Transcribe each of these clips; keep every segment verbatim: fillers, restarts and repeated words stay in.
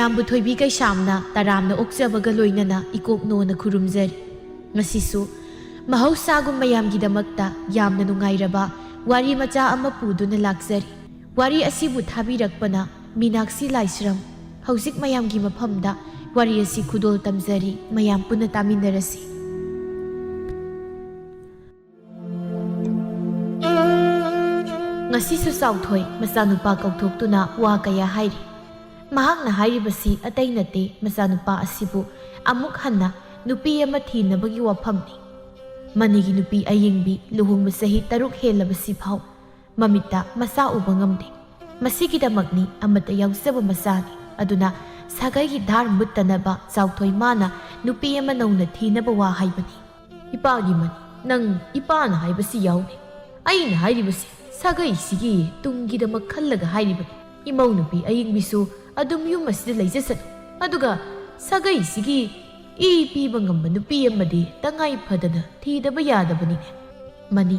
ꯃꯌꯥꯝꯕꯨ ꯊꯣꯏꯕꯤ ꯀꯩꯁꯥꯝꯅ ꯇꯔꯥꯝꯅ ꯑꯣꯛꯆꯕꯒ ꯂꯣꯏꯅꯅ ꯏꯀꯣꯛ ꯅꯣꯅ ꯈꯨꯔꯨꯝꯖꯔꯤ꯫ ꯉꯁꯤꯁꯨ ꯃꯍꯧꯁꯥꯒꯨꯝ ꯃꯌꯥꯝꯒꯤꯗꯃꯛꯇ ꯌꯥꯝꯅ ꯅꯨꯡꯉꯥꯏꯔꯕ ꯋꯥꯔꯤ ꯃꯆꯥ ꯑꯃ ꯄꯨꯗꯨꯅ ꯂꯥꯛꯆꯔꯤ꯫ ꯋꯥꯔꯤ ꯑꯁꯤꯕꯨ ꯊꯥꯕꯤꯔꯛꯄꯅ ꯃꯤꯅꯥꯛꯁꯤ ꯂꯥꯏꯁ꯭ꯔꯝ꯫ ꯍꯧꯖꯤꯛ ꯃꯌꯥꯝꯒꯤ ꯃꯐꯝꯗ ꯋꯥꯔꯤ ꯑꯁꯤ ꯈꯨꯗꯣꯜ ꯇꯝꯖꯔꯤ, ꯃꯌꯥꯝ ꯄꯨꯟꯅ ꯇꯥꯃꯤꯟꯅꯔꯁꯤ꯫ ꯉꯁꯤꯁꯨ ꯆꯥꯎꯊꯣꯏ ꯃꯆꯥꯅꯨꯄꯥ ꯀꯧꯊꯣꯛꯇꯨꯅ ꯋꯥ ꯀꯌꯥ ꯍꯥꯏꯔꯤ꯫ ꯃꯍꯥꯛꯅ ꯍꯥꯏꯔꯤꯕꯁꯤ ꯑꯇꯩ ꯅꯠꯇꯦ, ꯃꯆꯥꯅꯨꯄꯥ ꯑꯁꯤꯕꯨ ꯑꯃꯨꯛ ꯍꯟꯅ ꯅꯨꯄꯤ ꯑꯃ ꯊꯤꯅꯕꯒꯤ ꯋꯥꯐꯝꯅꯤ꯫ ꯃꯅꯤꯒꯤ ꯅꯨꯄꯤ ꯑꯌꯤꯡꯕꯤ ꯂꯨꯍꯣꯡꯕ ꯆꯍꯤ ꯇꯔꯨꯛ ꯍꯦꯜꯂꯕꯁꯤ ꯐꯥꯎ ꯃꯃꯤꯠꯇ ꯃꯆꯥ ꯎꯕ ꯉꯝꯗꯦ꯫ ꯃꯁꯤꯒꯤꯗꯃꯛꯅꯤ ꯑꯃꯠꯇ ꯌꯥꯎꯖꯕ ꯃꯆꯥꯅꯤ꯫ ꯑꯗꯨꯅ ꯁꯥꯒꯩꯒꯤ ꯙꯥꯔ ꯃꯨꯠꯇꯅꯕ ꯆꯥꯎꯊꯣꯏ ꯃꯥꯅ ꯅꯨꯄꯤ ꯑꯃ ꯅꯧꯅ ꯊꯤꯅꯕ ꯋꯥ ꯍꯥꯏꯕꯅꯤ꯫ ꯏꯄꯥꯒꯤ ꯃꯅꯤ, ꯅꯪ ꯏꯄꯥꯅ ꯍꯥꯏꯕꯁꯤ ꯌꯥꯎꯗꯦ꯫ ꯑꯩꯅ ꯍꯥꯏꯔꯤꯕꯁꯤ ꯁꯥꯒꯩꯁꯤꯒꯤ ꯇꯨꯡꯒꯤꯗꯃꯛ ꯈꯜꯂꯒ ꯍꯥꯏꯔꯤꯕꯅꯤ꯫ ꯏꯃꯧ ꯅꯨꯄꯤ ꯑꯌꯤꯡꯕꯤꯁꯨ ꯑꯗꯨꯝ ꯌꯨꯝ ꯑꯁꯤꯗ ꯂꯩꯖꯁꯅꯨ꯫ ꯑꯗꯨꯒ ꯁꯥꯒꯩꯁꯤꯒꯤ ꯏ ꯄꯤꯕ ꯉꯝꯕ ꯅꯨꯄꯤ ꯑꯃꯗꯤ ꯇꯉꯥꯏ ꯐꯗꯅ ꯊꯤꯗꯕ ꯌꯥꯗꯕꯅꯤꯅꯦ꯫ ꯃꯅꯤ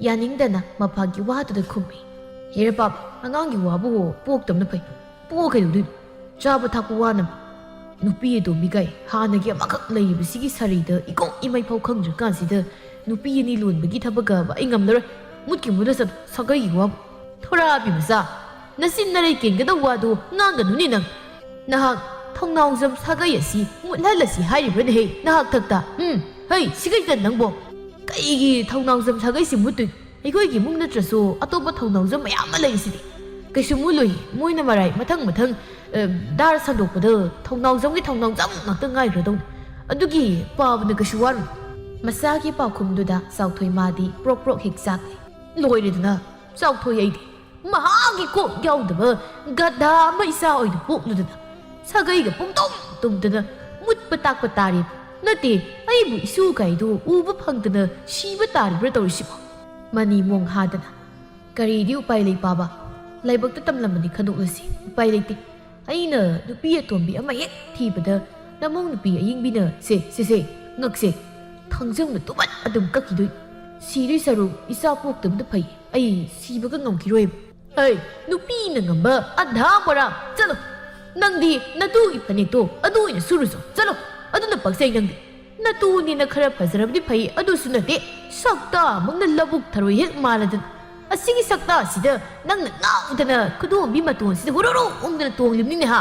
ꯌꯥꯅꯤꯡꯗꯅ ꯃꯄꯥꯒꯤ ꯋꯥꯗꯨꯗ ꯈꯨꯝꯃꯤ꯫ ꯍꯦꯔꯥ ꯄꯥꯞ, ꯑꯉꯥꯡꯒꯤ ꯋꯥꯕꯨ ꯄꯣꯛꯇꯕꯅ ꯐꯩ꯫ ꯄꯣꯛꯑ ꯀꯩꯗꯧꯗꯣꯏꯅꯣ? ꯆꯥꯕ ꯊꯛꯄ ꯋꯥꯅꯕ꯫ ꯅꯨꯄꯤ ꯑꯇꯣꯝꯕꯤꯒꯩ ꯍꯥꯟꯅꯒꯤ ꯑꯃꯈꯛ ꯂꯩꯔꯤꯕꯁꯤꯒꯤ ꯁꯥꯔꯤꯗ ꯏꯀꯣꯛ ꯏꯃꯩ ꯐꯥꯎ ꯈꯪꯗ꯭ꯔꯀꯥꯟꯁꯤꯗ ꯅꯨꯄꯤ ꯑꯅꯤ ꯂꯣꯟꯕꯒꯤ ꯊꯕꯛꯀꯕ ꯑꯩ ꯉꯝꯂꯔꯣꯏ꯫ ꯃꯨꯠꯀꯤ ꯃꯨꯠꯂꯁꯅꯨ, ꯁꯥꯒꯩꯒꯤ ꯋꯥꯕꯨ꯫ ꯊꯣꯔꯥꯕꯤ ꯃꯆꯥ, ꯅꯆꯤꯟ ꯅꯔꯩ ꯀꯦꯟꯒꯗꯧ ꯋꯥꯗꯨ ꯉꯥꯡꯒꯅꯨꯅꯦ ꯅꯪ꯫ ꯅꯍꯥꯛ ꯊꯧꯅꯥꯎꯖꯝ ꯁꯥꯒꯩ ꯑꯁꯤ ꯃꯨꯠꯍꯜꯂꯁꯤ ꯍꯥꯏꯔꯤꯕ꯭ꯔꯅꯦꯍꯦ, ꯅꯍꯥꯛ ꯊꯛꯇ? ꯎꯝ, ꯍꯩ, ꯁꯤꯒꯩꯇ ꯅꯪꯕꯣ꯫ ꯀꯩꯒꯤ ꯊꯧꯅꯥꯎꯖꯝ ꯁꯥꯒꯩꯁꯤ ꯃꯨꯠꯇꯣꯏꯅꯣ? ꯑꯩꯈꯣꯏꯒꯤ ꯏꯃꯨꯡ ꯅꯠꯇ꯭ꯔꯁꯨ ꯑꯇꯣꯞꯄ ꯊꯧꯅꯥꯎꯖꯝ ꯃꯌꯥꯝ ꯑꯃ ꯂꯩꯔꯤꯁꯤꯗꯤ꯫ ꯀꯩꯁꯨ ꯃꯨꯠꯂꯣꯏ, ꯃꯣꯏꯅ ꯃꯔꯥꯏ ꯃꯊꯪ ꯃꯊꯪ, ꯑ, ꯙꯥꯔ ꯁꯟꯗꯣꯛꯄꯗ ꯊꯧꯅꯥꯎꯖꯝꯒꯤ ꯊꯧꯅꯥꯎꯖꯝ ꯉꯥꯛꯇ ꯉꯥꯏꯈ꯭ꯔꯗꯧꯅꯤ꯫ ꯑꯗꯨꯒꯤ ꯄꯥꯕꯅ ꯀꯩꯁꯨ ꯋꯥꯔꯨꯅꯨ꯫ ꯃꯆꯥꯒꯤ ꯄꯥꯎꯈꯨꯝꯗꯨꯗ ꯆꯥꯎꯊꯣꯏ ꯃꯥꯗꯤ ꯄ꯭ꯔꯣꯛ ꯄ꯭ꯔꯣꯛ ꯍꯦꯛ ꯆꯥꯛꯂꯦ꯫ ꯂꯣꯏꯔꯦꯗꯅ, ꯆꯥꯎꯊꯣꯏ ꯑꯩꯗꯤ꯫ ꯃꯍꯥꯛꯀꯤ ꯀꯣꯛ ꯌꯥꯎꯗꯕ ꯒꯙꯥ ꯑꯃ ꯏꯆꯥ ꯑꯣꯏꯅ ꯄꯣꯛꯂꯨꯗꯅ ꯁꯥꯒꯩꯒ ꯄꯨꯡꯇꯨꯝ ꯇꯨꯝꯗꯅ ꯃꯨꯠꯄ ꯇꯥꯛꯄ ꯇꯥꯔꯦ꯫ ꯅꯠꯇꯦ, ꯑꯩꯕꯨ ꯏꯁꯨ ꯀꯥꯏꯗꯣ ꯎꯕ ꯐꯪꯗꯅ ꯁꯤꯕ ꯇꯥꯔꯤꯕ꯭ꯔꯥ ꯇꯧꯔꯤꯁꯤꯕꯣ? ꯃꯅꯤ ꯃꯣꯡ ꯍꯥꯗꯅ, "ꯀꯔꯤꯗꯤ ꯎꯄꯥꯏ ꯂꯩ ꯄꯥꯕ? ꯂꯥꯏꯕꯛꯇ ꯇꯝꯂꯝꯕꯅꯤ, ꯈꯟꯗꯣꯛꯂꯁꯤ꯫ ꯎꯄꯥꯏ ꯂꯩꯇꯦ꯫ ꯑꯩꯅ ꯅꯨꯄꯤ ꯑꯇꯣꯝꯕꯤ ꯑꯃ ꯍꯦꯛ ꯊꯤꯕꯗ ꯅꯃꯧ ꯅꯨꯄꯤ ꯑꯌꯤꯡꯕꯤꯅ ꯁꯦ, ꯁꯦ, ꯁꯦ, ꯉꯛꯁꯦ, ꯊꯥꯡꯖꯧꯅ ꯇꯨꯕꯠ ꯑꯗꯨꯝ ꯀꯛꯈꯤꯗꯣꯏ꯫ ꯁꯤꯗꯣꯏ ꯁꯔꯨꯛ ꯏꯆꯥ ꯄꯣꯛꯇꯕꯅ ꯐꯩ꯫ ꯑꯩ ꯁꯤꯕꯒ ꯉꯝꯈꯤꯔꯣꯏꯕ꯫" "ꯍꯩ, ꯅꯨꯄꯤꯅ ꯉꯝꯕ ꯑꯙꯥ ꯃꯣꯔꯥ, ꯆꯠꯂꯣ!" "ꯅꯪꯗꯤ ꯅꯇꯨꯒꯤ ꯐꯅꯦꯛꯇꯣ ꯑꯗꯨ ꯑꯣꯏꯅ ꯁꯨꯔꯨꯆꯣ, ꯆꯠꯂꯣ꯫ ꯑꯗꯨꯅ ꯄꯛꯆꯩ ꯅꯪꯗꯤ꯫ ꯅꯇꯨꯅꯦꯅ ꯈꯔ ꯐꯖꯔꯕꯗꯤ ꯐꯩ, ꯑꯗꯨꯁꯨ ꯅꯠꯇꯦ, ꯁꯛꯇꯥꯃꯛꯅ ꯂꯧꯕꯨꯛ ꯊꯔꯣꯏ ꯍꯦꯛ ꯃꯥꯜꯂꯗꯅ꯫ ꯑꯁꯤꯒꯤ ꯁꯛꯇꯥꯁꯤꯗ ꯅꯪꯅ ꯉꯥꯎꯗꯅ ꯈꯨꯗꯣꯝꯕꯤ ꯃꯇꯣꯟꯁꯤꯗ ꯍꯨꯔꯨꯔꯨ ꯎꯪꯗꯅ ꯇꯣꯡꯂꯤꯕꯅꯤꯅꯦ ꯍꯥ?"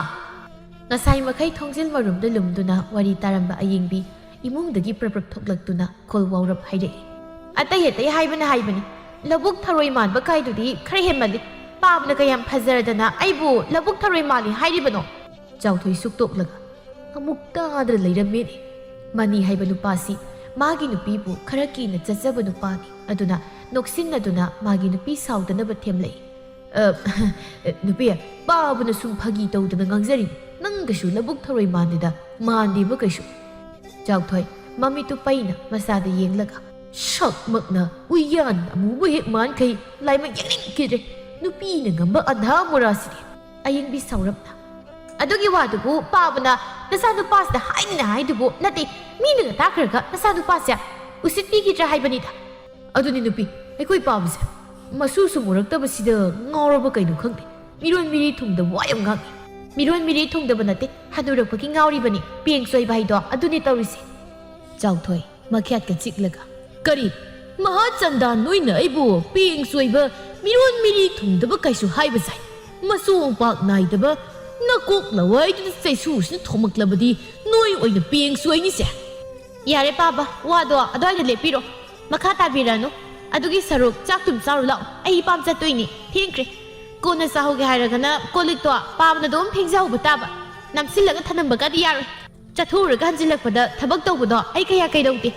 ꯉꯁꯥꯏ ꯃꯈꯩ ꯊꯣꯡꯖꯤꯜ ꯃꯔꯨꯝꯗ ꯂꯨꯝꯗꯨꯅ ꯋꯥꯔꯤ ꯇꯥꯔꯝꯕ ꯑꯌꯦꯡꯕꯤ ꯏꯃꯨꯡꯗꯒꯤ ꯄ꯭ꯔꯞ ꯄ꯭ꯔꯞ ꯊꯣꯛꯂꯛꯇꯨꯅ ꯈꯣꯜ ꯋꯥꯎꯔꯞ ꯍꯥꯏꯔꯛꯏ꯫ "ꯑꯇꯩ ꯑꯇꯩ ꯍꯥꯏꯕꯅ ꯍꯥꯏꯕꯅꯤ, ꯂꯧꯕꯨꯛ ꯊꯔꯣꯏ ꯃꯥꯟꯕ ꯀꯥꯏꯗꯨꯗꯤ ꯈꯔ ꯍꯦꯟꯃꯜꯂꯤ꯫ ꯄꯥꯕꯅ ꯀꯌꯥꯝ ꯐꯖꯔꯗꯅ ꯑꯩꯕꯨ ꯂꯧꯕꯨꯛ ꯊꯔꯣꯏ ꯃꯥꯜꯂꯤ ꯍꯥꯏꯔꯤꯕꯅꯣ?" ꯆꯥꯎꯊꯣꯏ ꯁꯨꯛꯇꯣꯛꯂꯒ ꯑꯃꯨꯛ ꯇꯥꯗ꯭ꯔ ꯂꯩꯔꯝꯃꯦꯅꯦ꯫ ꯃꯅꯤ ꯍꯥꯏꯕ ꯅꯨꯄꯥꯁꯤ ꯃꯥꯒꯤ ꯅꯨꯄꯤꯕꯨ ꯈꯔ ꯀꯤꯅ ꯆꯠꯆꯕ ꯅꯨꯄꯥꯅꯤ꯫ ꯑꯗꯨꯅ ꯅꯣꯛꯁꯤꯟꯅꯗꯨꯅ ꯃꯥꯒꯤ ꯅꯨꯄꯤ ꯁꯥꯎꯗꯅꯕ ꯊꯦꯝꯂꯛꯏ꯫ "ꯑ, ꯅꯨꯄꯤ, ꯄꯥꯕꯅ ꯁꯨꯝ ꯐꯥꯒꯤ ꯇꯧꯗꯅ ꯉꯥꯡꯖꯔꯤꯅꯤ꯫ ꯅꯪ ꯀꯩꯁꯨ ꯂꯧꯕꯨꯛ ꯊꯔꯣꯏ ꯃꯥꯟꯗꯦꯗ, ꯃꯥꯟꯗꯦꯕ ꯀꯩꯁꯨ꯫" ꯆꯥꯎꯊꯣꯏ ꯃꯃꯤꯠꯇꯨ ꯄꯩꯅ ꯃꯆꯥꯗ ꯌꯦꯡꯂꯒ, "ꯁꯛꯃꯛꯅ ꯎꯌꯥꯟ ꯑꯃꯨꯕ ꯍꯦꯛ ꯃꯥꯟꯈꯩ ꯂꯥꯏꯃꯛ ꯌꯦꯡꯅꯤꯡꯈꯤꯗ꯭ꯔꯦ꯫ ꯅꯨꯄꯤꯅ ꯉꯝꯕ ꯑꯙꯥ ꯃꯣꯔꯥꯁꯤꯗꯤ꯫" ꯑꯌꯦꯡꯕꯤ ꯁꯥꯎꯔꯞꯅ, "ꯑꯗꯨꯒꯤ ꯋꯥꯗꯨꯕꯨ ꯄꯥꯕꯅ ꯅꯆꯥꯅꯨꯄꯥꯁꯤꯗ ꯍꯥꯏꯅꯤꯅ ꯍꯥꯏꯗꯨꯕꯨ ꯅꯠꯇꯦ, ꯃꯤꯅꯒ ꯇꯥꯈ꯭ꯔꯒ ꯅꯆꯥꯅꯨꯄꯥꯁꯦ ꯎꯁꯤꯠꯄꯤꯈꯤꯗ꯭ꯔꯥ ꯍꯥꯏꯕꯅꯤꯗ꯫" "ꯑꯗꯨꯅꯤ ꯅꯨꯄꯤ, ꯑꯩꯈꯣꯏ ꯄꯥꯕꯁꯦ ꯃꯁꯨ ꯁꯨꯝ ꯎꯔꯛꯇꯕꯁꯤꯗ ꯉꯥꯎꯔꯕ ꯀꯩꯅꯣ ꯈꯪꯗꯦ꯫ ꯃꯤꯔꯣꯟ ꯃꯤꯔꯤ ꯊꯨꯡꯗꯕ ꯋꯥ ꯌꯥꯝ ꯉꯥꯡꯉꯤ꯫" "ꯃꯤꯔꯣꯟ ꯃꯤꯔꯤ ꯊꯨꯡꯗꯕ ꯅꯠꯇꯦ, ꯍꯅꯨꯔꯛꯄꯒꯤ ꯉꯥꯎꯔꯤꯕꯅꯤ, ꯄꯦꯡ ꯆꯣꯏꯕ ꯍꯥꯏꯗꯣ ꯑꯗꯨꯅꯤ ꯇꯧꯔꯤꯁꯦ꯫" ꯆꯥꯎꯊꯣꯏ ꯃꯈ꯭ꯌꯥꯠꯀ ꯆꯤꯛꯂꯒ, "ꯀꯔꯤ? ꯃꯍꯥꯆꯟꯗꯥ, ꯅꯣꯏꯅ ꯑꯩꯕꯨ ꯄꯦꯡ ꯆꯣꯏꯕ, ꯃꯤꯔꯣꯟ ꯃꯤꯔꯤ ꯊꯨꯡꯗꯕ ꯀꯩꯁꯨ ꯍꯥꯏꯕ ꯁꯥꯏ? ꯃꯆꯣꯡꯄꯥꯛ ꯅꯥꯏꯗꯕ ꯅꯀꯣꯛ ꯂꯋꯥꯏꯗꯨꯗ ꯆꯩꯁꯨꯁꯤꯅ ꯊꯣꯝꯃꯛꯂꯕꯗꯤ ꯅꯣꯏ ꯑꯣꯏꯅ ꯄꯦꯡ ꯆꯣꯏꯅꯤꯁꯦ꯫" "ꯌꯥꯔꯦ ꯄꯥꯕ, ꯋꯥꯗꯣ ꯑꯗꯨꯋꯥꯏꯗ ꯂꯦꯞꯄꯤꯔꯣ꯫ ꯃꯈꯥ ꯇꯥꯕꯤꯔꯅꯨ꯫ ꯑꯗꯨꯒꯤ ꯁꯔꯨꯛ ꯆꯥꯛꯇꯨꯝ ꯆꯥꯔꯨ ꯂꯥꯛꯑꯣ꯫ ꯑꯩ ꯄꯥꯝ ꯆꯠꯇꯣꯏꯅꯤ꯫ ꯊꯦꯡꯈ꯭ꯔꯦ꯫ ꯀꯣꯟꯅ ꯆꯥꯍꯧꯒꯦ ꯍꯥꯏꯔꯒꯅ ꯀꯣꯜ ꯂꯤꯛꯇꯣ ꯄꯥꯕꯅ ꯑꯗꯨꯝ ꯐꯦꯡꯖꯍꯧꯕ ꯇꯥꯕ꯫ ꯅꯝꯁꯤꯜꯂꯒ ꯊꯅꯝꯕꯒꯗꯤ ꯌꯥꯔꯣꯏ꯫ ꯆꯠꯊꯣꯛꯎꯔꯒ ꯍꯟꯖꯤꯜꯂꯛꯄꯗ ꯊꯕꯛ ꯇꯧꯕꯗꯣ ꯑꯩ ꯀꯌꯥ ꯀꯩꯗꯧꯗꯦ꯫"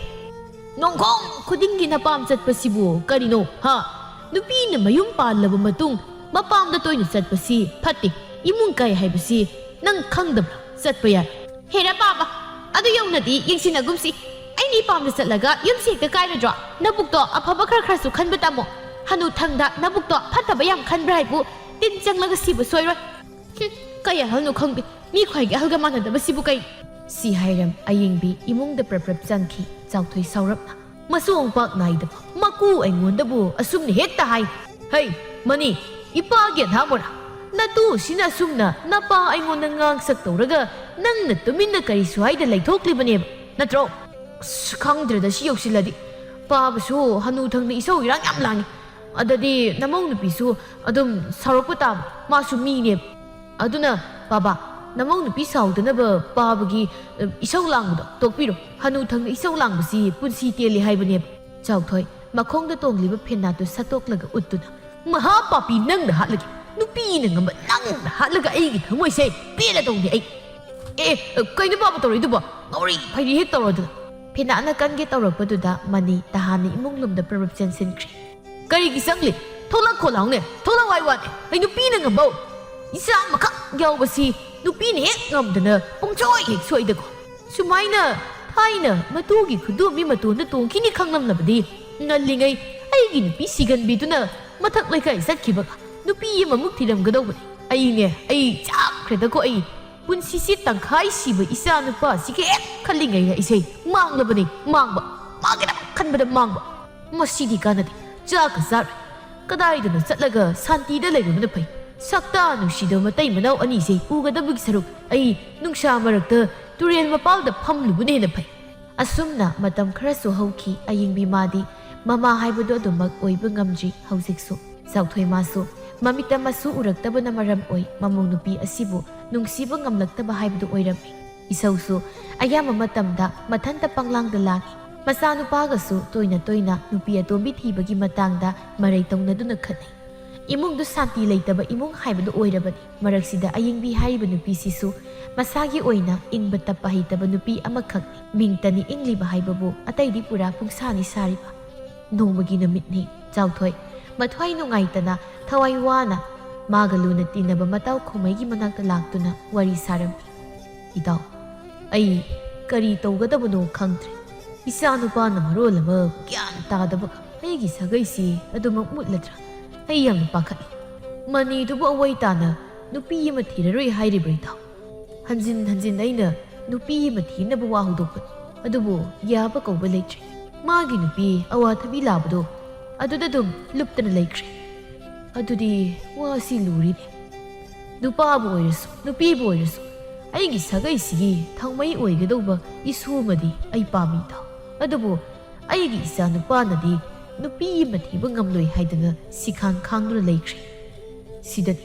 "ꯅꯣꯡꯈꯣꯡ ꯈꯨꯗꯤꯡꯒꯤ ꯅꯄꯥꯝ ꯆꯠꯄꯁꯤꯕꯨ ꯀꯔꯤꯅꯣ, ꯍꯥ? ꯅꯨꯄꯤꯅ ꯃꯌꯨꯝ ꯄꯥꯜꯂꯕ ꯃꯇꯨꯡ ꯃꯄꯥꯝꯗ ꯇꯣꯏꯅ ꯆꯠꯄꯁꯤ ꯐꯠꯇꯦ꯫ ꯏꯃꯨꯡ ꯀꯥꯏ ꯍꯥꯏꯕꯁꯤ ꯅꯪ ꯈꯪꯗꯕ꯭ꯔꯥ? ꯆꯠꯄ ꯌꯥꯏ꯫" "ꯍꯦꯔꯥ ꯄꯥꯕ, ꯑꯗꯨ ꯌꯧꯅꯗꯤ ꯌꯦꯡꯁꯤꯟꯅꯒꯨꯝꯁꯤ꯫ ꯑꯩꯅ ꯏꯄꯥꯝꯗ ꯆꯠꯂꯒ ꯌꯨꯝꯁꯤ ꯍꯦꯛꯇ ꯀꯥꯏꯔꯣꯏꯗ꯭ꯔꯣ? ꯅꯕꯨꯛꯇꯣ ꯑꯐꯕ ꯈꯔ ꯈꯔꯁꯨ ꯈꯟꯕ ꯇꯝꯃꯣ꯫ ꯍꯅꯨꯊꯪꯗ ꯅꯕꯨꯛꯇꯣ ꯐꯠꯇꯕ ꯌꯥꯝ ꯈꯟꯕ꯭ꯔꯥ ꯍꯥꯏꯕꯨ ꯇꯤꯟ ꯆꯪꯂꯒ ꯁꯤꯕ ꯁꯣꯏꯔꯣꯏ꯫ ꯍꯨꯝ, ꯀꯩ ꯑꯍꯜꯅꯣ ꯈꯪꯗꯦ꯫ ꯃꯤ ꯈ꯭ꯋꯥꯏꯒꯤ ꯑꯍꯜꯒ ꯃꯥꯟꯅꯗꯕꯁꯤꯕꯨ ꯀꯩ?" ꯁꯤ ꯍꯥꯏꯔꯝ ꯑꯌꯦꯡꯕꯤ ꯏꯃꯨꯡꯗ ꯄ꯭ꯔꯞ ꯄ꯭ꯔꯞ ꯆꯪꯈꯤ꯫ ꯆꯥꯎꯊꯣꯏ ꯁꯥꯎꯔꯞꯅ, "ꯃꯆꯣꯡ ꯄꯥꯛ ꯅꯥꯏꯗꯕ ꯃꯀꯨ ꯑꯩꯉꯣꯟꯗꯕꯨ ꯑꯁꯨꯝꯅ ꯍꯦꯛꯇ ꯍꯥꯏ꯫ ꯍꯩ, ꯃꯅꯤ, ꯏꯄꯥꯒꯤ ꯑꯙꯥ ꯃꯣꯔꯥ, ꯅꯇꯨꯁꯤꯅ ꯑꯁꯨꯝꯅ ꯅꯄꯥ ꯑꯩꯉꯣꯟꯗ ꯉꯥꯡꯁꯛ ꯇꯧꯔꯒ ꯅꯪꯅ ꯇꯨꯃꯤꯟꯅ ꯀꯔꯤ ꯁ꯭ꯋꯥꯏꯗ ꯂꯩꯊꯣꯛꯂꯤꯕꯅꯦꯕ? ꯅꯠꯇ꯭ꯔꯣ? ꯑꯁ, ꯈꯪꯗ꯭ꯔꯦꯗ ꯁꯤ ꯌꯧꯁꯤꯜꯂꯗꯤ꯫ ꯄꯥꯕꯁꯨ ꯍꯅꯨ ꯊꯪꯅ ꯏꯁꯧ ꯏꯔꯥꯡ ꯌꯥꯝ ꯂꯥꯡꯉꯤ꯫ ꯑꯗꯗꯤ ꯅꯃꯧ ꯅꯨꯄꯤꯁꯨ ꯑꯗꯨꯝ ꯁꯥꯎꯔꯛꯄ ꯇꯥꯕ, ꯃꯥꯁꯨ ꯃꯤꯅꯦꯕ꯫ ꯑꯗꯨꯅ ꯄꯥꯕ, ꯅꯃꯧ ꯅꯨꯄꯤ ꯁꯥꯎꯗꯅꯕ ꯄꯥꯕꯒꯤ, ꯑ, ꯏꯁꯧ ꯂꯥꯡꯕꯗꯣ ꯇꯣꯛꯄꯤꯔꯣ꯫ ꯍꯅꯨ ꯊꯪꯅ ꯏꯁꯧ ꯂꯥꯡꯕꯁꯤ ꯄꯨꯟꯁꯤ ꯇꯦꯜꯂꯤ ꯍꯥꯏꯕꯅꯦꯕ꯫ ꯆꯥꯎꯊꯣꯏ, ꯃꯈꯣꯡꯗ ꯇꯣꯡꯂꯤꯕ ꯐꯦꯅꯥꯠꯇꯨ ꯁꯠꯇꯣꯛꯂꯒ ꯎꯠꯇꯨꯅ, "ꯃꯍꯥ ꯄꯥꯄꯤ ꯅꯪꯅ ꯍꯥꯠꯂꯒꯦ, ꯅꯨꯄꯤꯅ ꯉꯝꯕ ꯅꯪꯅ ꯍꯥꯠꯂꯒ ꯑꯩꯒꯤ ꯊꯃꯣꯏꯁꯦ ꯄꯦꯜꯂꯗꯧꯅꯤ ꯑꯩ꯫ ꯑꯦ, ꯑ, ꯀꯩꯅꯣ ꯄꯥꯕ ꯇꯧꯔꯛꯏꯗꯨꯕꯣ? ꯉꯥꯎꯔꯤ ꯐꯩꯔꯤ ꯍꯦꯛ ꯇꯧꯔꯗꯅ!" ꯐꯦꯅꯥꯠꯅ ꯀꯟꯒꯦ ꯇꯧꯔꯛꯄꯗꯨꯗ ꯃꯅꯤ ꯇꯍꯥꯟꯅ ꯏꯃꯨꯡ ꯂꯣꯝꯗ ꯄ꯭ꯔꯞ ꯆꯦꯟꯁꯤꯟꯈ꯭ꯔꯦ꯫ "ꯀꯔꯤꯒꯤ ꯆꯪꯂꯤ? ꯊꯣꯛꯂꯛꯈꯣ ꯂꯥꯎꯅꯦ, ꯊꯣꯛꯂꯛꯑꯣ ꯍꯥꯏ ꯋꯥꯅꯦ꯫ ꯑꯩ ꯅꯨꯄꯤꯅ ꯉꯝꯕꯧ? ꯏꯆꯥ ꯑꯃꯈꯛ ꯌꯥꯎꯕꯁꯤ ꯅꯨꯄꯤꯅ ꯍꯦꯛ ꯉꯝꯗꯅ ꯄꯨꯡꯁꯣꯏ ꯍꯦꯛ ꯁꯣꯏꯗꯀꯣ꯫ ꯁꯨꯃꯥꯏꯅ ꯊꯥꯏꯅ ꯃꯇꯨꯒꯤ ꯈꯨꯗꯣꯝꯕꯤ ꯃꯇꯣꯟꯗ ꯇꯣꯡꯈꯤꯅꯤ ꯈꯪꯂꯝꯂꯕꯗꯤ ꯉꯜꯂꯤꯉꯩ ꯑꯩꯒꯤ ꯅꯨꯄꯤ ꯁꯤꯒꯟꯕꯤꯗꯨꯅ ꯃꯊꯛ ꯂꯩꯀꯥꯏ ꯆꯠꯈꯤꯕꯒ ꯅꯨꯄꯤ ꯑꯃꯃꯨꯛ ꯊꯤꯔꯝꯒꯗꯧꯕꯅꯤ꯫ ꯑꯩꯅꯦ, ꯑꯩ ꯆꯥꯛꯈ꯭ꯔꯦꯗꯀꯣ ꯑꯩ꯫ ꯄꯨꯟꯁꯤꯁꯤ ꯇꯪꯈꯥꯏ ꯁꯤꯕ ꯏꯆꯥ ꯅꯨꯄꯥꯁꯤꯒ ꯍꯦꯛ ꯈꯜꯂꯤꯉꯩꯗ ꯏꯁꯩ ꯃꯥꯡꯂꯕꯅꯤ, ꯃꯥꯡꯕ, ꯃꯥꯒꯤꯗꯃꯛ ꯈꯟꯕꯗ ꯃꯥꯡꯕ꯫ ꯃꯁꯤꯗꯤ ꯀꯥꯟꯅꯗꯦ, ꯆꯥꯛꯀ ꯆꯥꯔꯣꯏ꯫ ꯀꯗꯥꯏꯗꯅꯣ ꯆꯠꯂꯒ ꯁꯥꯟꯇꯤꯗ ꯂꯩꯔꯨꯕꯅ ꯐꯩ꯫ ꯁꯛꯇꯥ ꯅꯨꯡꯁꯤꯗꯕ ꯃꯇꯩ ꯃꯅꯥꯎ ꯑꯅꯤꯁꯦ ꯎꯒꯗꯕꯒꯤ ꯁꯔꯨꯛ ꯑꯩ ꯅꯨꯡꯁꯥ ꯃꯔꯛꯇ ꯇꯨꯔꯦꯜ ꯃꯄꯥꯜꯗ ꯐꯝꯂꯨꯕꯅ ꯍꯦꯟꯅ ꯐꯩ꯫ ꯑꯁꯨꯝꯅ ꯃꯇꯝ ꯈꯔꯁꯨ ꯍꯧꯈꯤ꯫ ꯑꯌꯤꯡꯕꯤ ꯃꯥꯗꯤ ꯃꯃꯥ ꯍꯥꯏꯕꯗꯨ ꯑꯗꯨꯃꯛ ꯑꯣꯏꯕ ꯉꯝꯗ꯭ꯔꯤ ꯍꯧꯖꯤꯛꯁꯨ꯫ ꯆꯥꯎꯊꯣꯏ ꯃꯥꯁꯨ ꯃꯃꯤꯠꯇ ꯃꯁꯨ ꯎꯔꯛꯇꯕꯅ ꯃꯔꯝ ꯑꯣꯏ ꯃꯃꯧ ꯅꯨꯄꯤ ꯑꯁꯤꯕꯨ ꯅꯨꯡꯁꯤꯕ ꯉꯝꯂꯛꯇꯕ ꯍꯥꯏꯕꯗꯨ ꯑꯣꯏꯔꯝꯃꯤ꯫ ꯏꯁꯧꯁꯨ ꯑꯌꯥꯝꯕ ꯃꯇꯝꯗ ꯃꯊꯟꯇ ꯄꯪꯂꯥꯡꯗ ꯂꯥꯡꯏ꯫ ꯃꯆꯥꯅꯨꯄꯥꯒꯁꯨ ꯇꯣꯏꯅ ꯇꯣꯏꯅ ꯅꯨꯄꯤ ꯑꯇꯣꯝꯕꯤ ꯊꯤꯕꯒꯤ ꯃꯇꯥꯡꯗ ꯃꯔꯩ ꯇꯧꯅꯗꯨꯅ ꯈꯠꯅꯩ꯫ ꯏꯃꯨꯡꯗꯨ ꯁꯥꯟꯇꯤ ꯂꯩꯇꯕ ꯏꯃꯨꯡ ꯍꯥꯏꯕꯗꯨ ꯑꯣꯏꯔꯕꯅꯤ꯫ ꯃꯔꯛꯁꯤꯗ ꯑꯌꯤꯡꯕꯤ ꯍꯥꯏꯔꯤꯕ ꯅꯨꯄꯤꯁꯤꯁꯨ ꯃꯁꯥꯒꯤ ꯑꯣꯏꯅ ꯏꯪꯕ ꯇꯞꯄ ꯍꯩꯇꯕ ꯅꯨꯄꯤ ꯑꯃꯈꯛꯅꯤ꯫ ꯃꯤꯡꯇꯅꯤ ꯏꯪꯂꯤꯕ ꯍꯥꯏꯕꯕꯨ, ꯑꯇꯩꯗꯤ ꯄꯨꯔꯥ ꯄꯨꯡꯁꯥꯅꯤ ꯁꯥꯔꯤꯕ꯫ ꯅꯣꯡꯃꯒꯤ ꯅꯨꯃꯤꯠꯅꯤ꯫ ꯆꯥꯎꯊꯣꯏ ꯃꯊ꯭ꯋꯥꯏ ꯅꯨꯡꯉꯥꯏꯇꯅ, ꯊꯋꯥꯏ ꯋꯥꯅ ꯃꯥꯒ ꯂꯨꯅ ꯇꯤꯟꯅꯕ ꯃꯇꯥꯎ ꯈꯨꯃꯩꯒꯤ ꯃꯅꯥꯛꯇ ꯂꯥꯛꯇꯨꯅ ꯋꯥꯔꯤ ꯁꯥꯔꯝꯃꯤ꯫ "ꯏꯇꯥꯎ, ꯑꯩ ꯀꯔꯤ ꯇꯧꯒꯗꯕꯅꯣ ꯈꯪꯗ꯭ꯔꯦ꯫ ꯏꯆꯥ ꯅꯨꯄꯥꯅ ꯃꯔꯣꯜ ꯑꯃ ꯒ꯭ꯌꯥꯟ ꯇꯥꯗꯕꯒ ꯑꯩꯒꯤ ꯁꯥꯒꯩꯁꯤ ꯑꯗꯨꯃꯛ ꯃꯨꯠꯂꯗ꯭ꯔꯥ? ꯑꯩ ꯌꯥꯝꯅ ꯄꯥꯈꯠꯂꯤ꯫ ꯃꯅꯤꯗꯨꯕꯨ ꯑꯋꯥꯏ ꯇꯥꯅ ꯅꯨꯄꯤ ꯑꯃ ꯊꯤꯔꯔꯣꯏ ꯍꯥꯏꯔꯤꯕ꯭ꯔꯥ ꯏꯇꯥꯎ? ꯍꯟꯖꯤꯟ ꯍꯟꯖꯤꯟ ꯑꯩꯅ ꯅꯨꯄꯤ ꯑꯃ ꯊꯤꯅꯕ ꯋꯥ ꯍꯧꯗꯣꯛꯄꯅꯤ꯫ ꯑꯗꯨꯕꯨ ꯌꯥꯕ ꯀꯧꯕ ꯂꯩꯇ꯭ꯔꯦ꯫ ꯃꯥꯒꯤ ꯅꯨꯄꯤ ꯑꯋꯥꯊꯕꯤ ꯂꯥꯕꯗꯣ ꯑꯗꯨꯗ ꯑꯗꯨꯝ ꯂꯨꯞꯇꯅ ꯂꯩꯈ꯭ꯔꯦ꯫ ꯑꯗꯨꯗꯤ ꯋꯥꯁꯤ ꯂꯨꯔꯤꯅꯦ꯫ ꯅꯨꯄꯥꯕꯨ ꯑꯣꯏꯔꯁꯨ ꯅꯨꯄꯤꯕꯨ ꯑꯣꯏꯔꯁꯨ ꯑꯩꯒꯤ ꯁꯥꯒꯩꯁꯤꯒꯤ ꯊꯧꯃꯩ ꯑꯣꯏꯒꯗꯧꯕ ꯏꯁꯨ ꯑꯃꯗꯤ ꯑꯩ ꯄꯥꯝꯃꯤ ꯏꯇꯥꯎ꯫ ꯑꯗꯨꯕꯨ ꯑꯩꯒꯤ ꯏꯆꯥ ꯅꯨꯄꯥꯅꯗꯤ ꯅꯨꯄꯤ ꯑꯃ ꯊꯤꯕ ꯉꯝꯂꯣꯏ ꯍꯥꯏꯗꯅ ꯁꯤꯈꯥꯡ ꯈꯥꯡꯗꯨꯅ ꯂꯩꯈ꯭ꯔꯦ꯫ ꯁꯤꯗꯅꯤ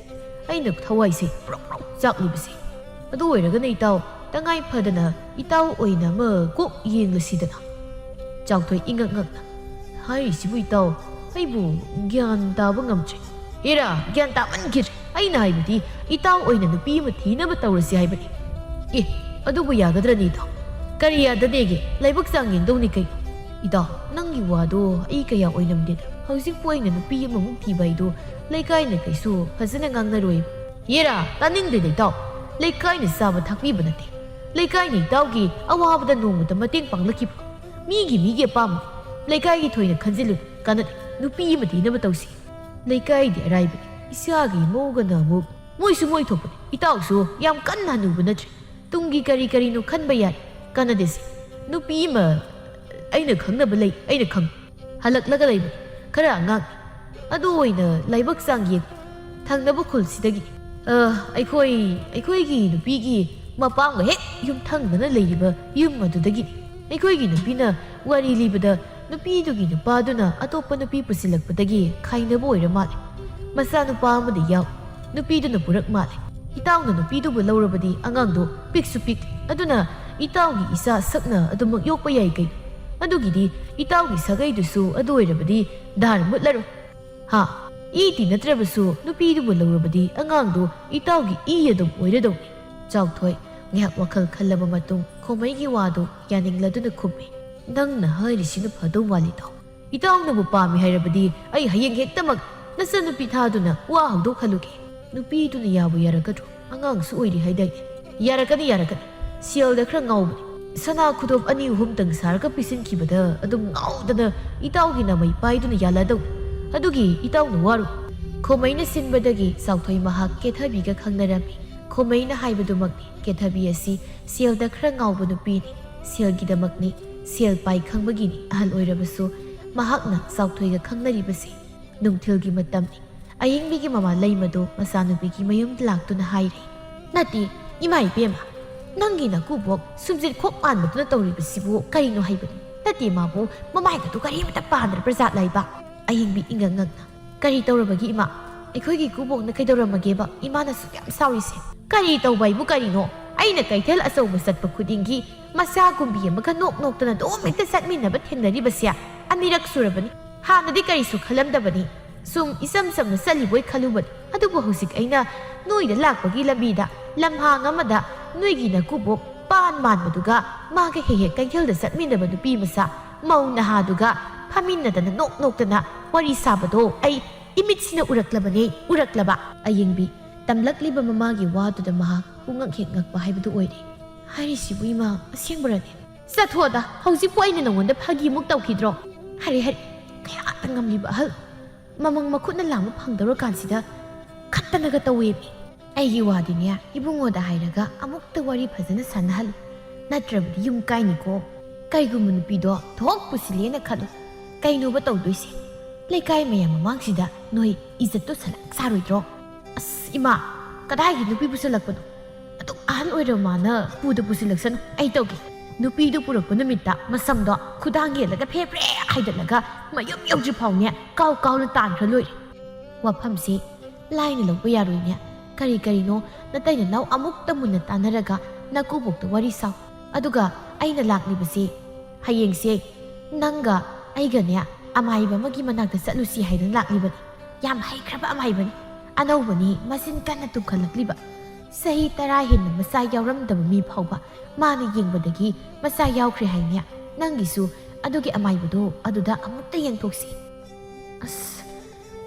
ꯑꯩꯅ ꯊꯋꯥꯏꯁꯦ ꯄ꯭ꯔꯣꯛ ꯄ꯭ꯔꯣꯛ ꯆꯥꯛꯂꯤꯕꯁꯦ꯫ ꯑꯗꯨ ꯑꯣꯏꯔꯒꯅ ꯏꯇꯥꯎ, ꯇꯉꯥꯏ ꯐꯗꯅ ꯏꯇꯥꯎ ꯑꯣꯏꯅ ꯑꯃ ꯀꯣꯛ ꯌꯦꯡꯂꯁꯤꯗꯅ꯫ ꯆꯥꯎꯊꯣꯏ ꯏꯉꯛ ꯉꯛꯅ, "ꯍꯥꯏꯔꯤꯁꯤꯕꯨ ꯏꯇꯥꯎ, ꯑꯩꯕꯨ ꯒ꯭ꯌꯥꯟ ꯇꯥꯕ ꯉꯝꯗ꯭ꯔꯦ꯫" "ꯍꯦꯔꯥ, ꯒ꯭ꯌꯥꯟ ꯇꯥꯃꯟꯈꯤꯗ꯭ꯔꯦ꯫ ꯑꯩꯅ ꯍꯥꯏꯕꯗꯤ ꯏꯇꯥꯎ ꯑꯣꯏꯅ ꯅꯨꯄꯤ ꯑꯃ ꯊꯤꯅꯕ ꯇꯧꯔꯁꯤ ꯍꯥꯏꯕꯅꯤ꯫" "ꯑꯦ, ꯑꯗꯨꯕꯨ ꯌꯥꯒꯗ꯭ꯔꯅꯤ ꯏꯇꯥꯎ? ꯀꯔꯤ ꯌꯥꯗꯅꯦꯒꯦ? ꯂꯥꯏꯕꯛ ꯆꯥꯡ ꯌꯦꯡꯗꯧꯅꯤ ꯀꯩꯅꯣ?" "ꯏꯇꯥꯎ, ꯅꯪꯒꯤ ꯋꯥꯗꯣ ꯑꯩ ꯀꯌꯥ ꯑꯣꯏꯅꯝꯗꯦꯗ꯫ ꯍꯧꯖꯤꯛꯄꯨ ꯑꯩꯅ ꯅꯨꯄꯤ ꯑꯃꯃꯨꯛ ꯊꯤꯕ ꯍꯥꯏꯗꯣ ꯂꯩꯀꯥꯏꯅ ꯀꯩꯁꯨ ꯐꯖꯅ ꯉꯥꯡꯅꯔꯣꯏ꯫" "ꯌꯦꯔꯥ, ꯇꯥꯅꯤꯡꯗꯦꯗ ꯏꯇꯥꯎ꯫ ꯂꯩꯀꯥꯏꯅ ꯆꯥꯕ ꯊꯛꯄꯤꯕ ꯅꯠꯇꯦ꯫ ꯂꯩꯀꯥꯏꯅ ꯏꯇꯥꯎꯒꯤ ꯑꯋꯥꯕꯗ ꯅꯣꯡꯃꯇ ꯃꯇꯦꯡ ꯄꯥꯡꯂꯛꯈꯤꯕ꯫ ꯃꯤꯒꯤ ꯃꯤꯒꯤ ꯑꯄꯥꯝꯕ ꯂꯩꯀꯥꯏꯒꯤ ꯊꯣꯏꯅ ꯈꯟꯖꯤꯜꯂꯨ ꯀꯥꯟꯅꯗꯦ꯫ ꯅꯨꯄꯤ ꯑꯃ ꯊꯤꯅꯕ ꯇꯧꯁꯤ꯫" "ꯂꯩꯀꯥꯏꯗꯤ ꯑꯔꯥꯏꯕꯅꯤ, ꯏꯆꯥꯒꯤ ꯏꯃꯧꯒꯅ ꯑꯃꯨꯛ ꯃꯣꯏꯁꯨ ꯃꯣꯏ ꯊꯣꯛꯄꯅꯤ꯫ ꯏꯇꯥꯎꯁꯨ ꯌꯥꯝ ꯀꯟꯅ ꯍꯅꯨꯕ ꯅꯠꯇ꯭ꯔꯤ꯫ ꯇꯨꯡꯒꯤ ꯀꯔꯤ ꯀꯔꯤꯅꯣ ꯈꯟꯕ ꯌꯥꯏ꯫ ꯀꯥꯟꯅꯗꯦꯁꯦ꯫ ꯅꯨꯄꯤ ꯑꯃ ꯑꯩꯅ ꯈꯪꯅꯕ ꯂꯩ, ꯑꯩꯅ ꯈꯪ-" ꯍꯜꯂꯛꯂꯒ ꯂꯩꯕꯅꯤ꯫ ꯈꯔ ꯑꯉꯥꯡ꯫ ꯑꯗꯨ ꯑꯣꯏꯅ ꯂꯥꯏꯕꯛ ꯆꯥꯡ ꯌꯦꯡ꯫ ꯊꯪꯅꯕ ꯈꯨꯜꯁꯤꯗꯒꯤ꯫ ꯑ, ꯑꯩꯈꯣꯏ, ꯑꯩꯈꯣꯏꯒꯤ ꯅꯨꯄꯤꯒꯤ ꯃꯄꯥꯝꯒ ꯍꯦꯛ ꯌꯨꯝꯊꯪꯅꯅ ꯂꯩꯔꯤꯕ ꯌꯨꯝ ꯑꯗꯨꯗꯒꯤꯅꯤ꯫ ꯑꯩꯈꯣꯏꯒꯤ ꯅꯨꯄꯤꯅ ꯋꯥꯔꯤ ꯂꯤꯕꯗ ꯅꯨꯄꯤꯗꯨꯒꯤ ꯅꯨꯄꯥꯗꯨꯅ ꯑꯇꯣꯞꯄ ꯅꯨꯄꯤ ꯄꯨꯁꯤꯜꯂꯛꯄꯗꯒꯤ ꯈꯥꯏꯅꯕ ꯑꯣꯏꯔ ꯃꯥꯜꯂꯦ꯫ ꯃꯆꯥꯅꯨꯄꯥ ꯑꯃꯗꯤ ꯌꯥꯎ꯫ ꯅꯨꯄꯤꯗꯨꯅ ꯄꯨꯔꯛ ꯃꯥꯜꯂꯦ꯫ ꯏꯇꯥꯎꯅ ꯅꯨꯄꯤꯗꯨꯕꯨ ꯂꯧꯔꯕꯗꯤ ꯑꯉꯥꯡꯗꯣ ꯄꯤꯛꯁꯨ ꯄꯤꯛ꯫ ꯑꯗꯨꯅ ꯏꯇꯥꯎꯒꯤ ꯏꯆꯥ ꯁꯛꯅ ꯑꯗꯨꯃꯛ ꯌꯣꯛꯄ ꯌꯥꯏ ꯀꯩꯅꯣ꯫ ꯑꯗꯨꯒꯤꯗꯤ ꯏꯇꯥꯎꯒꯤ ꯁꯥꯒꯩꯗꯨꯁꯨ ꯑꯗꯨ ꯑꯣꯏꯔꯕꯗꯤ ꯙꯥꯔ ꯃꯨꯠꯂꯔꯣꯏ꯫ ꯍꯥ? ꯏ ꯇꯤꯟꯅꯗ꯭ꯔꯕꯁꯨ ꯅꯨꯄꯤꯗꯨꯕꯨ ꯂꯧꯔꯕꯗꯤ ꯑꯉꯥꯡꯗꯨ ꯏꯇꯥꯎꯒꯤ ꯏ ꯑꯗꯨꯝ ꯑꯣꯏꯔꯗꯧꯅꯤ꯫ ꯆꯥꯎꯊꯣꯏ ꯉꯥꯏꯍꯥꯛ ꯋꯥꯈꯜ ꯈꯜꯂꯕ ꯃꯇꯨꯡ ꯈꯣꯃꯩꯒꯤ ꯋꯥꯗꯨ ꯌꯥꯅꯤꯡꯂꯗꯨꯅ ꯈꯨꯝꯃꯤ꯫ "ꯅꯪꯅ ꯍꯥꯏꯔꯤꯁꯤꯅ ꯐꯗꯧ ꯃꯥꯜꯂꯤꯗꯣ꯫ ꯏꯇꯥꯎꯅꯕꯨ ꯄꯥꯝꯃꯤ ꯍꯥꯏꯔꯕꯗꯤ ꯑꯩ ꯍꯌꯦꯡ ꯍꯦꯛꯇꯃꯛ ꯅꯆꯟꯅꯨꯄꯤ ꯊꯥꯗꯨꯅ ꯋꯥ ꯍꯧꯗꯣꯛꯍꯜꯂꯨꯒꯦ꯫" "ꯅꯨꯄꯤꯗꯨꯅ ꯌꯥꯕꯨ ꯌꯥꯔꯛꯀꯗ꯭ꯔꯣ? ꯑꯉꯥꯡꯁꯨ ꯑꯣꯏꯔꯤ ꯍꯥꯏꯗꯥꯏꯅꯦ?" "ꯌꯥꯔꯛꯀꯅꯤ, ꯌꯥꯔꯛꯀꯅꯤ꯫ ꯁꯦꯜꯗ ꯈꯔ ꯉꯥꯎꯕꯅꯤ꯫ ꯁꯅꯥ ꯈꯨꯗꯣꯞ ꯑꯅꯤ ꯑꯍꯨꯝꯇꯪ ꯁꯥꯔꯒ ꯄꯤꯁꯤꯟꯈꯤꯕꯗ ꯑꯗꯨꯝ ꯉꯥꯎꯗꯅ ꯏꯇꯥꯎꯒꯤ ꯅꯃꯩ ꯄꯥꯏꯗꯨꯅ ꯌꯥꯜꯂꯗꯧꯅꯤ꯫ ꯑꯗꯨꯒꯤ ꯏꯇꯥꯎꯅ ꯋꯥꯔꯨ꯫" ꯈꯣꯃꯩꯅ ꯁꯤꯟꯕꯗꯒꯤ ꯆꯥꯎꯊꯣꯏ ꯃꯍꯥꯛ ꯀꯦꯊꯕꯤꯒ ꯈꯪꯅꯔꯝꯃꯤ꯫ ꯈꯣꯃꯩꯅ ꯍꯥꯏꯕꯗꯨꯃꯛꯅꯤ, ꯀꯦꯊꯕꯤ ꯑꯁꯤ ꯁꯦꯜꯗ ꯈꯔ ꯉꯥꯎꯕ ꯅꯨꯄꯤꯅꯤ꯫ ꯁꯦꯜꯒꯤꯗꯃꯛꯅꯤ, ꯁꯦꯜ ꯄꯥꯏ ꯈꯪꯕꯒꯤꯅꯤ꯫ ꯑꯍꯜ ꯑꯣꯏꯔꯕꯁꯨ ꯃꯍꯥꯛꯅ ꯆꯥꯎꯊꯣꯏꯒ ꯈꯪꯅꯔꯤꯕꯁꯤ꯫ ꯅꯨꯡꯊꯤꯜꯒꯤ ꯃꯇꯝꯅꯤ꯫ ꯑꯌꯤꯡꯕꯤꯒꯤ ꯃꯃꯥ ꯂꯩꯃꯗꯨ ꯃꯆꯥꯅꯨꯄꯤꯒꯤ ꯃꯌꯨꯝꯗ ꯂꯥꯛꯇꯨꯅ ꯍꯥꯏꯔꯦ, "ꯅꯠꯇꯦ, ꯏꯃꯥ ꯏꯕꯦꯝꯃ, ꯅꯪꯒꯤ ꯅꯀꯨꯕꯣꯛ ꯁꯨꯝꯖꯤꯠ ꯈꯣꯛ ꯃꯥꯟꯕꯗꯨꯅ ꯇꯧꯔꯤꯕꯁꯤꯕꯨ ꯀꯔꯤꯅꯣ ꯍꯥꯏꯕꯅꯤ? ꯅꯠꯇꯦ, ꯃꯥꯕꯨ ꯃꯃꯥꯏꯒꯗꯨ ꯀꯔꯤꯃꯇ ꯄꯥꯟꯗ꯭ꯔꯕ꯭ꯔꯥ ꯖꯥꯠꯂ ꯏꯕ?" ꯑꯌꯤꯡꯕꯤ ꯏꯉꯛ ꯉꯛꯅ, "ꯀꯔꯤ ꯇꯧꯔꯕꯒꯦ ꯏꯃꯥ? ꯑꯩꯈꯣꯏꯒꯤ ꯀꯨꯕꯣꯛꯅ ꯀꯩꯗꯧꯔꯝꯃꯒꯦꯕ ꯏꯃꯥꯅ ꯑꯁꯨꯛ ꯌꯥꯝ ꯁꯥꯎꯔꯤꯁꯦ?" "ꯀꯔꯤ ꯇꯧꯕ ꯍꯥꯏꯕꯨ ꯀꯔꯤꯅꯣ? ꯑꯩꯅ ꯀꯩꯊꯦꯜ ꯑꯆꯧꯕ ꯆꯠꯄ ꯈꯨꯗꯤꯡꯒꯤ ꯃꯆꯥ ꯀꯨꯝꯕꯤ ꯑꯃꯒ ꯅꯣꯛ ꯅꯣꯛꯇꯅ ꯑꯗꯨꯝ ꯍꯦꯛꯇ ꯆꯠꯃꯤꯟꯅꯕ ꯊꯦꯡꯅꯔꯤꯕꯁꯦ ꯑꯅꯤꯔꯛ ꯁꯨꯔꯕꯅꯤ꯫ ꯍꯥꯟꯅꯗꯤ ꯀꯔꯤꯁꯨ ꯈꯜꯂꯝꯗꯕꯅꯤ꯫ ꯁꯨꯝ ꯏꯆꯝ ꯆꯝꯅ ꯆꯠꯂꯤꯕꯣꯏ ꯈꯜꯂꯨꯕꯅꯤ꯫ ꯑꯗꯨꯕꯨ ꯍꯧꯖꯤꯛ ꯑꯩꯅ ꯅꯣꯏꯗ ꯂꯥꯛꯄꯒꯤ ꯂꯝꯕꯤꯗ ꯂꯝꯍꯥꯡ ꯑꯃꯗ ꯅꯣꯏꯒꯤ ꯅꯀꯨꯕꯣꯛ ꯄꯥꯟ ꯃꯥꯟꯕꯗꯨꯒ ꯃꯥꯒ ꯍꯦꯛ ꯍꯦꯛ ꯀꯩꯊꯦꯜꯗ ꯆꯠꯃꯤꯟꯅꯕ ꯅꯨꯄꯤ ꯃꯆꯥ ꯃꯧ ꯅꯍꯥꯗꯨꯒ ꯐꯝꯃꯤꯟꯅꯗꯅ ꯅꯣꯛ ꯅꯣꯛꯇꯅ ꯋꯥꯔꯤ ꯁꯥꯕꯗꯣ ꯑꯩ ꯏꯃꯤꯠꯁꯤꯅ ꯎꯔꯛꯂꯕꯅꯦ, ꯎꯔꯛꯂꯕ꯫" ꯑꯌꯤꯡꯕꯤ ꯇꯝꯂꯛꯂꯤꯕ ꯃꯃꯥꯒꯤ ꯋꯥꯗꯨꯗ ꯃꯍꯥꯛ ꯄꯨꯡꯉꯛ ꯍꯦꯛ ꯉꯛꯄ ꯍꯥꯏꯕꯗꯨ ꯑꯣꯏꯔꯦ꯫ "ꯍꯥꯏꯔꯤꯁꯤꯕꯨ ꯏꯃꯥ, ꯑꯁꯦꯡꯕꯔꯅꯦ?" "ꯆꯠꯊꯣꯛꯑꯗ, ꯍꯧꯖꯤꯛꯄꯨ ꯑꯩꯅ ꯅꯉꯣꯟꯗ ꯐꯥꯒꯤꯃꯨꯛ ꯇꯧꯈꯤꯗ꯭ꯔꯣ? ꯍꯔꯦ ꯍꯔꯦ, ꯀꯌꯥꯗ ꯉꯝꯂꯤꯕ ꯑꯍꯜ꯫ ꯃꯃꯪ ꯃꯈꯨꯠꯅ ꯂꯥꯝꯕ ꯐꯪꯗꯧꯔꯀꯥꯟꯁꯤꯗ ꯈꯠꯇꯅꯒ ꯇꯧꯋꯦꯃꯤ꯫ ꯑꯩꯒꯤ ꯋꯥꯗꯤꯅꯦ, ꯏꯕꯨꯡꯉꯣꯗ ꯍꯥꯏꯔꯒ ꯑꯃꯨꯛꯇ ꯋꯥꯔꯤ ꯐꯖꯅ ꯁꯥꯟꯅꯍꯜꯂꯨ, ꯅꯠꯇ꯭ꯔꯕꯗꯤ ꯌꯨꯝ ꯀꯥꯏꯅꯤꯀꯣ꯫ ꯀꯩꯒꯨꯝꯕ ꯅꯨꯄꯤꯗꯣ ꯊꯣꯛ ꯄꯨꯁꯤꯜꯂꯦꯅ ꯈꯜꯂꯨ, ꯀꯩꯅꯣꯕ ꯇꯧꯗꯣꯏꯁꯦ? ꯂꯩꯀꯥꯏ ꯃꯌꯥꯝ ꯃꯃꯥꯡꯁꯤꯗ ꯅꯣꯏ ꯏꯖꯠꯇꯣ ꯁꯂꯥꯛ ꯁꯥꯔꯣꯏꯗ꯭ꯔꯣ?" "ꯑꯁ ꯏꯃꯥ, ꯀꯗꯥꯏꯒꯤ ꯅꯨꯄꯤ ꯄꯨꯁꯜꯂꯛꯄꯅꯣ? ꯑꯗꯨꯛ ꯑꯍꯜ ꯑꯣꯏꯔꯕ ꯃꯥꯅ ꯄꯨꯗ ꯄꯨꯁꯤꯜꯂꯛꯁꯅꯨ, ꯑꯩ ꯇꯧꯒꯦ꯫ ꯅꯨꯄꯤꯗꯨ ꯄꯨꯔꯛꯄ ꯅꯨꯃꯤꯠꯇ ꯃꯁꯝꯗꯣ ꯈꯨꯗꯥꯡ ꯌꯦꯜꯂꯒ ꯐꯦ ꯐ꯭ꯔꯦ ꯍꯥꯏꯗꯠꯂꯒ ꯃꯌꯨꯝ ꯌꯧꯗ꯭ꯔꯤ ꯐꯥꯎꯅꯦ ꯀꯥꯎ ꯀꯥꯎꯅ ꯇꯥꯟꯈ꯭ꯔ ꯂꯣꯏꯔꯦ꯫" "ꯋꯥꯐꯝꯁꯦ ꯂꯥꯏꯅ ꯂꯧꯕ ꯌꯥꯔꯣꯏꯅꯦ꯫ ꯀꯔꯤ ꯀꯔꯤꯅꯣ ꯅꯇꯩ ꯅꯅꯥꯎ ꯑꯃꯨꯛꯇ ꯃꯨꯟꯅ ꯇꯥꯟꯅꯔꯒ ꯅꯀꯨꯕꯣꯛꯇ ꯋꯥꯔꯤ ꯁꯥꯎ꯫ ꯑꯗꯨꯒ ꯑꯩꯅ ꯂꯥꯛꯂꯤꯕꯁꯦ ꯍꯌꯦꯡꯁꯦ ꯅꯪꯒ ꯑꯩꯒꯅꯦ ꯑꯃꯥꯏꯕ ꯑꯃꯒꯤ ꯃꯅꯥꯛꯇ ꯆꯠꯂꯨꯁꯤ ꯍꯥꯏꯗꯨꯅ ꯂꯥꯛꯂꯤꯕꯅꯤ꯫ ꯌꯥꯝ ꯍꯩꯈ꯭ꯔꯕ ꯑꯃꯥꯏꯕꯅꯤ꯫ ꯑꯅꯧꯕꯅꯤ, ꯃꯆꯤꯟ ꯀꯟꯅ ꯇꯨꯝꯈꯠꯂꯛꯂꯤꯕ꯫ ꯆꯍꯤ ꯇꯔꯥ ꯍꯦꯟꯅ ꯃꯆꯥ ꯌꯥꯎꯔꯝꯗꯕ ꯃꯤ ꯐꯥꯎꯕ ꯃꯥꯅ ꯌꯦꯡꯕꯗꯒꯤ ꯃꯆꯥ ꯌꯥꯎꯈ꯭ꯔꯦ ꯍꯥꯏꯅꯦ꯫ ꯅꯪꯒꯤꯁꯨ ꯑꯗꯨꯒꯤ ꯑꯃꯥꯏꯕꯗꯣ ꯑꯗꯨꯗ ꯑꯃꯨꯛꯇ ꯌꯦꯡꯊꯣꯛꯁꯤ꯫" "ꯑꯁ,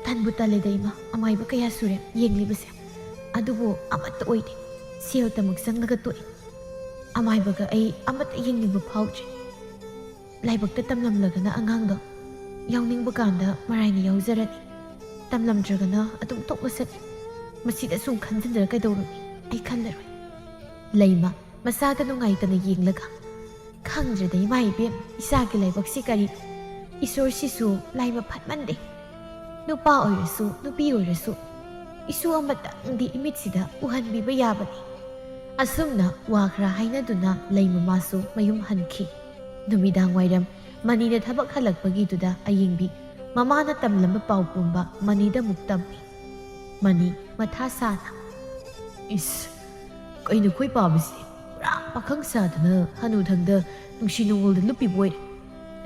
ꯇꯟꯕꯨ ꯇꯜꯂꯦꯗ ꯏꯃꯥ, ꯑꯃꯥꯏꯕ ꯀꯌꯥ ꯁꯨꯔꯦ ꯌꯦꯡꯂꯤꯕꯁꯦ, ꯑꯗꯨꯕꯨ ꯑꯃꯠꯇ ꯑꯣꯏꯗꯦ꯫ ꯁꯦꯜꯇꯃꯛ ꯆꯪꯂꯒ ꯇꯣꯛꯏ꯫ ꯑꯃꯥꯏꯕꯒ ꯑꯩ ꯑꯃꯠꯇ ꯌꯦꯡꯅꯤꯡꯕ ꯐꯥꯎꯗ꯭ꯔꯦ꯫ ꯂꯥꯏꯕꯛꯇ ꯇꯝꯂꯝꯂꯒꯅ ꯑꯉꯥꯡꯗꯣ ꯌꯥꯎꯅꯤꯡꯕ ꯀꯥꯟꯗ ꯃꯔꯥꯏꯅ ꯌꯥꯎꯖꯔꯅꯤ, ꯇꯝꯂꯝꯗ꯭ꯔꯒꯅ ꯑꯗꯨꯝ ꯇꯣꯛꯂꯁꯅꯤ꯫ ꯃꯁꯤꯗ ꯁꯨꯝ ꯈꯟꯖꯤꯟꯗꯨꯅ ꯀꯩꯗꯧꯔꯨꯅꯤ? ꯑꯩ ꯈꯜꯂꯔꯣꯏ꯫" ꯂꯩꯃ ꯃꯆꯥꯗ ꯅꯨꯡꯉꯥꯏꯇꯅ ꯌꯦꯡꯂꯒ, "ꯈꯪꯗ꯭ꯔꯦꯗ ꯏꯃꯥ ꯏꯕꯦꯝ, ꯏꯆꯥꯒꯤ ꯂꯥꯏꯕꯛꯁꯤ ꯀꯔꯤ? ꯏꯁꯣꯔꯁꯤꯁꯨ ꯂꯥꯏꯃ ꯐꯠꯃꯟꯗꯦ꯫ ꯅꯨꯄꯥ ꯑꯣꯏꯔꯁꯨ ꯅꯨꯄꯤ ꯑꯣꯏꯔꯁꯨ ꯏꯁꯨ ꯑꯃꯇꯪꯗꯤ ꯏꯃꯤꯠꯁꯤꯗ ꯎꯍꯟꯕꯤꯕ ꯌꯥꯕꯅꯤ꯫ ꯑꯁꯨꯝꯅ ꯋꯥ ꯈꯔ ꯍꯥꯏꯅꯗꯨꯅ ꯂꯩꯃ ꯃꯥꯁꯨ ꯃꯌꯨꯝ ꯍꯟꯈꯤ꯫ ꯅꯨꯃꯤꯗꯥꯡ ꯋꯥꯏꯔꯝ ꯃꯅꯤꯅ ꯊꯕꯛ ꯍꯜꯂꯛꯄꯒꯤꯗꯨꯗ ꯑꯌꯤꯡꯕꯤ ꯃꯃꯥꯅ ꯇꯝꯂꯝꯕ ꯄꯥꯎ ꯄꯨꯝꯕ ꯃꯅꯤꯗ ꯑꯃꯨꯛ ꯇꯝꯃꯤ꯫ ꯃꯅꯤ ꯃꯊꯥ ꯁꯥꯅ, "ꯏꯁ, ꯀꯩꯅꯣ ꯑꯩꯈꯣꯏ ꯄꯥꯕꯁꯦ? ꯄꯨꯔꯥ ꯄꯥꯈꯪ ꯁꯥꯗꯅ ꯍꯅꯨꯊꯪꯗ ꯅꯨꯡꯁꯤ ꯅꯨꯡꯉꯣꯜꯗ ꯂꯨꯞꯄꯤꯕ ꯑꯣꯏꯔꯦ꯫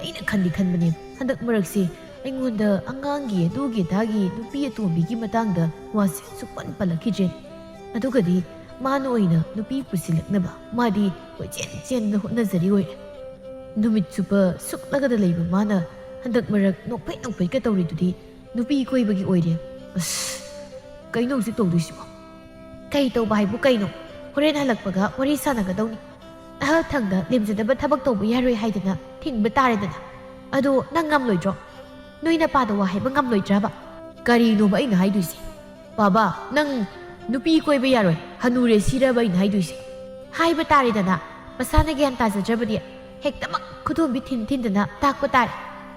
ꯑꯩꯅ ꯈꯟꯗꯤ ꯈꯟꯕꯅꯦ, ꯍꯟꯗꯛ ꯃꯔꯛꯁꯦ ꯑꯩꯉꯣꯟꯗ ꯑꯉꯥꯡꯒꯤ ꯑꯗꯨꯒꯤ ꯑꯗꯥꯒꯤ ꯅꯨꯄꯤ ꯑꯇꯣꯝꯕꯤꯒꯤ ꯃꯇꯥꯡꯗ ꯋꯥꯁꯦ ꯁꯨꯛꯄꯟ ꯄꯜꯂꯛꯈꯤꯗ꯭ꯔꯦ꯫ ꯑꯗꯨꯒꯗꯤ ꯃꯥꯅ ꯑꯣꯏꯅ ꯅꯨꯄꯤ ꯄꯨꯁꯤꯜꯂꯛꯅꯕ ꯃꯥꯗꯤ ꯀꯣꯏꯆꯦꯟ ꯆꯦꯟꯗꯅ ꯍꯣꯠꯅꯖꯔꯤ ꯑꯣꯏꯔꯦ꯫ ꯅꯨꯃꯤꯠ ꯆꯨꯞꯄ ꯁꯨꯛꯂꯒꯗ ꯂꯩꯕ ꯃꯥꯅ ꯍꯟꯗꯛ ꯃꯔꯛ ꯅꯣꯛꯐꯦꯠ ꯅꯣꯛꯐꯦꯠꯀ ꯇꯧꯔꯤꯗꯨꯗꯤ ꯅꯨꯄꯤ ꯀꯣꯏꯕꯒꯤ ꯑꯣꯏꯔꯦ꯫ ꯑꯁ, ꯀꯩꯅꯣ ꯍꯧꯖꯤꯛ ꯇꯧꯗꯣꯏꯁꯤꯕꯣ?" "ꯀꯩ ꯇꯧꯕ ꯍꯥꯏꯕꯨ ꯀꯩꯅꯣ? ꯍꯣꯔꯦꯟ ꯍꯜꯂꯛꯄꯒ ꯋꯥꯔꯤ ꯁꯥꯟꯅꯒꯗꯧꯅꯤ꯫ ꯑꯍꯜ ꯊꯪꯗ ꯂꯦꯝꯖꯗꯕ ꯊꯕꯛ ꯇꯧꯕ ꯌꯥꯔꯣꯏ ꯍꯥꯏꯗꯅ ꯊꯤꯡꯕ ꯇꯥꯔꯦꯗꯅ꯫ ꯑꯗꯣ ꯅꯪ ꯉꯝꯂꯣꯏꯗ꯭ꯔꯣ? ꯅꯣꯏ ꯅꯄꯥꯗ ꯋꯥ ꯍꯥꯏꯕ ꯉꯝꯂꯣꯏꯗ꯭ꯔꯕ?" "ꯀꯔꯤꯅꯣꯕ ꯑꯩꯅ ꯍꯥꯏꯗꯣꯏꯁꯦ? ꯕꯥꯕꯥ, ꯅꯪ ꯅꯨꯄꯤ ꯀꯣꯏꯕ ꯌꯥꯔꯣꯏ, ꯍꯅꯨꯔꯦ ꯁꯤꯔꯕ ꯑꯩꯅ ꯍꯥꯏꯗꯣꯏꯁꯦ?" "ꯍꯥꯏꯕ ꯇꯥꯔꯦꯗꯅ, ꯃꯁꯥꯅ ꯒ꯭ꯌꯥꯟ ꯇꯥꯖꯗ꯭ꯔꯕꯗꯤ ꯍꯦꯛꯇꯃꯛ ꯈꯨꯗꯣꯝꯕꯤ ꯊꯤꯟ ꯊꯤꯟꯗꯅ ꯇꯥꯛꯄ ꯇꯥꯔꯦ꯫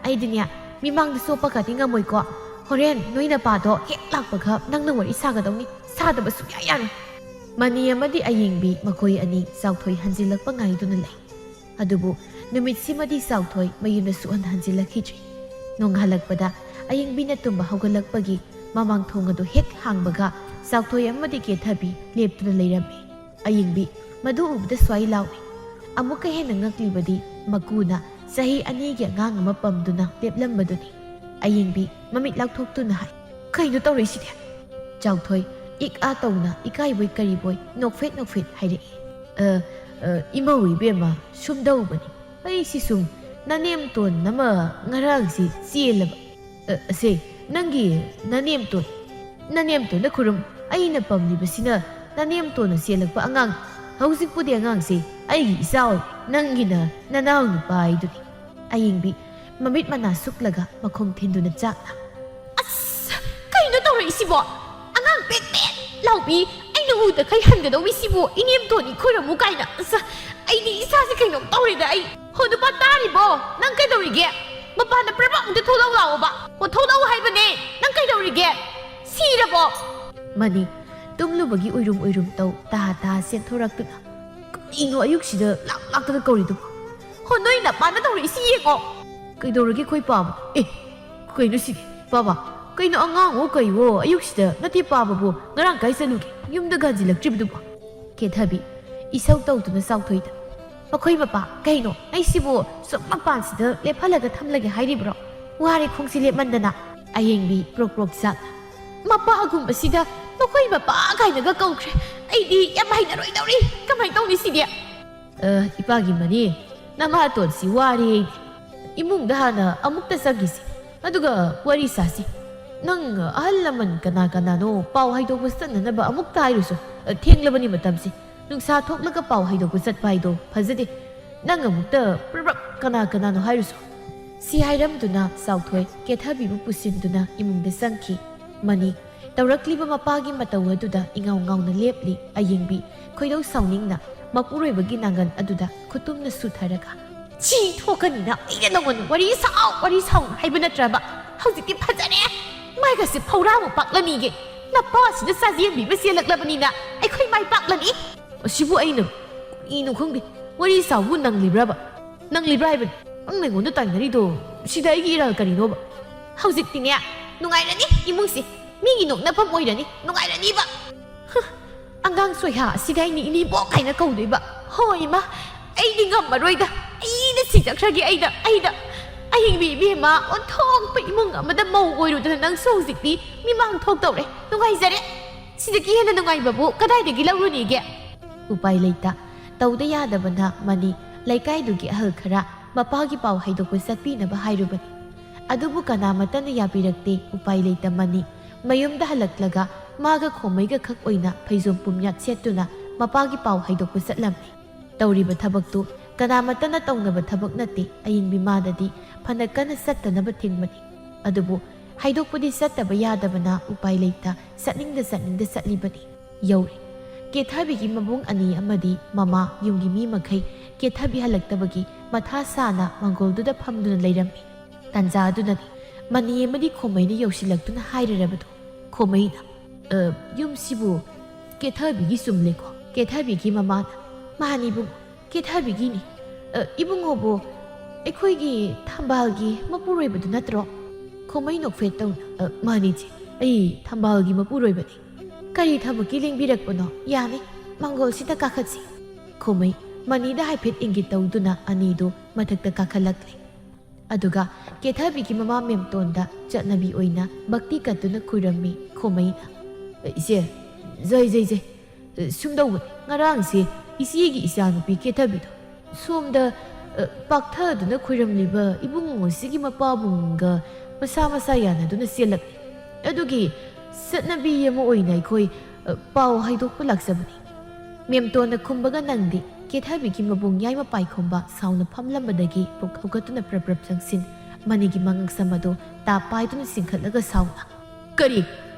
ꯑꯩꯗꯤꯅꯦ, ꯃꯤꯃꯥꯡꯗ ꯆꯣꯞꯄꯒꯗꯤ ꯉꯝꯃꯣꯏꯀꯣ꯫ ꯍꯣꯔꯦꯟ ꯅꯣꯏ ꯅꯄꯥꯗꯣ ꯍꯦꯛ ꯂꯥꯛꯄꯒ ꯅꯪꯅ ꯋꯥꯔꯤ ꯁꯥꯒꯗꯧꯅꯤ, ꯁꯥꯗꯕ ꯁꯨꯡꯌꯥ ꯌꯥꯔꯣꯏ꯫" ꯃꯅꯤ ꯑꯃꯗꯤ ꯑꯌꯤꯡꯕꯤ ꯃꯈꯣꯏ ꯑꯅꯤ ꯆꯥꯎꯊꯣꯏ ꯍꯟꯖꯤꯜꯂꯛꯄ ꯉꯥꯏꯗꯨꯅ ꯂꯩ꯫ ꯑꯗꯨꯕꯨ ꯅꯨꯃꯤꯠꯁꯤꯃꯗꯤ ꯆꯥꯎꯊꯣꯏ ꯃꯌꯨꯝꯗ ꯁꯨꯛꯍꯟ ꯍꯟꯖꯤꯜꯂꯛꯈꯤꯗ꯭ꯔꯤ꯫ ꯅꯣꯡꯉꯥꯜꯂꯛꯄꯗ ꯑꯌꯤꯡꯕꯤꯅ ꯇꯨꯝꯕ ꯍꯧꯒꯠꯂꯛꯄꯒꯤ ꯃꯃꯥꯡ ꯊꯣꯡ ꯑꯗꯨ ꯍꯦꯛ ꯍꯥꯡꯕꯒ ꯆꯥꯎꯊꯣꯏ ꯑꯃꯗꯤ ꯀꯦꯊꯕꯤ ꯂꯦꯞꯇꯨꯅ ꯂꯩꯔꯝꯃꯤ꯫ ꯑꯌꯤꯡꯕꯤ ꯃꯗꯨ ꯎꯕꯗ ꯁ꯭ꯋꯥꯏ ꯂꯥꯎꯏ꯫ ꯑꯃꯨꯛꯀ ꯍꯦꯟꯅ ꯉꯛꯂꯤꯕꯗꯤ ꯃꯀꯨꯅ ꯆꯍꯤ ꯑꯅꯤꯒꯤ ꯑꯉꯥꯡ ꯑꯃ ꯄꯝꯗꯨꯅ ꯂꯦꯞꯂꯝꯕꯗꯨꯅꯤ꯫ ꯑꯌꯤꯡꯕꯤ ꯃꯃꯤꯠ ꯂꯥꯎꯊꯣꯛꯇꯨꯅ ꯍꯥꯏ, "ꯀꯩꯅꯣ ꯇꯧꯔꯛꯏꯁꯤꯗꯤ?" ꯆꯥꯎꯊꯣꯏ ꯏꯛ ꯑꯥ ꯇꯧꯅ ꯏꯀꯥꯏꯕꯣꯏ ꯀꯔꯤꯕꯣꯏ ꯅꯣꯛꯐꯦꯠ ꯅꯣꯛꯐꯦꯠ ꯍꯥꯏꯔꯛꯏ꯫ "ꯑ, ꯑ, ꯏꯃꯧ ꯏꯕꯦꯝꯃ, ꯁꯨꯝꯗꯧꯕꯅꯤ꯫ ꯑꯩꯁꯤ ꯁꯨꯝ ꯅꯅꯦꯝꯇꯣꯟ ꯑꯃ ꯉꯔꯥꯡꯁꯤ ꯆꯦꯜꯂꯕ꯫ ꯑ, ꯑꯁꯦ, ꯅꯪꯒꯤ ꯅꯅꯦꯝꯇꯣꯟ, ꯅꯅꯦꯝꯇꯣꯟꯗ ꯈꯨꯔꯨꯝ, ꯑꯩꯅ ꯄꯝꯂꯤꯕꯁꯤꯅ ꯅꯅꯦꯝꯇꯣꯟꯅ ꯆꯦꯜꯂꯛꯄ ꯑꯉꯥꯡ꯫ ꯍꯧꯖꯤꯛꯄꯨꯗꯤ ꯑꯉꯥꯡꯁꯦ ꯑꯩꯒꯤ ꯏꯆꯥ ꯑꯣꯏ, ꯅꯪꯒꯤꯅ ꯅꯅꯥꯎ ꯅꯨꯄꯥ ꯍꯥꯏꯗꯨꯅꯤ꯫" ꯑꯌꯤꯡꯕꯤ ꯃꯃꯤꯠ ꯃꯅꯥ ꯁꯨꯛꯂꯒ ꯃꯈꯣꯡ ꯊꯤꯟꯗꯨꯅ ꯆꯥꯛꯅ, "ꯑꯁ! ꯀꯩꯅꯣ ꯇꯧꯔꯛꯏꯁꯤꯕꯣ? ꯑꯉꯥꯡ ꯄꯦꯠ ꯄꯦꯠ ꯂꯥꯎꯕꯤ, ꯑꯩꯅ ꯎꯗꯈꯩ ꯍꯟꯒꯗꯧꯕꯤꯁꯤꯕꯨ ꯏꯅꯦꯝꯇꯣꯟ ꯏꯈꯨꯔꯝꯃꯨ ꯀꯥꯏꯅ꯫ ꯑꯁ, ꯑꯩꯗꯤ ꯏꯁꯥꯁꯦ ꯀꯩꯅꯣꯝ ꯇꯧꯔꯦꯗ ꯑꯩ꯫ ꯍꯣ, ꯅꯨꯄꯥ ꯇꯥꯔꯤꯕꯣ? ꯅꯪ ꯀꯩꯗꯧꯔꯤꯒꯦ?" ꯃꯄꯥꯟꯗ ꯄ꯭ꯔꯕꯛ ꯑꯝꯇ ꯊꯣꯛꯂꯛꯎ ꯂꯥꯛꯑꯣꯕ꯫ ꯑꯣ, ꯊꯣꯛꯂꯛꯎ ꯍꯥꯏꯕꯅꯦ꯫ ꯅꯪ ꯀꯩꯗꯧꯔꯤꯒꯦ? ꯁꯤꯔꯕꯣ? ꯃꯅꯤ ꯇꯨꯝꯂꯨꯕꯒꯤ ꯎꯏꯔꯨꯝ ꯎꯏꯔꯨꯝ ꯇꯧ ꯇꯥ ꯇꯥ ꯆꯦꯟꯊꯣꯔꯛꯇꯨꯅ, "ꯀꯔꯤꯅꯣ ꯑꯌꯨꯛꯁꯤꯗ ꯂꯥꯛ ꯂꯥꯛꯇꯅ ꯀꯧꯔꯤꯗꯨꯕꯣ?" "ꯍꯣ, ꯅꯣꯏ ꯅꯄꯥꯅ ꯇꯧꯔꯛꯏꯁꯤ ꯌꯦꯡꯉꯣ꯫ ꯀꯩꯗꯧꯔꯒꯦ ꯑꯩꯈꯣꯏ ꯄꯥꯕ? ꯑꯦ, ꯀꯩꯅꯣ ꯁꯤꯗꯤ? ꯄꯥꯕ, ꯀꯩꯅꯣ ꯑꯉꯥꯡꯉꯣ ꯀꯩꯋꯣ ꯑꯌꯨꯛꯁꯤꯗ ꯅꯠꯇꯦ ꯄꯥꯕꯕꯨ ꯉꯔꯥꯡ ꯀꯥꯏ ꯆꯠꯂꯨꯒꯦ? ꯌꯨꯝꯗꯒ ꯍꯟꯖꯤꯜꯂꯛꯇ꯭ꯔꯤꯕꯗꯨꯕꯣ?" ꯀꯦꯊꯕꯤ ꯏꯁꯧ ꯇꯧꯗꯨꯅ ꯆꯥꯎꯊꯣꯏꯗ, "ꯃꯈꯣꯏ ꯃꯄꯥ, ꯀꯩꯅꯣ ꯑꯩꯁꯤꯕꯨ ꯁꯨꯝ ꯃꯄꯥꯟꯁꯤꯗ ꯂꯦꯞꯍꯜꯂꯒ ꯊꯝꯂꯒꯦ ꯍꯥꯏꯔꯤꯕ꯭ꯔꯣ? ꯋꯥꯔꯦ ꯈꯣꯡꯁꯤ ꯂꯦꯞꯃꯟꯗꯅ꯫" ꯑꯌꯦꯡꯕꯤ ꯄ꯭ꯔꯣꯛ ꯄ꯭ꯔꯣꯛ ꯆꯥꯛ, "ꯃꯄꯥꯒꯨꯝꯕꯁꯤꯗ ꯃꯈꯣꯏ ꯃꯄꯥ ꯀꯥꯏꯅꯒ ꯀꯧꯈ꯭ꯔꯦ꯫ ꯑꯩꯗꯤ ꯌꯥꯝ ꯍꯩꯅꯔꯣꯏꯗꯧꯔꯤ꯫ ꯀꯃꯥꯏꯅ ꯇꯧꯅꯤ ꯁꯤꯗꯤ?" "ꯑ, ꯏꯄꯥꯒꯤ ꯃꯅꯤ, ꯅꯃꯥꯇꯣꯟꯁꯤ ꯋꯥꯔꯦ꯫ ꯏꯃꯨꯡꯗ ꯍꯥꯟꯅ ꯑꯃꯨꯛꯇ ꯆꯪꯈꯤꯁꯤ, ꯑꯗꯨꯒ ꯋꯥꯔꯤ ꯁꯥꯁꯤ꯫ ꯅꯪ ꯑꯍꯜ ꯂꯃꯟ ꯀꯅꯥ ꯀꯅꯥꯅꯣ ꯄꯥꯎ ꯍꯥꯏꯗꯣꯛꯄ ꯆꯠꯅꯅꯕ ꯑꯃꯨꯛꯇ ꯍꯥꯏꯔꯨꯁꯨ꯫ ꯑ, ꯊꯦꯡꯂꯕꯅꯤ ꯃꯇꯝꯁꯤ꯫ ꯅꯨꯡꯁꯥ ꯊꯣꯛꯂꯒ ꯄꯥꯎ ꯍꯥꯏꯗꯣꯛꯄ ꯆꯠꯄ ꯍꯥꯏꯗꯣ ꯐꯖꯗꯦ꯫ ꯅꯪ ꯑꯃꯨꯛꯇ ꯄ꯭ꯔꯞ ꯄ꯭ꯔꯞ ꯀꯅꯥ ꯀꯅꯥꯅꯣ ꯍꯥꯏꯔꯨꯁꯨ꯫" ꯁꯤ ꯍꯥꯏꯔꯝꯗꯨꯅ ꯆꯥꯎꯊꯣꯏ ꯀꯦꯊꯕꯤꯕꯨ ꯄꯨꯁꯤꯟꯗꯨꯅ ꯏꯃꯨꯡꯗ ꯆꯪꯈꯤ꯫ ꯃꯅꯤ ꯇꯧꯔꯛꯂꯤꯕ ꯃꯄꯥꯒꯤ ꯃꯇꯧ ꯑꯗꯨꯗ ꯏꯉꯥꯎ ꯉꯥꯎꯅ ꯂꯦꯞꯂꯤ꯫ ꯑꯌꯦꯡꯕꯤ ꯈꯣꯏꯗꯧ ꯁꯥꯎꯅꯤꯡꯅ ꯃꯄꯨꯔꯣꯏꯕꯒꯤ ꯅꯥꯉꯟ ꯑꯗꯨꯗ ꯈꯨꯇꯨꯝꯅ ꯁꯨꯊꯔꯒ, "ꯁꯤ ꯊꯣꯛꯀꯅꯤꯅ ꯑꯩꯅ ꯅꯉꯣꯟꯗ ꯋꯥꯔꯤ ꯁꯥꯎ, ꯋꯥꯔꯤ ꯁꯥꯎ ꯍꯥꯏꯕ ꯅꯠꯇ꯭ꯔꯕ? ꯍꯧꯖꯤꯛꯇꯤ ꯐꯖꯔꯦ꯫ ꯃꯥꯏꯒꯁꯦ ꯐꯧꯔꯥꯃꯨꯛ ꯄꯥꯛꯂꯅꯤꯒꯦ꯫ ꯅꯄꯥꯁꯤꯅ ꯆꯥꯖꯦꯟꯕꯤ ꯑꯃ ꯆꯦꯜꯂꯛꯂꯕꯅꯤꯅ ꯑꯩꯈꯣꯏ ꯃꯥꯏ ꯄꯥꯛꯂꯅꯤ꯫" "ꯑꯁꯤꯕꯨ ꯑꯩꯅ ꯀꯔꯤꯅꯣ ꯈꯪꯗꯦ꯫ ꯋꯥꯔꯤ ꯁꯥꯎꯕꯨ ꯅꯪꯂꯤꯕ꯭ꯔꯕ? ꯅꯪꯂꯤꯕ꯭ꯔꯥ ꯍꯥꯏꯕꯅꯤ꯫ ꯅꯪꯅ ꯑꯩꯉꯣꯟꯗ ꯇꯥꯏꯅꯔꯤꯗꯣ ꯁꯤꯗ ꯑꯩꯒꯤ ꯏꯔꯥꯜ ꯀꯔꯤꯅꯣꯕ?" "ꯍꯧꯖꯤꯛꯇꯤꯅꯦ, ꯅꯨꯡꯉꯥꯏꯔꯅꯤ ꯏꯃꯨꯡꯁꯦ꯫ ꯃꯤꯒꯤ ꯅꯣꯛꯅꯐꯝ ꯑꯣꯏꯔꯅꯤ꯫ ꯅꯨꯡꯉꯥꯏꯔꯅꯤꯕ꯫ ꯍ, ꯑꯉꯥꯡ ꯁꯣꯏꯍꯥ ꯑꯁꯤꯗ ꯑꯩꯅ ꯏꯅꯦꯕꯣꯛ ꯍꯥꯏꯅ ꯀꯧꯗꯣꯏꯕ꯫ ꯍꯣ ꯏꯃꯥ, ꯑꯩꯗꯤ ꯉꯝꯃꯔꯣꯏꯗ꯫ ꯑꯩꯗ ꯁꯤꯖꯈ꯭ꯔꯒꯦ ꯑꯩꯗ, ꯑꯩꯗ꯫ ꯑꯌꯤꯡꯕꯤ ꯏꯕꯦꯝꯃ, ꯑꯣꯟꯊꯣꯛꯄ ꯏꯃꯨꯡ ꯑꯃꯗ ꯃꯧ ꯑꯣꯏꯔꯨꯗꯅ ꯅꯪꯁꯨ ꯍꯧꯖꯤꯛꯇꯤ ꯃꯤꯃꯥꯡ ꯊꯣꯛꯇꯧꯔꯦ꯫ ꯅꯨꯡꯉꯥꯏꯖꯔꯦ꯫ ꯁꯤꯗꯒꯤ ꯍꯦꯟꯅ ꯅꯨꯡꯉꯥꯏꯕꯕꯨ ꯀꯗꯥꯏꯗꯒꯤ ꯂꯧꯔꯨꯅꯤꯒꯦ?" ꯎꯄꯥꯏ ꯂꯩꯇ꯫ ꯇꯧꯗ ꯌꯥꯗꯕꯅ ꯃꯅꯤ ꯂꯩꯀꯥꯏꯗꯨꯒꯤ ꯑꯍꯜ ꯈꯔ ꯃꯄꯥꯒꯤ ꯄꯥꯎ ꯍꯥꯏꯗꯣꯛꯄ ꯆꯠꯄꯤꯅꯕ ꯍꯥꯏꯔꯨꯕꯅꯤ꯫ ꯑꯗꯨꯕꯨ ꯀꯅꯥꯃꯠꯇꯅ ꯌꯥꯕꯤꯔꯛꯇꯦ꯫ ꯎꯄꯥꯏ ꯂꯩꯇ ꯃꯅꯤ ꯃꯌꯨꯝꯗ ꯍꯜꯂꯛꯂꯒ ꯃꯥꯒ ꯈꯣꯃꯩꯒ ꯈꯛ ꯑꯣꯏꯅ ꯐꯩꯖꯣꯝ ꯄꯨꯝꯌꯥꯠ ꯁꯦꯠꯇꯨꯅ ꯃꯄꯥꯒꯤ ꯄꯥꯎ ꯍꯥꯏꯗꯣꯛꯄ ꯆꯠꯂꯝꯃꯤ꯫ ꯇꯧꯔꯤꯕ ꯊꯕꯛꯇꯨ ꯀꯅꯥꯃꯠꯇꯅ ꯇꯧꯅꯕ ꯊꯕꯛ ꯅꯠꯇꯦ꯫ ꯑꯌꯤꯡꯕꯤ ꯃꯥꯗꯗꯤ ꯐꯅ ꯀꯟꯅ ꯆꯠꯇꯅꯕ ꯊꯤꯡꯕꯅꯤ꯫ ꯑꯗꯨꯕꯨ ꯍꯥꯏꯗꯣꯛꯄꯗꯤ ꯆꯠꯇꯕ ꯌꯥꯗꯕꯅ ꯎꯄꯥꯏ ꯂꯩꯇ ꯆꯠꯅꯤꯡꯗ ꯆꯠꯅꯤꯡꯗ ꯆꯠꯂꯤꯕꯅꯤ꯫ ꯌꯧꯔꯦ꯫ ꯀꯦꯊꯕꯤꯒꯤ ꯃꯕꯨꯡ ꯑꯅꯤ ꯑꯃꯗꯤ ꯃꯃꯥ, ꯌꯨꯝꯒꯤ ꯃꯤ ꯃꯈꯩ ꯀꯦꯊꯕꯤ ꯍꯜꯂꯛꯇꯕꯒꯤ ꯃꯊꯥ ꯁꯥꯅ ꯃꯪꯒꯣꯜꯗꯨꯗ ꯐꯝꯗꯨꯅ ꯂꯩꯔꯝꯃꯤ꯫ ꯇꯥꯟꯖꯥ ꯑꯗꯨꯗꯅꯤ ꯃꯅꯤ ꯑꯃꯗꯤ ꯈꯣꯃꯩꯅ ꯌꯧꯁꯤꯜꯂꯛꯇꯨꯅ ꯍꯥꯏꯔꯔꯕꯗꯣ꯫ ꯈꯣꯃꯩꯅ, "ꯑ, ꯌꯨꯝꯁꯤꯕꯨ ꯀꯦꯊꯕꯤꯒꯤ ꯆꯨꯝꯂꯦꯀꯣ?" ꯀꯦꯊꯕꯤꯒꯤ ꯃꯃꯥꯅ, "ꯃꯥꯅꯤ ꯏꯕꯨꯡꯉꯣ, ꯀꯦꯊꯕꯤꯒꯤꯅꯤ꯫ ꯑ, ꯏꯕꯨꯡꯉꯣꯕꯨ ꯑꯩꯈꯣꯏꯒꯤ ꯊꯝꯕꯥꯜꯒꯤ ꯃꯄꯨꯔꯣꯏꯕꯗꯨ ꯅꯠꯇ꯭ꯔꯣ?" ꯈꯣꯃꯩ ꯅꯣꯛꯐꯦꯠ ꯇꯧꯅ, "ꯑ, ꯃꯥꯅꯤ ꯏꯆꯦ, ꯑꯩ ꯊꯝꯕꯥꯜꯒꯤ ꯃꯄꯨꯔꯣꯏꯕꯅꯤ꯫ ꯀꯔꯤ ꯊꯕꯛꯀꯤ ꯂꯦꯡꯕꯤꯔꯛꯄꯅꯣ? ꯌꯥꯅꯤ, ꯃꯥꯡꯒꯣꯜꯁꯤꯗ ꯀꯥꯈꯠꯁꯤ꯫" ꯈꯣꯃꯩ ꯃꯅꯤꯗ ꯍꯥꯏꯐꯦꯠ ꯏꯪꯒꯤꯠ ꯇꯧꯗꯨꯅ ꯑꯅꯤꯗꯨ ꯃꯊꯛꯇ ꯀꯥꯈꯠꯂꯛꯂꯦ꯫ ꯑꯗꯨꯒ ꯀꯦꯊꯕꯤꯒꯤ ꯃꯃꯥ ꯃꯦꯝꯇꯣꯟꯗ ꯆꯠꯅꯕꯤ ꯑꯣꯏꯅ ꯚꯛꯇꯤ ꯀꯠꯇꯨꯅ ꯈꯨꯔꯝꯃꯤ ꯈꯣꯃꯩꯅ꯫ "ꯏꯆꯦ, ꯖꯩ, ꯖꯩ, ꯖꯩ꯫ ꯁꯨꯝꯗꯧꯕꯅꯤ, ꯉꯔꯥꯡꯁꯦ ꯏꯆꯦꯒꯤ ꯏꯆꯥꯅꯨꯄꯤ ꯀꯦꯊꯕꯤꯗꯣ ꯁꯣꯝꯗ, ꯑ, ꯄꯥꯛꯊꯗꯨꯅ ꯈꯨꯔꯝꯂꯤꯕ ꯏꯕꯨꯡꯉꯣꯁꯤꯒꯤ ꯃꯄꯥꯕꯨꯡꯒ ꯃꯁꯥ ꯃꯁꯥ ꯌꯥꯅꯗꯨꯅ ꯆꯦꯜꯂꯛꯂꯦ꯫ ꯑꯗꯨꯒꯤ ꯆꯠꯅꯕꯤ ꯑꯃ ꯑꯣꯏꯅ ꯑꯩꯈꯣꯏ, ꯑ, ꯄꯥꯎ ꯍꯥꯏꯗꯣꯛꯄ ꯂꯥꯛꯆꯕꯅꯤ꯫" ꯃꯦꯝꯇꯣꯟꯅ ꯈꯨꯝꯕꯒ ꯅꯪꯗꯦ꯫ ꯀꯦꯊꯕꯤꯒꯤ ꯃꯕꯨꯡ ꯌꯥꯏꯃ ꯄꯥꯏꯈꯣꯝꯕ ꯁꯥꯎꯅ ꯐꯝꯂꯝꯕꯗꯒꯤ ꯄꯨꯛ ꯍꯧꯒꯠꯇꯨꯅ ꯄ꯭ꯔꯞ ꯄ꯭ꯔꯞ ꯆꯪꯁꯤꯟ ꯃꯅꯤꯒꯤ ꯃꯉꯛꯁꯝ ꯑꯗꯨ ꯇꯥꯞ ꯄꯥꯏꯗꯨꯅ ꯆꯤꯡꯈꯠꯂꯒ ꯁꯥꯎꯅ, "ꯀꯔꯤ?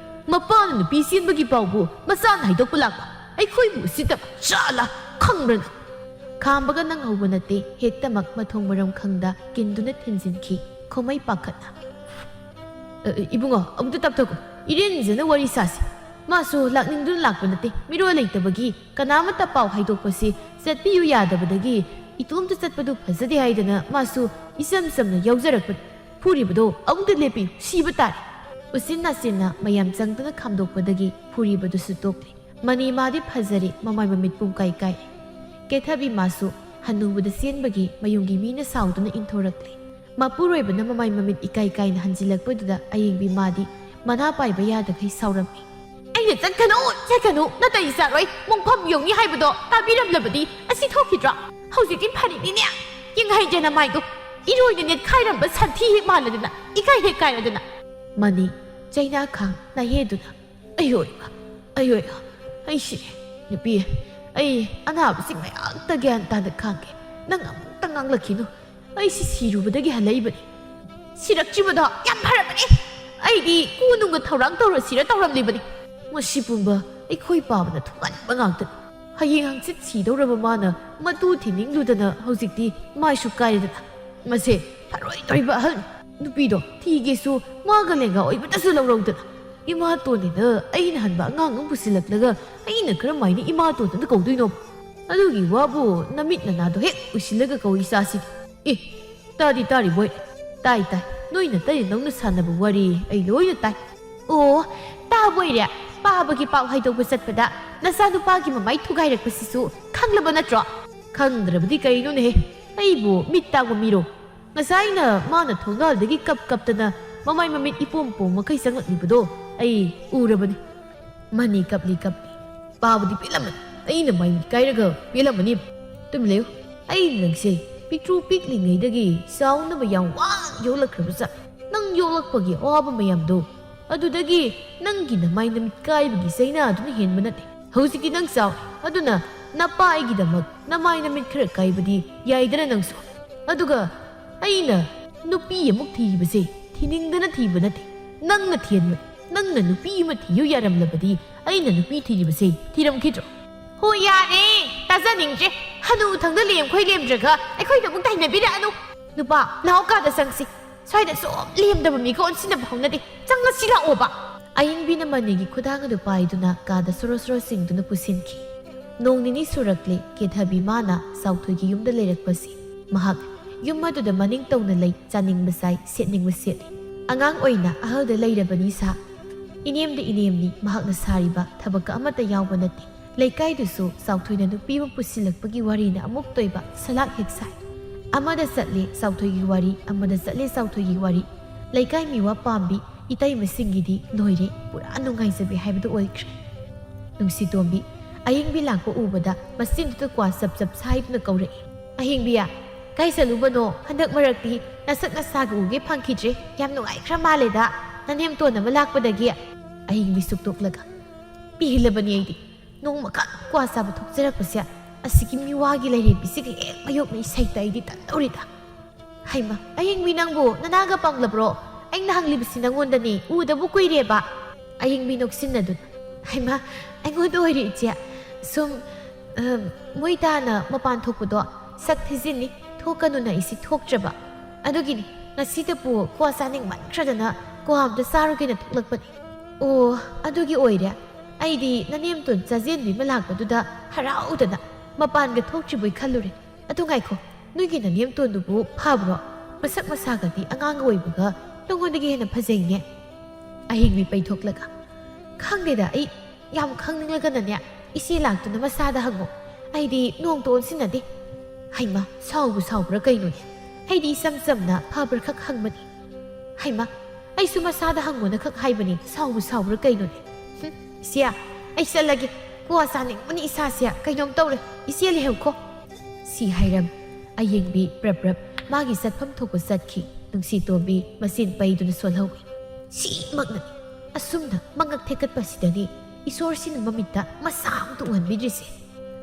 ꯃꯄꯥꯅ ꯅꯨꯄꯤ ꯆꯦꯟꯕꯒꯤ ꯄꯥꯎꯕꯨ ꯃꯆꯥꯅ ꯍꯥꯏꯗꯣꯛꯄ ꯂꯥꯛꯄ? ꯑꯩꯈꯣꯏꯕꯨ ꯎꯁꯤꯠꯇꯕ ꯆꯥꯂꯥ ꯈꯪꯕ꯭ꯔ ꯅꯪ?" ꯈꯥꯝꯕꯒ ꯅꯪꯍꯧꯕ ꯅꯠꯇꯦ, ꯍꯦꯛꯇꯃꯛ ꯃꯊꯣꯡ ꯃꯔꯝ ꯈꯪꯗ ꯀꯤꯟꯗꯨꯅ ꯊꯤꯟꯖꯤꯟꯈꯤ ꯈꯣꯃꯩ ꯄꯥꯈꯠꯅ꯫ "ꯑ, ꯏꯕꯨꯡꯉꯣ, ꯑꯃꯨꯛꯇ ꯇꯞꯊꯈꯣ꯫ ꯏꯔꯦꯟꯖꯅ ꯋꯥꯔꯤ ꯁꯥꯁꯤ꯫ ꯃꯥꯁꯨ ꯂꯥꯛꯅꯤꯡꯗꯨꯅ ꯂꯥꯛꯄ ꯅꯠꯇꯦ꯫ ꯃꯤꯔꯣꯜ ꯂꯩꯇꯕꯒꯤ ꯀꯅꯥꯃꯠꯇ ꯄꯥꯎ ꯍꯥꯏꯗꯣꯛꯄꯁꯤ ꯆꯠꯄꯤꯌꯨ ꯌꯥꯗꯕꯗꯒꯤ ꯏꯇꯣꯝꯇ ꯆꯠꯄꯗꯨ ꯐꯖꯗꯦ ꯍꯥꯏꯗꯅ ꯃꯥꯁꯨ ꯏꯆꯝ ꯆꯝꯅ ꯌꯥꯎꯖꯔꯛꯄꯅꯤ꯫ ꯐꯨꯔꯤꯕꯗꯣ ꯑꯃꯨꯛꯇ ꯂꯦꯞꯄꯤꯌꯨ, ꯁꯤꯕ ꯇꯥꯔꯦ꯫" ꯎꯆꯤꯟ ꯅꯥꯆꯤꯟꯅ ꯃꯌꯥꯝ ꯆꯪꯗꯨꯅ ꯈꯥꯝꯗꯣꯛꯄꯗꯒꯤ ꯐꯨꯔꯤꯕꯗꯨꯁꯨ ꯇꯣꯛꯂꯦ꯫ ꯃꯅꯤ ꯃꯥꯗꯤ ꯐꯖꯔꯦ, ꯃꯃꯥꯏ ꯃꯃꯤꯠ ꯄꯨꯡꯀꯥꯏ ꯀꯥꯏꯔꯦ꯫ ꯀꯦꯊꯕꯤ ꯃꯥꯁꯨ ꯍꯟꯅꯨꯕꯗ ꯆꯦꯟꯕꯒꯤ ꯃꯌꯨꯝꯒꯤ ꯃꯤꯅ ꯁꯥꯎꯗꯨꯅ ꯏꯟꯊꯣꯔꯛꯂꯦ꯫ ꯃꯄꯨꯔꯣꯏꯕꯅ ꯃꯃꯥꯏ ꯃꯃꯤꯠ ꯏꯀꯥꯏ ꯀꯥꯏꯅ ꯍꯟꯖꯤꯜꯂꯛꯄꯗꯨꯗ ꯑꯌꯦꯡꯕꯤ ꯃꯥꯗꯤ ꯃꯅꯥ ꯄꯥꯏꯕ ꯌꯥꯗꯈꯩ ꯁꯥꯎꯔꯝꯃꯤ꯫ "ꯑꯩꯅ ꯆꯠꯀꯅꯨ, ꯆꯠꯀꯅꯨ, ꯅꯇꯩ ꯆꯥꯔꯣꯏ, ꯃꯣꯡꯐꯝ ꯌꯧꯅꯤ ꯍꯥꯏꯕꯗꯣ ꯇꯥꯕꯤꯔꯝꯂꯕꯗꯤ ꯑꯁꯤ ꯊꯣꯛꯈꯤꯗ꯭ꯔꯣ? ꯍꯧꯖꯤꯛꯇꯤ ꯐꯔꯤꯅꯤꯅꯦ꯫ ꯌꯦꯡꯍꯩꯗꯦ ꯅꯃꯥꯏꯗꯣ, ꯏꯔꯣꯏꯅ ꯅꯦꯠꯈꯥꯏꯔꯝꯕ ꯁꯟꯊꯤ ꯍꯦꯛ ꯃꯥꯜꯂꯗꯅ, ꯏꯀꯥꯏ ꯍꯦꯛ ꯀꯥꯏꯔꯗꯅ꯫" ꯃꯅꯤ ꯆꯩꯅꯥ ꯈꯥꯡ ꯅꯥꯍꯦꯗꯨꯅ, "ꯑꯌꯣꯏꯃ, ꯑꯌꯣꯏꯃ, ꯑꯩ ꯁꯤꯔꯦ꯫ ꯅꯨꯄꯤ, ꯑꯩ ꯑꯅꯥꯕꯁꯤ ꯃꯌꯥꯝꯇ ꯒ꯭ꯌꯥꯟ ꯇꯥꯅ ꯈꯥꯡꯒꯦ꯫ ꯅꯪ ꯑꯃꯨꯛꯇ ꯉꯥꯡꯂꯛꯈꯤꯅꯨ꯫ ꯑꯩ ꯁꯤ ꯁꯤꯔꯨꯕꯗꯒꯤ ꯍꯜꯂꯛꯏꯕꯅꯤ꯫" "ꯁꯤꯔꯛꯇ꯭ꯔꯤꯕꯗꯣ ꯌꯥꯝ ꯐꯔꯕꯅꯤ꯫ ꯑꯩꯗꯤ ꯀꯨ ꯅꯨꯡꯒ ꯊꯧꯔꯥꯡ ꯇꯧꯔꯁꯤꯔ ꯇꯧꯔꯝꯂꯤꯕꯅꯤ꯫ ꯃꯁꯤ ꯄꯨꯝꯕ ꯑꯩꯈꯣꯏ ꯄꯥꯕꯅ ꯊꯣꯛꯍꯟꯕ ꯉꯥꯛꯇꯅꯤ꯫ ꯍꯌꯦꯡ ꯍꯪꯆꯤꯠ ꯁꯤꯗꯧꯔꯕ ꯃꯥꯅ ꯃꯇꯨ ꯊꯤꯅꯤꯡꯂꯨꯗꯅ ꯍꯧꯖꯤꯛꯇꯤ ꯃꯥꯏꯁꯨ ꯀꯥꯏꯔꯗꯅ꯫ ꯃꯁꯦ ꯐꯔꯣꯏꯗꯧꯔꯤꯕ ꯑꯍꯜ꯫ ꯅꯨꯄꯤꯗꯣ ꯊꯤꯒꯦꯁꯨ ꯃꯥꯒ ꯂꯦꯡꯒꯥ ꯑꯣꯏꯕꯇꯁꯨ ꯂꯧꯔꯧꯗꯅ, ꯏꯃꯥꯇꯣꯟꯅꯤꯅ ꯑꯩꯅ ꯍꯟꯕ ꯑꯉꯥꯡ ꯑꯃ ꯄꯨꯁꯤꯜꯂꯛꯂꯒ ꯑꯩꯅ ꯀꯔꯝꯍꯥꯏꯅ ꯏꯃꯥꯇꯣꯟꯗꯅ ꯀꯧꯗꯣꯏꯅꯣ? ꯑꯗꯨꯒꯤ ꯋꯥꯕꯨ ꯅꯃꯤꯠ ꯅꯅꯥꯗꯣ ꯍꯦꯛ ꯎꯏꯁꯤꯜꯂꯒ ꯀꯧ ꯏꯆꯥꯁꯤꯗꯤ꯫ ꯑꯦ, ꯇꯥꯗꯤ ꯇꯥꯔꯤꯕꯣꯏ꯫ ꯇꯥꯏ, ꯇꯥꯏ꯫ ꯅꯣꯏ ꯅꯇꯩ ꯅꯅꯥꯎꯅ ꯁꯥꯟꯅꯕ ꯋꯥꯔꯤ ꯑꯩ ꯂꯣꯏꯅ ꯇꯥꯏ꯫ ꯑꯣ, ꯇꯥꯕꯣꯏꯔꯦ꯫ ꯄꯥꯕꯒꯤ ꯄꯥꯎ ꯍꯥꯏꯗꯣꯛꯄ ꯆꯠꯄꯗ ꯅꯆꯥꯅꯨꯄꯥꯒꯤ ꯃꯃꯥꯏ ꯊꯨꯒꯥꯏꯔꯛꯄꯁꯤꯁꯨ ꯈꯪꯂꯕ ꯅꯠꯇ꯭ꯔꯣ? ꯈꯪꯗ꯭ꯔꯕꯗꯤ ꯀꯩꯅꯣꯅꯦꯍꯦ? ꯑꯩꯕꯨ ꯃꯤꯠ ꯇꯥꯡꯕ ꯃꯤꯔꯣ? ꯉꯁꯥꯏꯅ ꯃꯥꯅ ꯊꯣꯡꯒꯥꯜꯗꯒꯤ ꯀꯞ ꯀꯞꯇꯅ ꯃꯃꯥꯏ ꯃꯃꯤꯠ ꯏꯄꯣꯝ ꯄꯣꯝ ꯃꯈꯩ ꯆꯪꯂꯛꯂꯤꯕꯗꯣ ꯑꯩ ꯎꯔꯕꯅꯤ꯫ ꯃꯅꯤ ꯀꯞꯂꯤ ꯀꯞꯂꯤ꯫ ꯄꯥꯕꯗꯤ ꯄꯦꯜꯂꯝꯃꯅꯤ꯫ ꯑꯩꯅ ꯃꯥꯏ ꯃꯤꯠ ꯀꯥꯏꯔꯒ ꯄꯦꯜꯂꯝꯃꯅꯤ꯫ ꯇꯨꯃꯤꯟ ꯂꯩꯌꯨ꯫ ꯑꯩꯅ ꯅꯪꯁꯦ ꯄꯤꯛꯇ꯭ꯔꯨ ꯄꯤꯛꯂꯤꯉꯩꯗꯒꯤ ꯆꯥꯎꯅꯕ ꯌꯥꯝ ꯋꯥꯅ ꯌꯣꯛꯂꯛꯈ꯭ꯔꯕ ꯖꯥꯠ꯫ ꯅꯪ ꯌꯣꯛꯂꯛꯄꯒꯤ ꯑꯋꯥꯕ ꯃꯌꯥꯝꯗꯣ, ꯑꯗꯨꯗꯒꯤ ꯅꯪꯒꯤ ꯅꯃꯥꯏ ꯅꯃꯤꯠ ꯀꯥꯏꯕꯒꯤ ꯆꯩꯅꯥꯗꯨꯅ ꯍꯦꯟꯕ ꯅꯠꯇꯦ꯫ ꯍꯧꯖꯤꯛꯇꯤ ꯅꯪ ꯆꯥꯎꯔꯦ, ꯑꯗꯨꯅ ꯅꯄꯥ ꯑꯩꯒꯤꯗꯃꯛ ꯅꯃꯥꯏ ꯅꯃꯤꯠ ꯈꯔ ꯀꯥꯏꯕꯗꯤ ꯌꯥꯏꯗꯅ ꯅꯪꯁꯨ꯫ ꯑꯗꯨꯒ ꯑꯩꯅ ꯅꯨꯄꯤ ꯑꯃꯨꯛ ꯊꯤꯔꯤꯕꯁꯦ ꯊꯤꯅꯤꯡꯗꯅ ꯊꯤꯕ ꯅꯠꯇꯦ, ꯅꯪꯅ ꯊꯤꯍꯟꯕꯅꯤ꯫ ꯅꯪꯅ ꯅꯨꯄꯤ ꯑꯃ ꯊꯤꯌꯨ ꯌꯥꯔꯝꯂꯕꯗꯤ ꯑꯩꯅ ꯅꯨꯄꯤ ꯊꯤꯔꯤꯕꯁꯦ ꯊꯤꯔꯝꯈꯤꯗ꯭ꯔꯣ? ꯍꯣ, ꯌꯥꯔꯦ, ꯇꯥꯖꯅꯤꯡꯗ꯭ꯔꯦ꯫ ꯍꯅꯨ ꯊꯪꯗ ꯂꯦꯝꯈꯣꯏ ꯂꯦꯝꯗ꯭ꯔꯒ ꯑꯩꯈꯣꯏꯗ ꯑꯃꯨꯛ ꯇꯥꯏꯅꯕꯤꯔꯛꯑꯅꯨ꯫ ꯅꯨꯄꯥ, ꯂꯥꯛꯑꯣ, ꯀꯥꯗ ꯆꯪꯁꯤ꯫ ꯁ꯭ꯋꯥꯏꯗ ꯁꯨꯝ ꯂꯦꯝꯗꯕ ꯃꯤꯒ ꯑꯣꯟꯁꯤꯟꯅꯕ ꯍꯧꯅꯗꯦ꯫ ꯆꯪꯉꯁꯤ ꯂꯥꯛꯑꯣꯕ꯫ ꯑꯌꯤꯡꯕꯤꯅ ꯃꯅꯤꯒꯤ ꯈꯨꯗꯥꯡ ꯑꯗꯨ ꯄꯥꯏꯗꯨꯅ ꯀꯥꯗ ꯁꯣꯔꯣ ꯁꯣꯔꯣ ꯆꯤꯡꯗꯨꯅ ꯄꯨꯁꯤꯟꯈꯤ꯫ ꯅꯣꯡ ꯅꯤꯅꯤ ꯁꯨꯔꯛꯂꯦ ꯀꯦꯊꯕꯤ ꯃꯥꯅ ꯆꯥꯎꯊꯣꯏꯒꯤ ꯌꯨꯝꯗ ꯂꯩꯔꯛꯄꯁꯤ꯫ ꯃꯍꯥꯛ ꯌꯨꯝ ꯑꯗꯨꯗ ꯃꯅꯤꯡ ꯇꯧꯅ ꯂꯩ, ꯆꯥꯅꯤꯡꯕ ꯆꯥꯏ, ꯁꯦꯠꯅꯤꯡꯕ ꯁꯦꯠꯂꯤ꯫ ꯑꯉꯥꯡ ꯑꯣꯏꯅ ꯑꯍꯜꯗ ꯂꯩꯔꯕꯅꯤ ꯁꯥ꯫ ꯏꯅꯦꯝꯗꯤ ꯏꯅꯦꯝꯅꯤ, ꯃꯍꯥꯛꯅ ꯁꯥꯔꯤꯕ ꯊꯕꯛꯀ ꯑꯃꯠꯇ ꯌꯥꯎꯕ ꯅꯠꯇꯦ꯫ ꯂꯩꯀꯥꯏꯗꯨꯁꯨ ꯆꯥꯎꯊꯣꯏꯅ ꯅꯨꯄꯤ ꯑꯃ ꯄꯨꯁꯤꯜꯂꯛꯄꯒꯤ ꯋꯥꯔꯤꯅ ꯑꯃꯨꯛꯇꯣꯏꯕ ꯁꯂꯥꯛ ꯍꯦꯛ ꯁꯥꯏ꯫ ꯑꯃꯗ ꯆꯠꯂꯦ ꯆꯥꯎꯊꯣꯏꯒꯤ ꯋꯥꯔꯤ, ꯑꯃꯗ ꯆꯠꯂꯦ ꯆꯥꯎꯊꯣꯏꯒꯤ ꯋꯥꯔꯤ꯫ ꯂꯩꯀꯥꯏ ꯃꯤꯋꯥ ꯄꯥꯝꯕꯤ ꯏꯇꯩꯃꯁꯤꯡꯒꯤꯗꯤ ꯂꯣꯏꯔꯦ, ꯄꯨꯔꯥ ꯅꯨꯡꯉꯥꯏꯖꯕꯤ ꯍꯥꯏꯕꯗꯨ ꯑꯣꯏꯈ꯭ꯔꯦ꯫ ꯅꯨꯡꯁꯤꯇꯣꯝꯕꯤ, ꯑꯌꯤꯡꯕꯤ ꯂꯥꯛꯄ ꯎꯕꯗ ꯃꯆꯤꯟꯗꯨꯗ ꯀ꯭ꯋꯥ ꯆꯞ ꯆꯞ ꯁꯥꯏꯗꯨꯅ ꯀꯧꯔꯛꯏ꯫ "ꯑꯍꯤꯡꯕꯤꯌꯥ, ꯀꯥꯏ ꯆꯠꯂꯨꯕꯅꯣ? ꯍꯟꯗꯛ ꯃꯔꯛꯇꯤ ꯅꯁꯛ ꯅꯁꯥꯒ ꯎꯒꯦ ꯐꯪꯈꯤꯗ꯭ꯔꯦ꯫ ꯌꯥꯝ ꯅꯨꯡꯉꯥꯏꯈ꯭ꯔ ꯃꯥꯜꯂꯦꯗ, ꯅꯅꯦꯝꯇꯣꯟ ꯑꯃ ꯂꯥꯛꯄꯗꯒꯤ?" ꯑꯍꯤꯡꯕꯤ ꯁꯨꯛꯇꯣꯛꯂꯒ, "ꯄꯦꯜꯂꯕꯅꯤ ꯑꯩꯗꯤ꯫ ꯅꯣꯡꯃꯈꯛ ꯀ꯭ꯋꯥ ꯆꯥꯕ ꯊꯣꯛꯆꯔꯛꯄꯁꯦ ꯑꯁꯤꯒꯤ ꯃꯤꯋꯥꯒꯤ ꯂꯩꯔꯦꯝꯕꯤꯁꯤꯒ ꯍꯦꯛ ꯃꯥꯌꯣꯛꯅ ꯏꯁꯩ ꯇꯥꯏꯗꯤ ꯇꯟꯗꯧꯔꯤꯗ꯫" "ꯍꯩꯃ, ꯑꯌꯤꯡꯕꯤ ꯅꯪꯕꯨ ꯅꯅꯥꯒ ꯄꯪꯂꯕ꯭ꯔꯣ? ꯑꯩꯅ ꯍꯪꯂꯤꯕꯁꯤ ꯅꯪꯉꯣꯟꯗꯅꯤ, ꯎꯗꯕ ꯀꯨꯏꯔꯦꯕ꯫" ꯑꯌꯤꯡꯕꯤ ꯅꯣꯛꯁꯤꯟꯅꯗꯨꯅ, "ꯍꯩꯃ, ꯑꯩꯉꯣꯟꯗ ꯑꯣꯏꯔꯦ ꯏꯆꯦ꯫ ꯁꯨꯝ, ꯑ, ꯃꯣꯏ ꯇꯥꯅ ꯃꯄꯥꯟ ꯊꯣꯛꯄꯗꯣ ꯁꯛ ꯊꯤꯖꯤꯟꯅꯤ, ꯊꯣꯛꯀꯅꯨꯅ ꯑꯩꯁꯤ ꯊꯣꯛꯇ꯭ꯔꯕ꯫ ꯑꯗꯨꯒꯤꯅꯤ, ꯉꯁꯤꯗꯕꯨ ꯀ꯭ꯋꯥ ꯆꯥꯅꯤꯡꯃꯟꯈ꯭ꯔꯗꯅ ꯀ꯭ꯋꯥ ꯑꯝꯇ ꯆꯥꯔꯨꯒꯦꯅ ꯊꯣꯛꯂꯛꯄꯅꯤ꯫ ꯑꯣ, ꯑꯗꯨꯒꯤ ꯑꯣꯏꯔꯦ꯫ ꯑꯩꯗꯤ ꯅꯅꯦꯝꯇꯣꯟ ꯆꯥꯖꯦꯟꯕꯤ ꯑꯃ ꯂꯥꯛꯄꯗꯨꯗ ꯍꯔꯥꯎꯗꯅ ꯃꯄꯥꯟꯒ ꯊꯣꯛꯇ꯭ꯔꯤꯕꯣꯏ ꯈꯜꯂꯨꯔꯦ꯫ ꯑꯗꯨ ꯉꯥꯏꯈꯣ, ꯅꯣꯏꯒꯤ ꯅꯅꯦꯝꯇꯣꯟꯗꯨꯕꯨ ꯐꯕ꯭ꯔꯣ? ꯃꯁꯛ ꯃꯁꯥꯒꯗꯤ ꯑꯉꯥꯡꯒ ꯑꯣꯏꯕꯒ ꯅꯉꯣꯟꯗꯒꯤ ꯍꯦꯟꯅ ꯐꯖꯩꯅꯦ꯫ ꯑꯍꯤꯡꯕꯤ ꯄꯩꯊꯣꯛꯂꯒ, ꯈꯪꯗꯦꯗ, ꯑꯩ ꯌꯥꯝ ꯈꯪꯅꯤꯡꯂꯒꯅꯅꯦ, ꯏꯆꯦ ꯂꯥꯛꯇꯨꯅ ꯃꯁꯥꯗ ꯍꯪꯉꯣ꯫ ꯑꯩꯗꯤ ꯅꯣꯡꯇ ꯑꯣꯟꯁꯤꯟꯅꯗꯦ꯫ ꯍꯩꯃꯥ, ꯁꯥꯎꯕꯨ ꯁꯥꯎꯕ꯭ꯔꯥ ꯀꯩꯅꯣꯅꯦ? ꯑꯩꯗꯤ ꯏꯆꯝ ꯆꯝꯅ ꯐꯕ꯭ꯔꯥ ꯈꯛ ꯍꯪꯕꯅꯤ꯫ ꯍꯩꯃꯥ, ꯑꯩꯁꯨ ꯃꯁꯥꯗ ꯍꯪꯉꯣꯅ ꯈꯛ ꯍꯥꯏꯕꯅꯤ, ꯁꯥꯎꯕꯨ ꯁꯥꯎꯕ꯭ꯔꯥ ꯀꯩꯅꯣꯅꯦ? ꯍꯨꯝ, ꯏꯆꯦ, ꯑꯩ ꯆꯠꯂꯒꯦ꯫ ꯀ꯭ꯋꯥ ꯆꯥꯅꯤꯡꯕꯅ ꯏꯁꯥꯁꯦ ꯀꯩꯅꯣꯝ ꯇꯧꯔꯦ꯫ ꯏꯆꯦ ꯂꯩꯍꯧꯈꯣ꯫ ꯁꯤ ꯍꯥꯏꯔꯝ ꯑꯌꯦꯡꯕꯤ ꯄ꯭ꯔꯞ ꯄ꯭ꯔꯞ ꯃꯥꯒꯤ ꯆꯠꯐꯝ ꯊꯣꯛꯄ ꯆꯠꯈꯤ꯫ ꯅꯨꯡꯁꯤꯇꯣꯝꯕꯤ ꯃꯆꯤꯟ ꯄꯩꯗꯨꯅ ꯁꯣꯜꯍꯧꯏ꯫ ꯁꯤꯃꯛꯅꯅꯤ ꯑꯁꯨꯝꯅ ꯃꯉꯛ ꯊꯦꯛꯀꯠꯄꯁꯤꯗꯅꯤ ꯏꯁꯣꯔꯁꯤꯅ ꯃꯃꯤꯠꯇ ꯃꯁꯥ ꯑꯃꯇ ꯎꯍꯟꯕꯤꯗ꯭ꯔꯤꯁꯦ꯫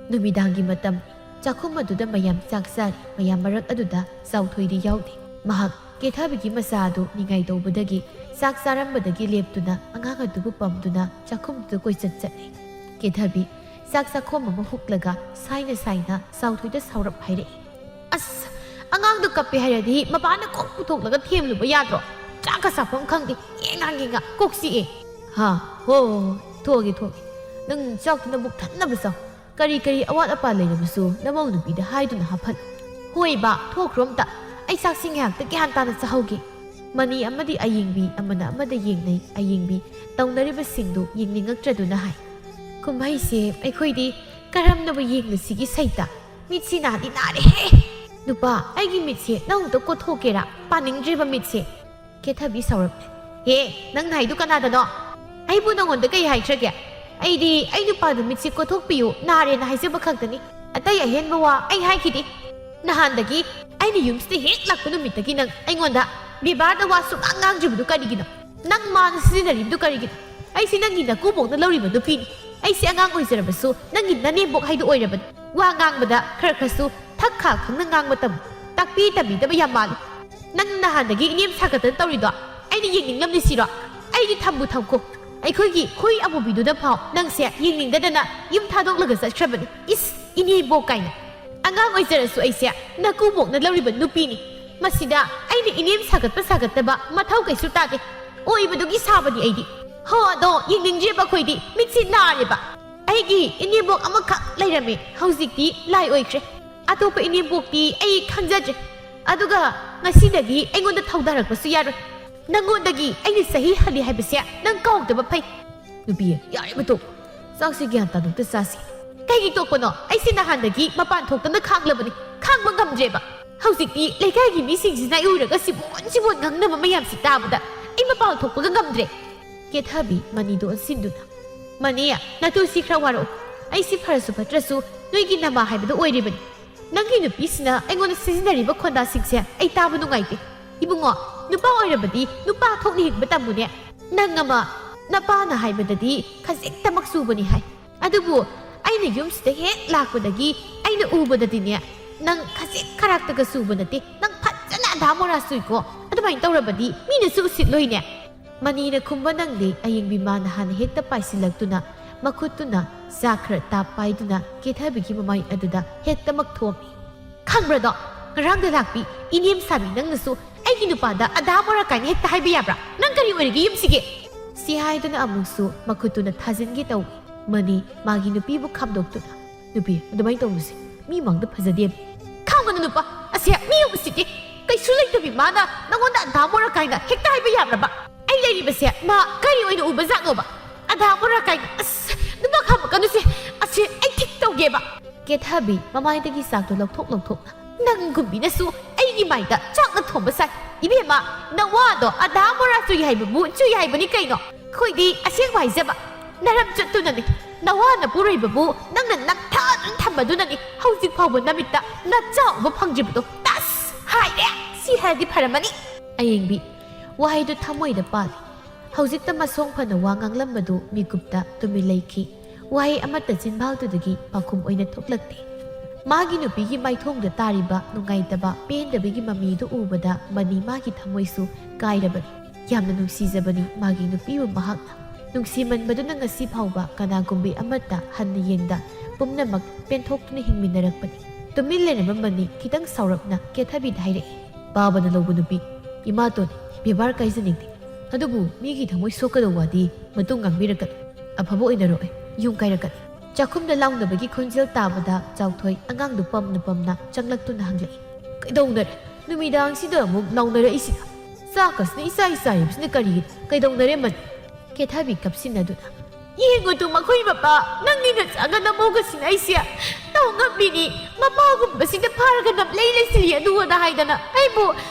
ꯅꯨꯃꯤꯗꯥꯡꯒꯤ ꯃꯇꯝ꯫ ꯆꯥꯛꯈꯨꯝ ꯑꯗꯨꯗ ꯃꯌꯥꯝ ꯆꯥꯛ ꯆꯥꯔꯤ꯫ ꯃꯌꯥꯝ ꯃꯔꯛ ꯑꯗꯨꯗ ꯆꯥꯎꯊꯣꯏꯗꯤ ꯌꯥꯎꯗꯦ꯫ ꯃꯍꯥꯛ ꯀꯦꯊꯕꯤꯒꯤ ꯃꯆꯥ ꯑꯗꯨ ꯅꯤꯡꯉꯥꯏ ꯇꯧꯕꯗꯒꯤ ꯆꯥꯛ ꯆꯥꯔꯝꯕꯗꯒꯤ ꯂꯦꯞꯇꯨꯅ ꯑꯉꯥꯡ ꯑꯗꯨꯕꯨ ꯄꯝꯗꯨꯅ ꯆꯥꯛꯈꯨꯝꯗꯨꯗ ꯀꯣꯏꯆꯠ ꯆꯠꯂꯤ꯫ ꯀꯦꯊꯕꯤ ꯆꯥꯛ ꯆꯥꯛꯈꯣꯝ ꯑꯃ ꯍꯨꯛꯂꯒ ꯁꯥꯏꯅ ꯁꯥꯏꯅ ꯆꯥꯎꯊꯣꯏꯗ ꯁꯥꯎꯔꯞ ꯍꯥꯏꯔꯛꯏ꯫ "ꯑꯁ, ꯑꯉꯥꯡꯗꯣ ꯀꯞꯄꯦ ꯍꯥꯏꯔꯗꯤ ꯃꯄꯥꯅ ꯀꯣꯛ ꯄꯨꯊꯣꯛꯂꯒ ꯊꯦꯝꯂꯨꯕ ꯌꯥꯗ꯭ꯔꯣ? ꯆꯥꯛꯀ ꯆꯥꯐꯝ ꯈꯪꯗꯦ, ꯌꯦꯡꯉ ꯌꯦꯡꯉ ꯀꯣꯛ ꯆꯤꯛꯑꯦ"꯫ "ꯍꯥ, ꯍꯣ, ꯍꯣ, ꯍꯣ, ꯊꯣꯛꯑꯒꯦ, ꯊꯣꯛꯑꯒꯦ꯫ ꯅꯪ ꯆꯥꯛꯇꯨ ꯅꯕꯨꯛ ꯊꯟꯅꯕ ꯆꯥꯎ꯫ ꯀꯔꯤ ꯀꯔꯤ ꯑꯋꯥꯠ ꯑꯄꯥ ꯂꯩꯔꯕꯁꯨ ꯅꯃꯧ ꯅꯨꯄꯤꯗ ꯍꯥꯏꯗꯨꯅ ꯍꯥꯞꯍꯜꯂꯨ"꯫ "ꯍꯣꯏ ꯕꯥ, ꯊꯣꯛꯈ꯭ꯔꯣ ꯑꯝꯇ꯫ ꯑꯩ ꯆꯥꯛꯁꯤ ꯉꯥꯏꯍꯥꯛꯇ ꯒ꯭ꯌꯥꯟ ꯇꯥꯅ ꯆꯥꯍꯧꯒꯦ"꯫ ꯃꯅꯤ ꯑꯃꯗꯤ ꯑꯌꯦꯡꯕꯤ ꯑꯃꯅ ꯑꯃꯗ ꯌꯦꯡꯅꯩ꯫ ꯑꯌꯦꯡꯕꯤ ꯇꯧꯅꯔꯤꯕꯁꯤꯡꯗꯨ ꯌꯦꯡꯅꯤꯡꯉꯛꯇ꯭ꯔꯗꯨꯅ ꯍꯥꯏ, "ꯀꯨꯝꯍꯩꯁꯦ ꯑꯩꯈꯣꯏꯗꯤ ꯀꯔꯝꯅꯕꯨ ꯌꯦꯡꯂꯨꯁꯤꯒꯦ ꯁꯩꯇ? ꯃꯤꯠꯁꯤ ꯅꯥꯗꯤ ꯅꯥꯔꯦꯍꯦ! ꯅꯨꯄꯥ, ꯑꯩꯒꯤ ꯃꯤꯠꯁꯦ ꯅꯪ ꯑꯝꯇ ꯀꯣꯠꯊꯣꯛꯀꯦꯔꯥ? ꯄꯥꯅꯤꯡꯗ꯭ꯔꯦꯕ ꯃꯤꯠꯁꯦ"꯫ ꯀꯦꯊꯕꯤ ꯁꯥꯎꯔꯛꯂꯦ꯫ "ꯍꯦ, ꯅꯪꯅ ꯍꯥꯏꯗꯨ ꯀꯅꯥꯗꯅꯣ? ꯑꯩꯕꯨ ꯅꯉꯣꯟꯗ ꯀꯩ ꯍꯥꯏꯈ꯭ꯔꯒꯦ? ꯑꯩꯗꯤ ꯑꯩ ꯅꯨꯄꯥꯗꯨ ꯃꯤꯠꯁꯦ ꯀꯣꯠꯊꯣꯛꯄꯤꯌꯨ, ꯅꯥꯔꯦꯅ ꯍꯥꯏꯖꯕ ꯈꯛꯇꯅꯤ꯫ ꯑꯇꯩ ꯑꯍꯦꯟꯕ ꯋꯥ ꯑꯩ ꯍꯥꯏꯈꯤꯗꯦ꯫ ꯅꯍꯥꯟꯗꯒꯤ ꯑꯩꯅ ꯌꯨꯝꯁꯤꯗ ꯍꯦꯛ ꯂꯥꯛꯄ ꯅꯨꯃꯤꯠꯇꯒꯤ ꯅꯪ ꯑꯩꯉꯣꯟꯗ ꯕꯦꯕꯥꯔꯗ ꯋꯥ ꯁꯨꯡꯉꯥꯡ ꯉꯥꯡꯗ꯭ꯔꯤꯕꯗꯨ ꯀꯔꯤꯒꯤꯅꯣ? ꯅꯪ ꯃꯥꯅ ꯁꯤꯖꯤꯟꯅꯔꯤꯕꯗꯨ ꯀꯔꯤꯒꯤꯅꯣ? ꯑꯩꯁꯦ ꯅꯪꯒꯤ ꯅꯀꯨꯕꯣꯛꯅ ꯂꯧꯔꯤꯕ ꯅꯨꯄꯤꯅꯤ꯫ ꯑꯩꯁꯦ ꯑꯉꯥꯡ ꯑꯣꯏꯖꯔꯕꯁꯨ ꯅꯪꯒꯤ ꯅꯅꯦꯝꯕꯣꯛ ꯍꯥꯏꯗꯨ ꯑꯣꯏꯔꯕꯅꯤ꯫ ꯋꯥ ꯉꯥꯡꯕꯗ ꯈꯔ ꯈꯔꯁꯨ ꯊꯛ ꯈꯥ ꯈꯪꯅ ꯉꯥꯡꯕ ꯇꯝꯃꯨ꯫ ꯇꯥꯛꯄꯤ ꯇꯝꯕꯤꯗꯕ ꯌꯥꯝ ꯃꯥꯜꯂꯤ꯫ ꯅꯪ ꯅꯍꯥꯟꯗꯒꯤ ꯏꯅꯦꯝ ꯁꯥꯒꯠꯇꯅ ꯇꯧꯔꯤꯗꯣ ꯑꯩꯅ ꯌꯦꯡꯅꯤꯡꯂꯝꯅꯤ ꯁꯤꯔꯣ? ꯑꯩꯗꯤ ꯊꯝꯕꯨ ꯊꯝꯈꯣ꯫ ꯑꯩꯈꯣꯏꯒꯤ ꯍꯨꯏ ꯑꯃꯨꯕꯤꯗꯨꯗ ꯐꯥꯎ ꯅꯪꯁꯦ ꯌꯦꯡꯅꯤꯡꯗꯗꯅ ꯌꯨꯝ ꯊꯥꯗꯣꯛꯂꯒ ꯆꯠꯈ꯭ꯔꯕꯅꯤ꯫ ꯏꯁ, ꯏꯅꯦꯕꯣꯛ ꯀꯥꯏꯅ꯫ ꯑꯉꯥꯡ ꯑꯣꯏꯖꯔꯁꯨ ꯑꯩꯁꯦ ꯅꯀꯨꯕꯣꯛꯅ ꯂꯧꯔꯤꯕ ꯅꯨꯄꯤꯅꯤ꯫ ꯃꯁꯤꯗ ꯑꯩ ꯏꯅꯦꯝ ꯁꯥꯒꯠꯄ ꯁꯥꯒꯠꯇꯕ ꯃꯊꯧ ꯀꯩꯁꯨ ꯇꯥꯗꯦ꯫ ꯑꯣꯏꯕꯗꯨꯒꯤ ꯁꯥꯕꯅꯤ ꯑꯩꯗꯤ꯫ ꯍꯣ, ꯑꯗꯣ ꯌꯦꯡꯅꯤꯡꯗ꯭ꯔꯦꯕ ꯑꯩꯈꯣꯏꯗꯤ꯫ ꯃꯤꯠꯁꯤ ꯅꯥꯔꯦꯕ꯫ ꯑꯩꯒꯤ ꯏꯅꯦꯝꯕꯣꯛ ꯑꯃꯈꯛ ꯂꯩꯔꯝꯃꯤ꯫ ꯍꯧꯖꯤꯛꯇꯤ ꯂꯥꯏ ꯑꯣꯏꯈ꯭ꯔꯦ꯫ ꯑꯇꯣꯞꯄ ꯏꯅꯦꯝꯕꯣꯛꯇꯤ ꯑꯩ ꯈꯪꯖꯗ꯭ꯔꯦ꯫ ꯑꯗꯨꯒ ꯉꯁꯤꯗꯒꯤ ꯑꯩꯉꯣꯟꯗ ꯊꯧꯗꯥꯔꯛꯄꯁꯨ ꯌꯥꯔꯣꯏ꯫ ꯅꯪꯉꯣꯟꯗꯒꯤ ꯑꯩꯅ ꯆꯍꯤ ꯍꯜꯂꯤ ꯍꯥꯏꯕꯁꯦ ꯅꯪ ꯀꯥꯎꯗꯕ ꯐꯩ꯫ ꯅꯨꯄꯤ, ꯌꯥꯔꯦꯕ ꯇꯣꯛ꯫ ꯆꯥꯛꯁꯤ ꯒ꯭ꯌꯥꯟ ꯇꯥꯅ ꯑꯝꯇ ꯆꯥꯁꯤ꯫ ꯀꯩꯒꯤ ꯇꯣꯛꯄꯅꯣ? ꯑꯩꯁꯦ ꯅꯍꯥꯟꯗꯒꯤ ꯃꯄꯥꯟ ꯊꯣꯛꯇꯅ ꯈꯥꯡꯂꯕꯅꯤ꯫ ꯈꯥꯡꯕ ꯉꯝꯗ꯭ꯔꯦꯕ꯫ ꯍꯧꯖꯤꯛꯇꯤ ꯂꯩꯀꯥꯏꯒꯤ ꯃꯤꯁꯤꯡꯁꯤꯅ ꯑꯩ ꯎꯔꯒ ꯁꯤꯕꯣꯟ ꯁꯤꯕꯣꯟ ꯉꯥꯡꯅꯕ ꯃꯌꯥꯝꯁꯤ ꯇꯥꯕꯗ ꯑꯩ ꯃꯄꯥꯟ ꯊꯣꯛꯄꯒ ꯉꯝꯗ꯭ꯔꯦ꯫ ꯀꯦꯊꯕꯤ ꯃꯅꯤꯗꯨ ꯑꯣꯟꯁꯤꯟꯗꯨꯅ, "ꯃꯅꯤ, ꯅꯇꯨꯁꯤ ꯈꯔ ꯋꯥꯔꯛꯎ꯫ ꯑꯩꯁꯤ ꯐꯔꯁꯨ ꯐꯠꯇ꯭ꯔꯁꯨ ꯅꯣꯏꯒꯤ ꯅꯃꯥ ꯍꯥꯏꯕꯗꯨ ꯑꯣꯏꯔꯤꯕꯅꯤ꯫ ꯅꯪꯒꯤ ꯅꯨꯄꯤꯁꯤꯅ ꯑꯩꯉꯣꯟꯗ ꯁꯤꯖꯤꯟꯅꯔꯤꯕ ꯈꯣꯟꯗꯥꯁꯤꯡꯁꯦ ꯑꯩ ꯇꯥꯕ ꯅꯨꯡꯉꯥꯏꯇꯦ꯫ ꯏꯕꯨꯡꯉꯣ, ꯅꯨꯄꯥ ꯑꯣꯏꯔꯕꯗꯤ ꯅꯨꯄꯥ ꯊꯣꯛꯅ ꯍꯤꯡꯕ ꯇꯝꯃꯨꯅꯦ꯫ ꯅꯪ ꯑꯃ ꯅꯄꯥꯅ ꯍꯥꯏꯕꯗꯗꯤ ꯈꯖꯤꯛꯇꯃꯛ ꯆꯨꯕꯅꯤ ꯍꯥꯏ꯫ ꯑꯗꯨꯕꯨ ꯑꯩꯅ ꯌꯨꯝꯁꯤꯗ ꯍꯦꯛ ꯂꯥꯛꯄꯗꯒꯤ ꯑꯩꯅ ꯎꯕꯗꯗꯤꯅꯦ, ꯅꯪ ꯈꯖꯤꯛ ꯈꯔꯥꯛꯇꯒ ꯆꯨꯕ ꯅꯠꯇꯦ꯫ ꯅꯪ ꯐꯖꯅ ꯑꯙꯥ ꯃꯣꯔꯥ ꯆꯨꯏꯀꯣ꯫ ꯑꯗꯨꯃꯥꯏꯅ ꯇꯧꯔꯕꯗꯤ ꯃꯤꯅꯁꯨ ꯎꯁꯤꯠꯂꯣꯏꯅꯦ꯫" ꯃꯅꯤꯅ ꯈꯨꯝꯕ ꯅꯪꯗꯦ꯫ ꯑꯌꯦꯡꯕꯤ ꯃꯥꯅ ꯍꯥꯟꯅ ꯍꯦꯛꯇ ꯄꯥꯏꯁꯤꯜꯂꯛꯇꯨꯅ ꯃꯈꯨꯠꯇꯨꯅ ꯆꯥꯛ ꯈꯔ ꯇꯥꯞ ꯄꯥꯏꯗꯨꯅ ꯀꯦꯊꯕꯤꯒꯤ ꯃꯃꯥꯏ ꯑꯗꯨꯗ ꯍꯦꯛꯇꯃꯛ ꯊꯣꯝꯃꯤ꯫ "ꯈꯪꯕ꯭ꯔꯗꯣ, ꯉꯔꯥꯡꯗ ꯂꯥꯛꯄꯤ ꯏꯅꯦꯝ ꯁꯥꯕꯤ ꯅꯪꯅꯁꯨ ꯑꯩꯒꯤ ꯅꯨꯄꯥꯗ ꯑꯙꯥ ꯃꯣꯔꯥ ꯀꯥꯏꯅ ꯍꯦꯛꯇ ꯍꯥꯏꯕ ꯌꯥꯕ꯭ꯔꯥ? ꯅꯪ ꯀꯔꯤ ꯑꯣꯏꯔꯒꯦ ꯌꯨꯝꯁꯤꯒꯤ?" ꯁꯤ ꯍꯥꯏꯗꯨꯅ ꯑꯃꯨꯛꯁꯨ ꯃꯈꯨꯠꯇꯨꯅ ꯊꯥꯖꯤꯟꯒꯦ ꯇꯧꯏ꯫ ꯃꯅꯤ ꯃꯥꯒꯤ ꯅꯨꯄꯤꯕꯨ ꯈꯥꯝꯗꯣꯛꯇꯨꯅ, "ꯅꯨꯄꯤ, ꯑꯗꯨꯃꯥꯏꯅ ꯇꯧꯅꯨꯁꯦ꯫ ꯃꯤ ꯃꯥꯡꯗ ꯐꯖꯗꯦꯕ꯫" "ꯈꯥꯝꯒꯅꯨ ꯅꯨꯄꯥ, ꯑꯁꯦ ꯃꯤ ꯎꯁꯤꯠꯇꯦ꯫ ꯀꯩꯁꯨ ꯂꯩꯇꯕꯤ ꯃꯥꯅ ꯅꯪꯉꯣꯟꯗ ꯑꯙꯥ ꯃꯣꯔꯥ ꯀꯥꯏꯅ ꯍꯦꯛꯇ ꯍꯥꯏꯕ ꯌꯥꯕ꯭ꯔꯕ? ꯑꯩ ꯂꯩꯔꯤꯕꯁꯦ ꯃꯥ ꯀꯔꯤ ꯑꯣꯏꯅ ꯎꯕ ꯖꯥꯠꯅꯣꯕ? ꯑꯙꯥ ꯃꯣꯔꯥ ꯀꯥꯏꯅ, ꯑꯁ, ꯅꯨꯄꯥ ꯈꯥꯝꯃꯛꯀꯅꯨꯁꯦ꯫ ꯑꯁꯦ ꯑꯩ ꯊꯤꯛ ꯇꯧꯒꯦꯕ꯫" ꯀꯦꯊꯕꯤ ꯃꯃꯥꯏꯗꯒꯤ ꯆꯥꯛꯇꯣ ꯂꯧꯊꯣꯛ ꯂꯧꯊꯣꯛꯅ, "ꯅꯪꯒꯨꯝꯕꯤꯅꯁꯨ ꯑꯩꯒꯤ ꯃꯥꯏꯗ ꯆꯥꯛꯅ ꯊꯣꯝꯕ ꯁꯥꯏ꯫ ꯏꯕꯦꯝꯃ, ꯅꯋꯥꯗꯣ ꯑꯙꯥ ꯃꯣꯔꯥ ꯆꯨꯏ ꯍꯥꯏꯕꯕꯨ ꯆꯨꯏ ꯍꯥꯏꯕꯅꯤ ꯀꯩꯅꯣ? ꯑꯩꯈꯣꯏꯗꯤ ꯑꯁꯦꯡꯕ ꯍꯥꯏꯖꯕ ꯅꯔꯝ ꯆꯠꯇꯨꯅꯅꯤ꯫ ꯅꯋꯥꯅ ꯄꯨꯔꯣꯏꯕꯕꯨ ꯅꯪꯅ ꯅꯛꯊꯗꯨꯅ ꯊꯝꯕꯗꯨꯅꯅꯤ ꯍꯧꯖꯤꯛ ꯐꯥꯎꯕ ꯅꯃꯤꯠꯇ ꯅꯆꯥ ꯎꯕ ꯐꯪꯗ꯭ꯔꯤꯕꯗꯣ꯫ ꯇꯁ! ꯍꯥꯏꯔꯦ! ꯁꯤ ꯍꯥꯏꯔꯗꯤ ꯐꯔꯝꯃꯅꯤ꯫" ꯑꯌꯦꯡꯕꯤ ꯋꯥꯍꯩꯗꯨ ꯊꯃꯣꯏꯗ ꯄꯥꯜꯂꯤ꯫ ꯍꯧꯖꯤꯛꯇ ꯃꯁꯣꯡ ꯐꯅ ꯋꯥ ꯉꯥꯡꯂꯝꯕꯗꯨ ꯃꯤꯀꯨꯞꯇ ꯇꯨꯃꯤꯟ ꯂꯩꯈꯤ꯫ ꯋꯥꯍꯩ ꯑꯃꯠꯇ ꯆꯤꯟꯕꯥꯜꯗꯨꯗꯒꯤ ꯄꯥꯎꯈꯨꯝ ꯑꯣꯏꯅ ꯊꯣꯛꯂꯛꯇꯦ꯫ ꯃꯥꯒꯤ ꯅꯨꯄꯤꯒꯤ ꯃꯥꯏꯊꯣꯡꯗ ꯇꯥꯔꯤꯕ ꯅꯨꯡꯉꯥꯏꯇꯕ, ꯄꯦꯟꯗꯕꯒꯤ ꯃꯃꯤꯗꯨ ꯎꯕꯗ ꯃꯅꯤ ꯃꯥꯒꯤ ꯊꯃꯣꯏꯁꯨ ꯀꯥꯏꯔꯕꯅꯤ꯫ ꯌꯥꯝꯅ ꯅꯨꯡꯁꯤꯖꯕꯅꯤ ꯃꯥꯒꯤ ꯅꯨꯄꯤꯕꯨ ꯃꯍꯥꯛꯅ꯫ ꯅꯨꯡꯁꯤꯃꯟꯕꯗꯨꯅ ꯉꯁꯤ ꯐꯥꯎꯕ ꯀꯅꯥꯒꯨꯝꯕꯤ ꯑꯃꯠꯇ ꯍꯟꯅ ꯌꯦꯡꯗ ꯄꯨꯝꯅꯃꯛ ꯄꯦꯟꯊꯣꯛꯇꯨꯅ ꯍꯤꯡꯃꯤꯟꯅꯔꯛꯄꯅꯤ꯫ ꯇꯨꯃꯤꯟ ꯂꯩꯔꯝꯕ ꯃꯅꯤ ꯈꯤꯇꯪ ꯁꯥꯎꯔꯞꯅ ꯀꯦꯊꯕꯤꯗ ꯍꯥꯏꯔꯛꯏ, ꯄꯥꯕꯅ ꯂꯧꯕ ꯅꯨꯄꯤ ꯏꯃꯥꯇꯣꯟꯅꯤ, ꯕꯦꯕꯥꯔ ꯀꯥꯏꯖꯅꯤꯡꯗꯦ꯫ ꯑꯗꯨꯕꯨ ꯃꯤꯒꯤ ꯊꯃꯣꯏ ꯁꯣꯛꯀꯗꯧꯕ ꯋꯥꯗꯤ ꯃꯇꯨꯡ ꯉꯥꯡꯕꯤꯔꯛꯀꯅꯨ꯫ ꯑꯐꯕ ꯑꯣꯏꯅꯔꯣꯛꯑꯦ, ꯌꯨꯝ ꯀꯥꯏꯔꯛꯀꯅꯤ꯫ ꯆꯥꯛꯈꯨꯝꯗ ꯂꯥꯎꯅꯕꯒꯤ ꯈꯣꯟꯖꯦꯜ ꯇꯥꯕꯗ ꯆꯥꯎꯊꯣꯏ ꯑꯉꯥꯡꯗꯨ ꯄꯝꯅ ꯄꯝꯅ ꯆꯪꯂꯛꯇꯨꯅ ꯍꯪꯂꯛꯏ, "ꯀꯩꯗꯧꯅꯔꯦ? ꯅꯨꯃꯤꯗꯥꯡꯁꯤꯗ ꯑꯃꯨꯛ ꯂꯥꯎꯅꯔꯛꯏꯁꯤꯅ? ꯆꯥꯛꯀꯁꯤꯅ ꯏꯆꯥꯏ ꯆꯥꯏꯔꯤꯕꯁꯤꯅ ꯀꯔꯤꯒꯤꯅꯣ? ꯀꯩꯗꯧꯅꯔꯦ ꯃꯅꯤ?" ꯀꯦꯊꯕꯤ ꯀꯞꯁꯤꯟꯅꯗꯨꯅ, "ꯌꯦꯡꯉꯨ ꯇꯨ ꯃꯈꯣꯏ ꯃꯄꯥ, ꯅꯪꯒꯤ ꯅꯆꯥꯒ ꯅꯃꯧꯒꯁꯤꯅ ꯑꯩꯁꯦ ꯇꯧ ꯉꯝꯃꯤꯅꯤ꯫ ꯃꯄꯥꯒꯨꯝꯕꯁꯤꯗ ꯐꯥꯔꯒ ꯅꯝꯂꯩ ꯂꯩꯁꯤꯜꯂꯤ ꯑꯗꯨ ꯑꯗꯥ ꯍꯥꯏꯗꯅ ꯑꯩꯕꯨ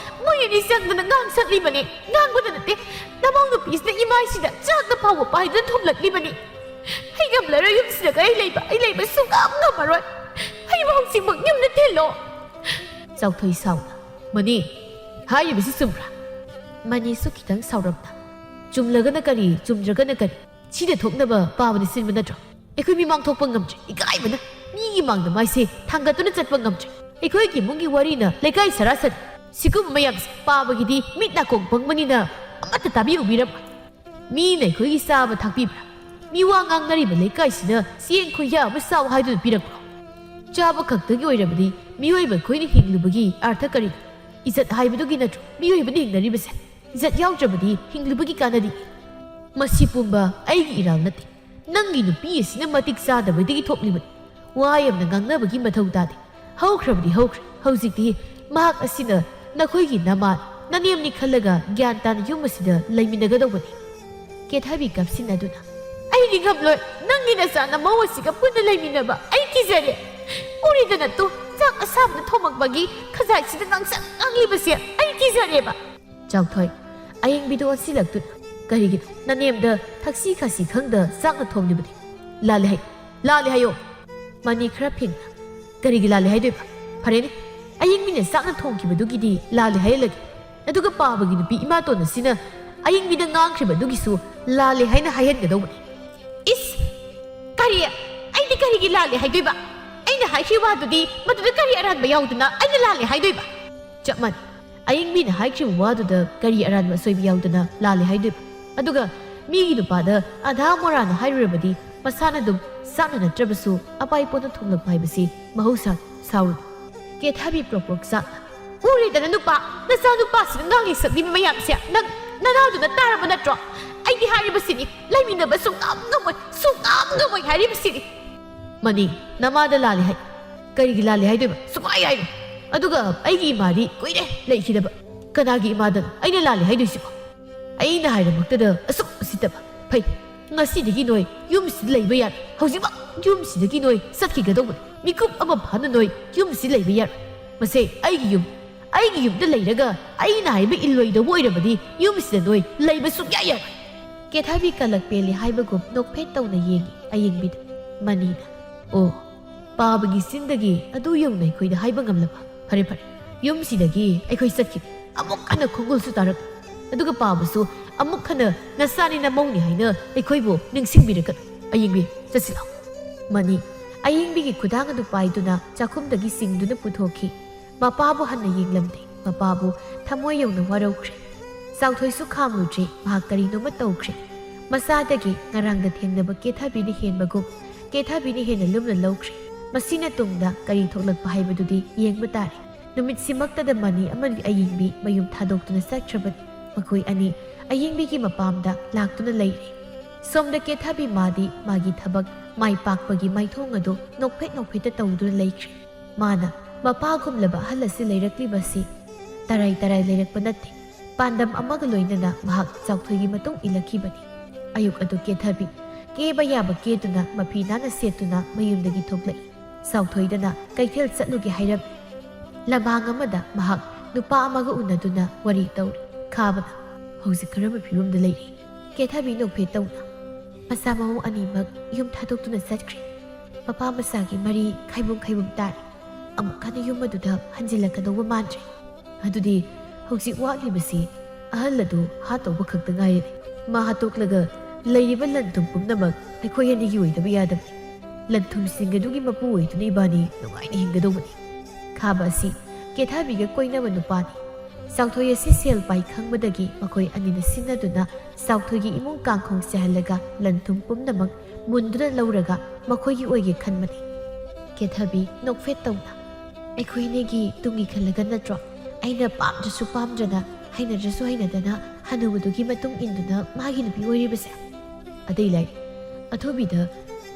ꯃꯣꯏ ꯑꯅꯤ ꯆꯪꯗꯅ ꯉꯥꯡ ꯁꯛꯂꯤꯕꯅꯤ꯫ ꯉꯥꯡꯕꯗ ꯅꯠꯇꯦ, ꯅꯃꯧ ꯅꯨꯄꯤꯁꯤꯅ ꯏꯃꯥꯏꯁꯤꯗ ꯆꯥꯛꯅ ꯐꯥꯎꯕ ꯄꯥꯏꯗꯨꯅ ꯊꯣꯝꯂꯛꯂꯤꯕꯅꯤ꯫ ꯑꯩ ꯉꯝꯂꯔꯣꯏ, ꯌꯨꯝꯁꯤꯗꯒ ꯑꯩ ꯂꯩꯕ, ꯑꯩ ꯂꯩꯕ ꯁꯨꯡꯉꯝ ꯉꯝꯃꯔꯣꯏ꯫ ꯑꯩꯕꯨ ꯍꯧꯖꯤꯛꯃꯛ ꯌꯨꯝꯗ ꯊꯤꯜꯂꯣ꯫" ꯆꯥꯎꯊꯣꯏ ꯁꯥꯎꯅ, "ꯃꯅꯤ, ꯍꯥꯏꯔꯤꯕꯁꯤ ꯆꯨꯝꯕ꯭ꯔꯥ?" ꯃꯅꯤꯁꯨ ꯈꯤꯇꯪ ꯁꯥꯎꯔꯞꯅ, "ꯆꯨꯝꯂꯒꯅ ꯀꯔꯤ, ꯆꯨꯝꯗ꯭ꯔꯒꯅ ꯀꯔꯤ? ꯁꯤꯗ ꯊꯣꯛꯅꯕ ꯄꯥꯕꯅ ꯁꯤꯟꯕ ꯅꯠꯇ꯭ꯔꯣ? ꯑꯩꯈꯣꯏ ꯃꯤꯃꯥꯡ ꯊꯣꯛꯄ ꯉꯝꯗ꯭ꯔꯦ, ꯏꯀꯥꯏꯕꯅ ꯃꯤꯒꯤ ꯃꯥꯡꯗ ꯃꯥꯏꯁꯦ ꯊꯥꯡꯒꯠꯇꯨꯅ ꯆꯠꯄ ꯉꯝꯗ꯭ꯔꯦ꯫ ꯑꯩꯈꯣꯏꯒꯤ ꯏꯃꯨꯡꯒꯤ ꯋꯥꯔꯤꯅ ꯂꯩꯀꯥꯏ ꯁꯔꯥꯁꯟ ꯁꯤꯒꯨꯝꯕ ꯃꯌꯥꯝꯁꯦ ꯄꯥꯕꯒꯤꯗꯤ ꯃꯤꯠ ꯅꯥꯀꯣꯡ ꯄꯪꯕꯅꯤꯅ ꯑꯃꯠꯇ ꯇꯥꯕꯤꯔꯨꯕꯤꯔꯝꯃꯣꯏ꯫ ꯃꯤꯅ ꯑꯩꯈꯣꯏꯒꯤ ꯆꯥꯕ ꯊꯥꯛꯄꯤꯕ꯭ꯔꯥ? ꯃꯤ ꯋꯥ ꯉꯥꯡꯅꯔꯤꯕ ꯂꯩꯀꯥꯏꯁꯤꯗ ꯆꯦꯡ ꯈꯨꯌꯥ ꯑꯃ ꯆꯥꯎ ꯍꯥꯏꯗꯨꯅ ꯄꯤꯔꯛꯄ꯭ꯔꯣ? ꯆꯥꯕ ꯈꯛꯇꯒꯤ ꯑꯣꯏꯔꯕꯗꯤ ꯃꯤꯑꯣꯏꯕ ꯑꯩꯈꯣꯏꯅ ꯍꯤꯡꯂꯨꯕꯒꯤ ꯑꯥꯔꯊ ꯀꯔꯤꯅꯣ? ꯏꯖꯠ ꯍꯥꯏꯕꯗꯨꯒꯤ ꯅꯠꯇ꯭ꯔꯣ ꯃꯤꯑꯣꯏꯕꯅ ꯍꯤꯡꯅꯔꯤꯕꯁꯦ? ꯏꯖꯠ ꯌꯥꯎꯗ꯭ꯔꯕꯗꯤ ꯍꯤꯡꯂꯨꯕꯒꯤ ꯀꯥꯟꯅꯗꯦ꯫ ꯃꯁꯤ ꯄꯨꯝꯕ ꯑꯩꯒꯤ ꯏꯔꯥꯜ ꯅꯠꯇꯦ꯫ ꯅꯪꯒꯤ ꯅꯨꯄꯤ ꯑꯁꯤꯅ ꯃꯇꯤꯛ ꯆꯥꯗꯕꯗꯒꯤ ꯊꯣꯛꯂꯤꯕꯅꯤ꯫ ꯋꯥ ꯌꯥꯝꯅ ꯉꯥꯡꯅꯕꯒꯤ ꯃꯊꯧ ꯇꯥꯗꯦ꯫ ꯍꯧꯈ꯭ꯔꯕꯗꯤ ꯍꯧꯈ꯭ꯔꯦ꯫ ꯍꯧꯖꯤꯛꯇꯤ ꯃꯍꯥꯛ ꯑꯁꯤꯅ ꯅꯈꯣꯏꯒꯤ ꯅꯃꯥ, ꯅꯅꯦꯝꯅꯤ ꯈꯜꯂꯒ ꯒ꯭ꯌꯥꯟ ꯇꯥꯅ ꯌꯨꯝ ꯑꯁꯤꯗ ꯂꯩꯃꯤꯟꯅꯒꯗꯧꯕꯅꯤ꯫" ꯀꯦꯊꯕꯤ ꯀꯞꯁꯤꯟꯅꯗꯨꯅ, "ꯑꯩꯗꯤ ꯉꯝꯂꯣꯏ꯫ ꯅꯪꯒꯤ ꯅꯆꯥ ꯅꯃꯧ ꯑꯁꯤꯒ ꯄꯨꯟꯅ ꯂꯩꯃꯤꯟꯅꯕ ꯑꯩ ꯀꯤꯖꯔꯦ꯫ ꯎꯔꯤꯗꯅ ꯇꯨ, ꯆꯥꯛ ꯑꯁꯥꯕꯅ ꯊꯣꯡꯉꯛꯄꯒꯤ ꯈꯖꯥꯏꯁꯤꯗ ꯉꯥꯡꯁꯪ ꯉꯥꯡꯂꯤꯕꯁꯦ ꯑꯩ ꯀꯤꯖꯔꯦꯕ꯫" ꯆꯥꯎꯊꯣꯏ, ꯑꯌꯤꯡꯕꯤꯗꯨ ꯑꯣꯟꯁꯤꯜꯂꯛꯇꯨꯅ, "ꯀꯔꯤꯒꯤꯅꯣ ꯅꯅꯦꯝꯗ ꯊꯛꯁꯤ ꯈꯥꯁꯤ ꯈꯪꯗ ꯆꯥꯛꯅ ꯊꯣꯡꯂꯤꯕꯗꯤ? ꯂꯥꯜꯂꯦ ꯍꯥꯏꯌꯨ, ꯂꯥꯜꯂꯦ ꯍꯥꯏꯌꯣ꯫" ꯃꯅꯤ ꯈꯔ ꯐꯤꯡꯅ, "ꯀꯔꯤꯒꯤ ꯂꯥꯜꯂꯦ ꯍꯥꯏꯗꯣꯏꯕ? ꯐꯔꯦꯅꯦ, ꯑꯌꯤꯡꯕꯤꯅ ꯆꯥꯛꯅ ꯊꯣꯡꯈꯤꯕꯗꯨꯒꯤꯗꯤ ꯂꯥꯜꯂꯦ ꯍꯥꯏꯍꯜꯂꯒꯦ꯫ ꯑꯗꯨꯒ ꯄꯥꯕꯒꯤ ꯅꯨꯄꯤ ꯏꯃꯥꯇꯣꯟ ꯑꯁꯤꯅ ꯑꯌꯤꯡꯕꯤꯗ ꯉꯥꯡꯈ꯭ꯔꯤꯕꯗꯨꯒꯤꯁꯨ ꯂꯥꯜꯂꯦ ꯍꯥꯏꯅ ꯍꯥꯏꯍꯟꯒꯗꯧꯕꯅꯤ꯫" "ꯏꯁ! ꯀꯔꯤ? ꯑꯩꯗꯤ ꯀꯔꯤꯒꯤ ꯂꯥꯜꯂꯦ ꯍꯥꯏꯗꯣꯏꯕ? ꯑꯩꯅ ꯍꯥꯏꯈ꯭ꯔꯤ ꯋꯥꯗꯨꯗꯤ ꯃꯗꯨꯗ ꯀꯔꯤ ꯑꯔꯥꯟꯕ ꯌꯥꯎꯗꯅ ꯑꯩꯅ ꯂꯥꯜꯂꯦ ꯍꯥꯏꯗꯣꯏꯕ?" ꯆꯞ ꯃꯥꯟꯅꯩ꯫ ꯑꯌꯤꯡꯕꯤꯅ ꯍꯥꯏꯈ꯭ꯔꯤꯕ ꯋꯥꯗꯨꯗ ꯀꯔꯤ ꯑꯔꯥꯟꯕ ꯑꯁꯣꯏꯕ ꯌꯥꯎꯗꯅ ꯂꯥꯜꯂꯦ ꯍꯥꯏꯗꯣꯏꯕ? ꯑꯗꯨꯒ ꯃꯤꯒꯤ ꯅꯨꯄꯥꯗ ꯑꯙꯥ ꯃꯣꯔꯥꯅ ꯍꯥꯏꯔꯨꯔꯕꯗꯤ ꯃꯁꯥꯅ ꯑꯗꯨꯝ ꯆꯥꯛꯅ ꯅꯠꯇ꯭ꯔꯕꯁꯨ ꯑꯄꯥꯏ ꯄꯣꯠꯅ ꯊꯣꯡꯂꯛꯄ ꯍꯥꯏꯕꯁꯤ ꯃꯍꯧꯁꯥꯅꯤ꯫ ꯁꯥꯎꯔꯨꯅꯨ꯫ ꯀꯦꯊꯕꯤ ꯄ꯭ꯔꯣꯛ ꯄ꯭ꯔꯣꯛ ꯆꯥꯛꯅ, ꯎꯔꯦꯗꯅ ꯅꯨꯄꯥ, ꯅꯆꯥ ꯅꯨꯄꯥꯁꯤꯅ ꯉꯥꯡꯂꯤ ꯁꯛꯂꯤꯕ ꯃꯌꯥꯝꯁꯦ ꯅꯪ ꯅꯅꯥꯗꯨꯅ ꯇꯥꯔꯕ ꯅꯠꯇ꯭ꯔꯣ? ꯑꯩꯗꯤ ꯍꯥꯏꯔꯤꯕꯁꯤꯅꯤ, ꯂꯩꯃꯤꯟꯅꯕ ꯁꯨꯡꯉꯝ ꯉꯝꯃꯣꯏ, ꯁꯨꯡꯉꯝ ꯉꯝꯃꯣꯏ ꯍꯥꯏꯔꯤꯕꯁꯤꯅꯤ꯫ ꯃꯅꯤ, ꯅꯃꯥꯗ ꯂꯥꯜꯂꯦ ꯍꯥꯏ꯫ ꯀꯔꯤꯒꯤ ꯂꯥꯜꯂꯦ ꯍꯥꯏꯗꯣꯏꯕ? ꯁꯨꯡꯍꯥꯏ ꯍꯥꯏꯔꯣꯏ꯫ ꯑꯗꯨꯒ ꯑꯩꯒꯤ ꯏꯃꯥꯗꯤ ꯀꯨꯏꯔꯦ ꯂꯩꯈꯤꯗꯕ꯫ ꯀꯅꯥꯒꯤ ꯏꯃꯥꯗꯅꯣ ꯑꯩꯅ ꯂꯥꯜꯂꯦ ꯍꯥꯏꯗꯣꯏꯁꯤꯕꯣ? ꯑꯩꯅ ꯍꯥꯏꯔꯃꯛꯇꯗ ꯑꯁꯨꯛ ꯎꯁꯤꯠꯇꯕ꯫ ꯐꯩ, ꯉꯁꯤꯗꯒꯤ ꯅꯣꯏ ꯌꯨꯝꯁꯤꯗ ꯂꯩꯕ ꯌꯥꯔꯦ꯫ ꯍꯧꯖꯤꯛꯃꯛ ꯌꯨꯝꯁꯤꯗꯒꯤ ꯅꯣꯏ ꯆꯠꯈꯤꯒꯗꯧꯕꯅꯤ꯫ ꯃꯤꯀꯨꯞ ꯑꯃ ꯐꯥꯅ ꯅꯣꯏ ꯌꯨꯝꯁꯤꯗ ꯂꯩꯕ ꯌꯥꯔꯣꯏ꯫ ꯃꯁꯦ ꯑꯩꯒꯤ ꯌꯨꯝ꯫ ꯑꯩꯒꯤ ꯌꯨꯝꯗ ꯂꯩꯔꯒ ꯑꯩꯅ ꯍꯥꯏꯕ ꯏꯜꯂꯣꯏꯗꯧꯕ ꯑꯣꯏꯔꯕꯗꯤ ꯌꯨꯝꯁꯤꯗ ꯅꯣꯏ ꯂꯩꯕ ꯁꯨꯡꯌꯥ ꯌꯥꯔꯣꯏ꯫ ꯀꯦꯊꯕꯤ ꯀꯂꯛ ꯄꯦꯜꯂꯤ ꯍꯥꯏꯕꯒꯨꯝ ꯅꯣꯛꯐꯦꯠ ꯇꯧꯅ ꯌꯦꯡꯉꯤ ꯑꯌꯤꯡꯕꯤꯗ꯫ ꯃꯅꯤꯅ, "ꯑꯣ, ꯄꯥꯕꯒꯤ ꯆꯤꯟꯗꯒꯤ ꯑꯗꯨ ꯌꯧꯅ ꯑꯩꯈꯣꯏꯗ ꯍꯥꯏꯕ ꯉꯝꯂꯕ? ꯐꯔꯦ, ꯐꯔꯦ, ꯌꯨꯝꯁꯤꯗꯒꯤ ꯑꯩꯈꯣꯏ ꯆꯠꯈꯤꯕ꯫ ꯑꯃꯨꯛ ꯍꯟꯅ ꯈꯣꯡꯒꯨꯜꯁꯨ ꯇꯥꯔꯛ꯫ ꯑꯗꯨꯒ ꯄꯥꯕꯁꯨ ꯑꯃꯨꯛ ꯍꯟꯅ ꯅꯆꯥꯅꯤ ꯅꯃꯧꯅꯤ ꯍꯥꯏꯅ ꯑꯩꯈꯣꯏꯕꯨ ꯅꯤꯡꯁꯤꯡꯕꯤꯔꯛꯀꯅꯨ꯫ ꯑꯌꯤꯡꯕꯤ, ꯆꯠꯁꯤ ꯂꯥꯎ꯫" ꯃꯅꯤ ꯑꯌꯤꯡꯕꯤꯒꯤ ꯈꯨꯗꯥꯡ ꯑꯗꯨ ꯄꯥꯏꯗꯨꯅ ꯆꯥꯛꯈꯨꯝꯗꯒꯤ ꯆꯤꯡꯗꯨꯅ ꯄꯨꯊꯣꯛꯈꯤ꯫ ꯃꯄꯥꯕꯨ ꯍꯟꯅ ꯌꯦꯡꯂꯝꯗꯦ꯫ ꯃꯄꯥꯕꯨ ꯊꯃꯣꯏ ꯌꯧꯅ ꯋꯥꯔꯧꯈ꯭ꯔꯦ꯫ ꯆꯥꯎꯊꯣꯏꯁꯨ ꯈꯥꯝꯂꯨꯗ꯭ꯔꯦ꯫ ꯃꯍꯥꯛ ꯀꯔꯤꯅꯣꯃ ꯇꯧꯈ꯭ꯔꯦ꯫ ꯃꯆꯥꯗꯒꯤ ꯉꯔꯥꯡꯗ ꯊꯦꯡꯅꯕ ꯀꯦꯊꯕꯤꯅ ꯍꯦꯟꯕꯒꯨꯝ ꯀꯦꯊꯕꯤꯅ ꯍꯦꯟꯅ ꯂꯨꯝꯅ ꯂꯧꯈ꯭ꯔꯦ꯫ ꯃꯁꯤꯅ ꯇꯨꯡꯗ ꯀꯔꯤ ꯊꯣꯛꯂꯛꯄ ꯍꯥꯏꯕꯗꯨꯗꯤ ꯌꯦꯡꯕ ꯇꯥꯔꯦ꯫ ꯅꯨꯃꯤꯠꯁꯤꯃꯛꯇꯗ ꯃꯅꯤ ꯑꯃꯗꯤ ꯑꯌꯤꯡꯕꯤ ꯃꯌꯨꯝ ꯊꯥꯗꯣꯛꯇꯨꯅ ꯆꯠꯈ꯭ꯔꯕꯅꯤ꯫ ꯃꯈꯣꯏ ꯑꯅꯤ ꯑꯌꯤꯡꯕꯤꯒꯤ ꯃꯄꯥꯝꯗ ꯂꯥꯛꯇꯨꯅ ꯂꯩꯔꯦ꯫ ꯁꯣꯝꯗ ꯀꯦꯊꯕꯤ ꯃꯥꯗꯤ ꯃꯥꯒꯤ ꯊꯕꯛ ꯃꯥꯏ ꯄꯥꯛꯄꯒꯤ ꯃꯥꯏꯊꯣꯡ ꯑꯗꯨ ꯅꯣꯛꯐꯦꯠ ꯅꯣꯛꯐꯦꯠꯇ ꯇꯧꯗꯨꯅ ꯂꯩꯈ꯭ꯔꯦ꯫ ꯃꯥꯅ ꯃꯄꯥꯒꯨꯝꯂꯕ ꯑꯍꯜ ꯑꯁꯤ ꯂꯩꯔꯛꯂꯤꯕꯁꯤ ꯇꯔꯥꯏ ꯇꯔꯥꯏ ꯂꯩꯔꯛꯄ ꯅꯠꯇꯦ꯫ ꯄꯥꯟꯗꯝ ꯑꯃꯒ ꯂꯣꯏꯅꯅ ꯃꯍꯥꯛ ꯆꯥꯎꯊꯣꯏꯒꯤ ꯃꯇꯨꯡ ꯏꯜꯂꯛꯈꯤꯕꯅꯤ꯫ ꯑꯌꯨꯛ ꯑꯗꯨ ꯀꯦꯊꯕꯤ ꯀꯦꯕ ꯌꯥꯕ ꯀꯦꯗꯨꯅ ꯃꯐꯤ ꯅꯥꯟꯅ ꯁꯦꯠꯇꯨꯅ ꯃꯌꯨꯝꯗꯒꯤ ꯊꯣꯛꯂꯛꯏ꯫ ꯆꯥꯎꯊꯣꯏꯗꯅ ꯀꯩꯊꯦꯜ ꯆꯠꯂꯨꯒꯦ ꯍꯥꯏꯔꯝꯃꯤ꯫ ꯂꯝꯍꯥꯡ ꯑꯃꯗ ꯃꯍꯥꯛ ꯅꯨꯄꯥ ꯑꯃꯒ ꯎꯅꯗꯨꯅ ꯋꯥꯔꯤ ꯇꯧꯔꯤ꯫ ꯈꯥꯕꯅ, "ꯍꯧꯖꯤꯛ ꯀꯔꯝꯕ ꯐꯤꯕꯝꯗ ꯂꯩꯔꯤ?" ꯀꯦꯊꯕꯤ ꯅꯣꯛꯐꯦꯠ ꯇꯧꯅ, "ꯃꯆꯥ ꯃꯃꯧ ꯑꯅꯤꯃꯛ ꯌꯨꯝ ꯊꯥꯗꯣꯛꯇꯨꯅ ꯆꯠꯈ꯭ꯔꯦ꯫ ꯃꯄꯥ ꯃꯆꯥꯒꯤ ꯃꯔꯤ ꯈꯥꯏꯕꯨꯡ ꯈꯥꯏꯕꯨꯡ ꯇꯥꯔꯦ꯫ ꯑꯃꯨꯛ ꯍꯟꯅ ꯌꯨꯝ ꯑꯗꯨꯗ ꯍꯟꯖꯤꯜꯂꯛꯀꯗꯧꯕ ꯃꯥꯟꯗ꯭ꯔꯦ꯫ ꯑꯗꯨꯗꯤ ꯍꯧꯖꯤꯛ ꯋꯥꯠꯂꯤꯕꯁꯤ ꯑꯍꯜ ꯑꯗꯨ ꯍꯥꯠꯇꯧꯕ ꯈꯛꯇ ꯉꯥꯏꯔꯦ꯫ ꯃꯥ ꯍꯥꯠꯇꯣꯛꯂꯒ ꯂꯩꯔꯤꯕ ꯂꯟ ꯊꯨꯝ ꯄꯨꯝꯅꯃꯛ ꯑꯩꯈꯣꯏ ꯑꯅꯤꯒꯤ ꯑꯣꯏꯗꯕ ꯌꯥꯗꯕꯅꯤ꯫ ꯂꯟ ꯊꯨꯝꯁꯤꯡ ꯑꯗꯨꯒꯤ ꯃꯄꯨ ꯑꯣꯏꯗꯨꯅ ꯏꯕꯥꯅꯤ ꯅꯨꯡꯉꯥꯏꯅ ꯍꯤꯡꯒꯗꯧꯕꯅꯤ꯫" ꯈꯥꯕ ꯑꯁꯤ ꯀꯦꯊꯕꯤꯒ ꯀꯣꯏꯅꯕ ꯅꯨꯄꯥꯅꯤ꯫ ꯆꯥꯎꯊꯣꯏ ꯑꯁꯤ ꯁꯦꯜ ꯄꯥꯏ ꯈꯪꯕꯗꯒꯤ ꯃꯈꯣꯏ ꯑꯅꯤꯅ ꯁꯤꯟꯅꯗꯨꯅ ꯆꯥꯎꯊꯣꯏꯒꯤ ꯏꯃꯨꯡ ꯀꯥꯡꯈꯣꯡ ꯆꯥꯏꯍꯜꯂꯒ ꯂꯟ ꯊꯨꯝ ꯄꯨꯝꯅꯃꯛ ꯃꯨꯟꯗꯨꯅ ꯂꯧꯔꯒ ꯃꯈꯣꯏꯒꯤ ꯑꯣꯏꯒꯦ ꯈꯟꯕꯅꯤ꯫ ꯀꯦꯊꯕꯤ ꯅꯣꯛꯐꯦꯠ ꯇꯧꯅ, "ꯑꯩꯈꯣꯏ ꯑꯅꯤꯒꯤ ꯇꯨꯡꯒꯤ ꯈꯜꯂꯒ ꯅꯠꯇ꯭ꯔꯣ ꯑꯩꯅ ꯄꯥꯝꯗ꯭ꯔꯁꯨ ꯄꯥꯝꯗ꯭ꯔꯅ, ꯍꯩꯅꯗ꯭ꯔꯁꯨ ꯍꯩꯅꯗꯅ ꯍꯅꯨꯕꯗꯨꯒꯤ ꯃꯇꯨꯡ ꯏꯟꯗꯨꯅ ꯃꯥꯒꯤ ꯅꯨꯄꯤ ꯑꯣꯏꯔꯤꯕꯁꯦ꯫ ꯑꯗꯩ ꯂꯥꯏꯔꯤ, ꯑꯊꯨꯕꯤꯗ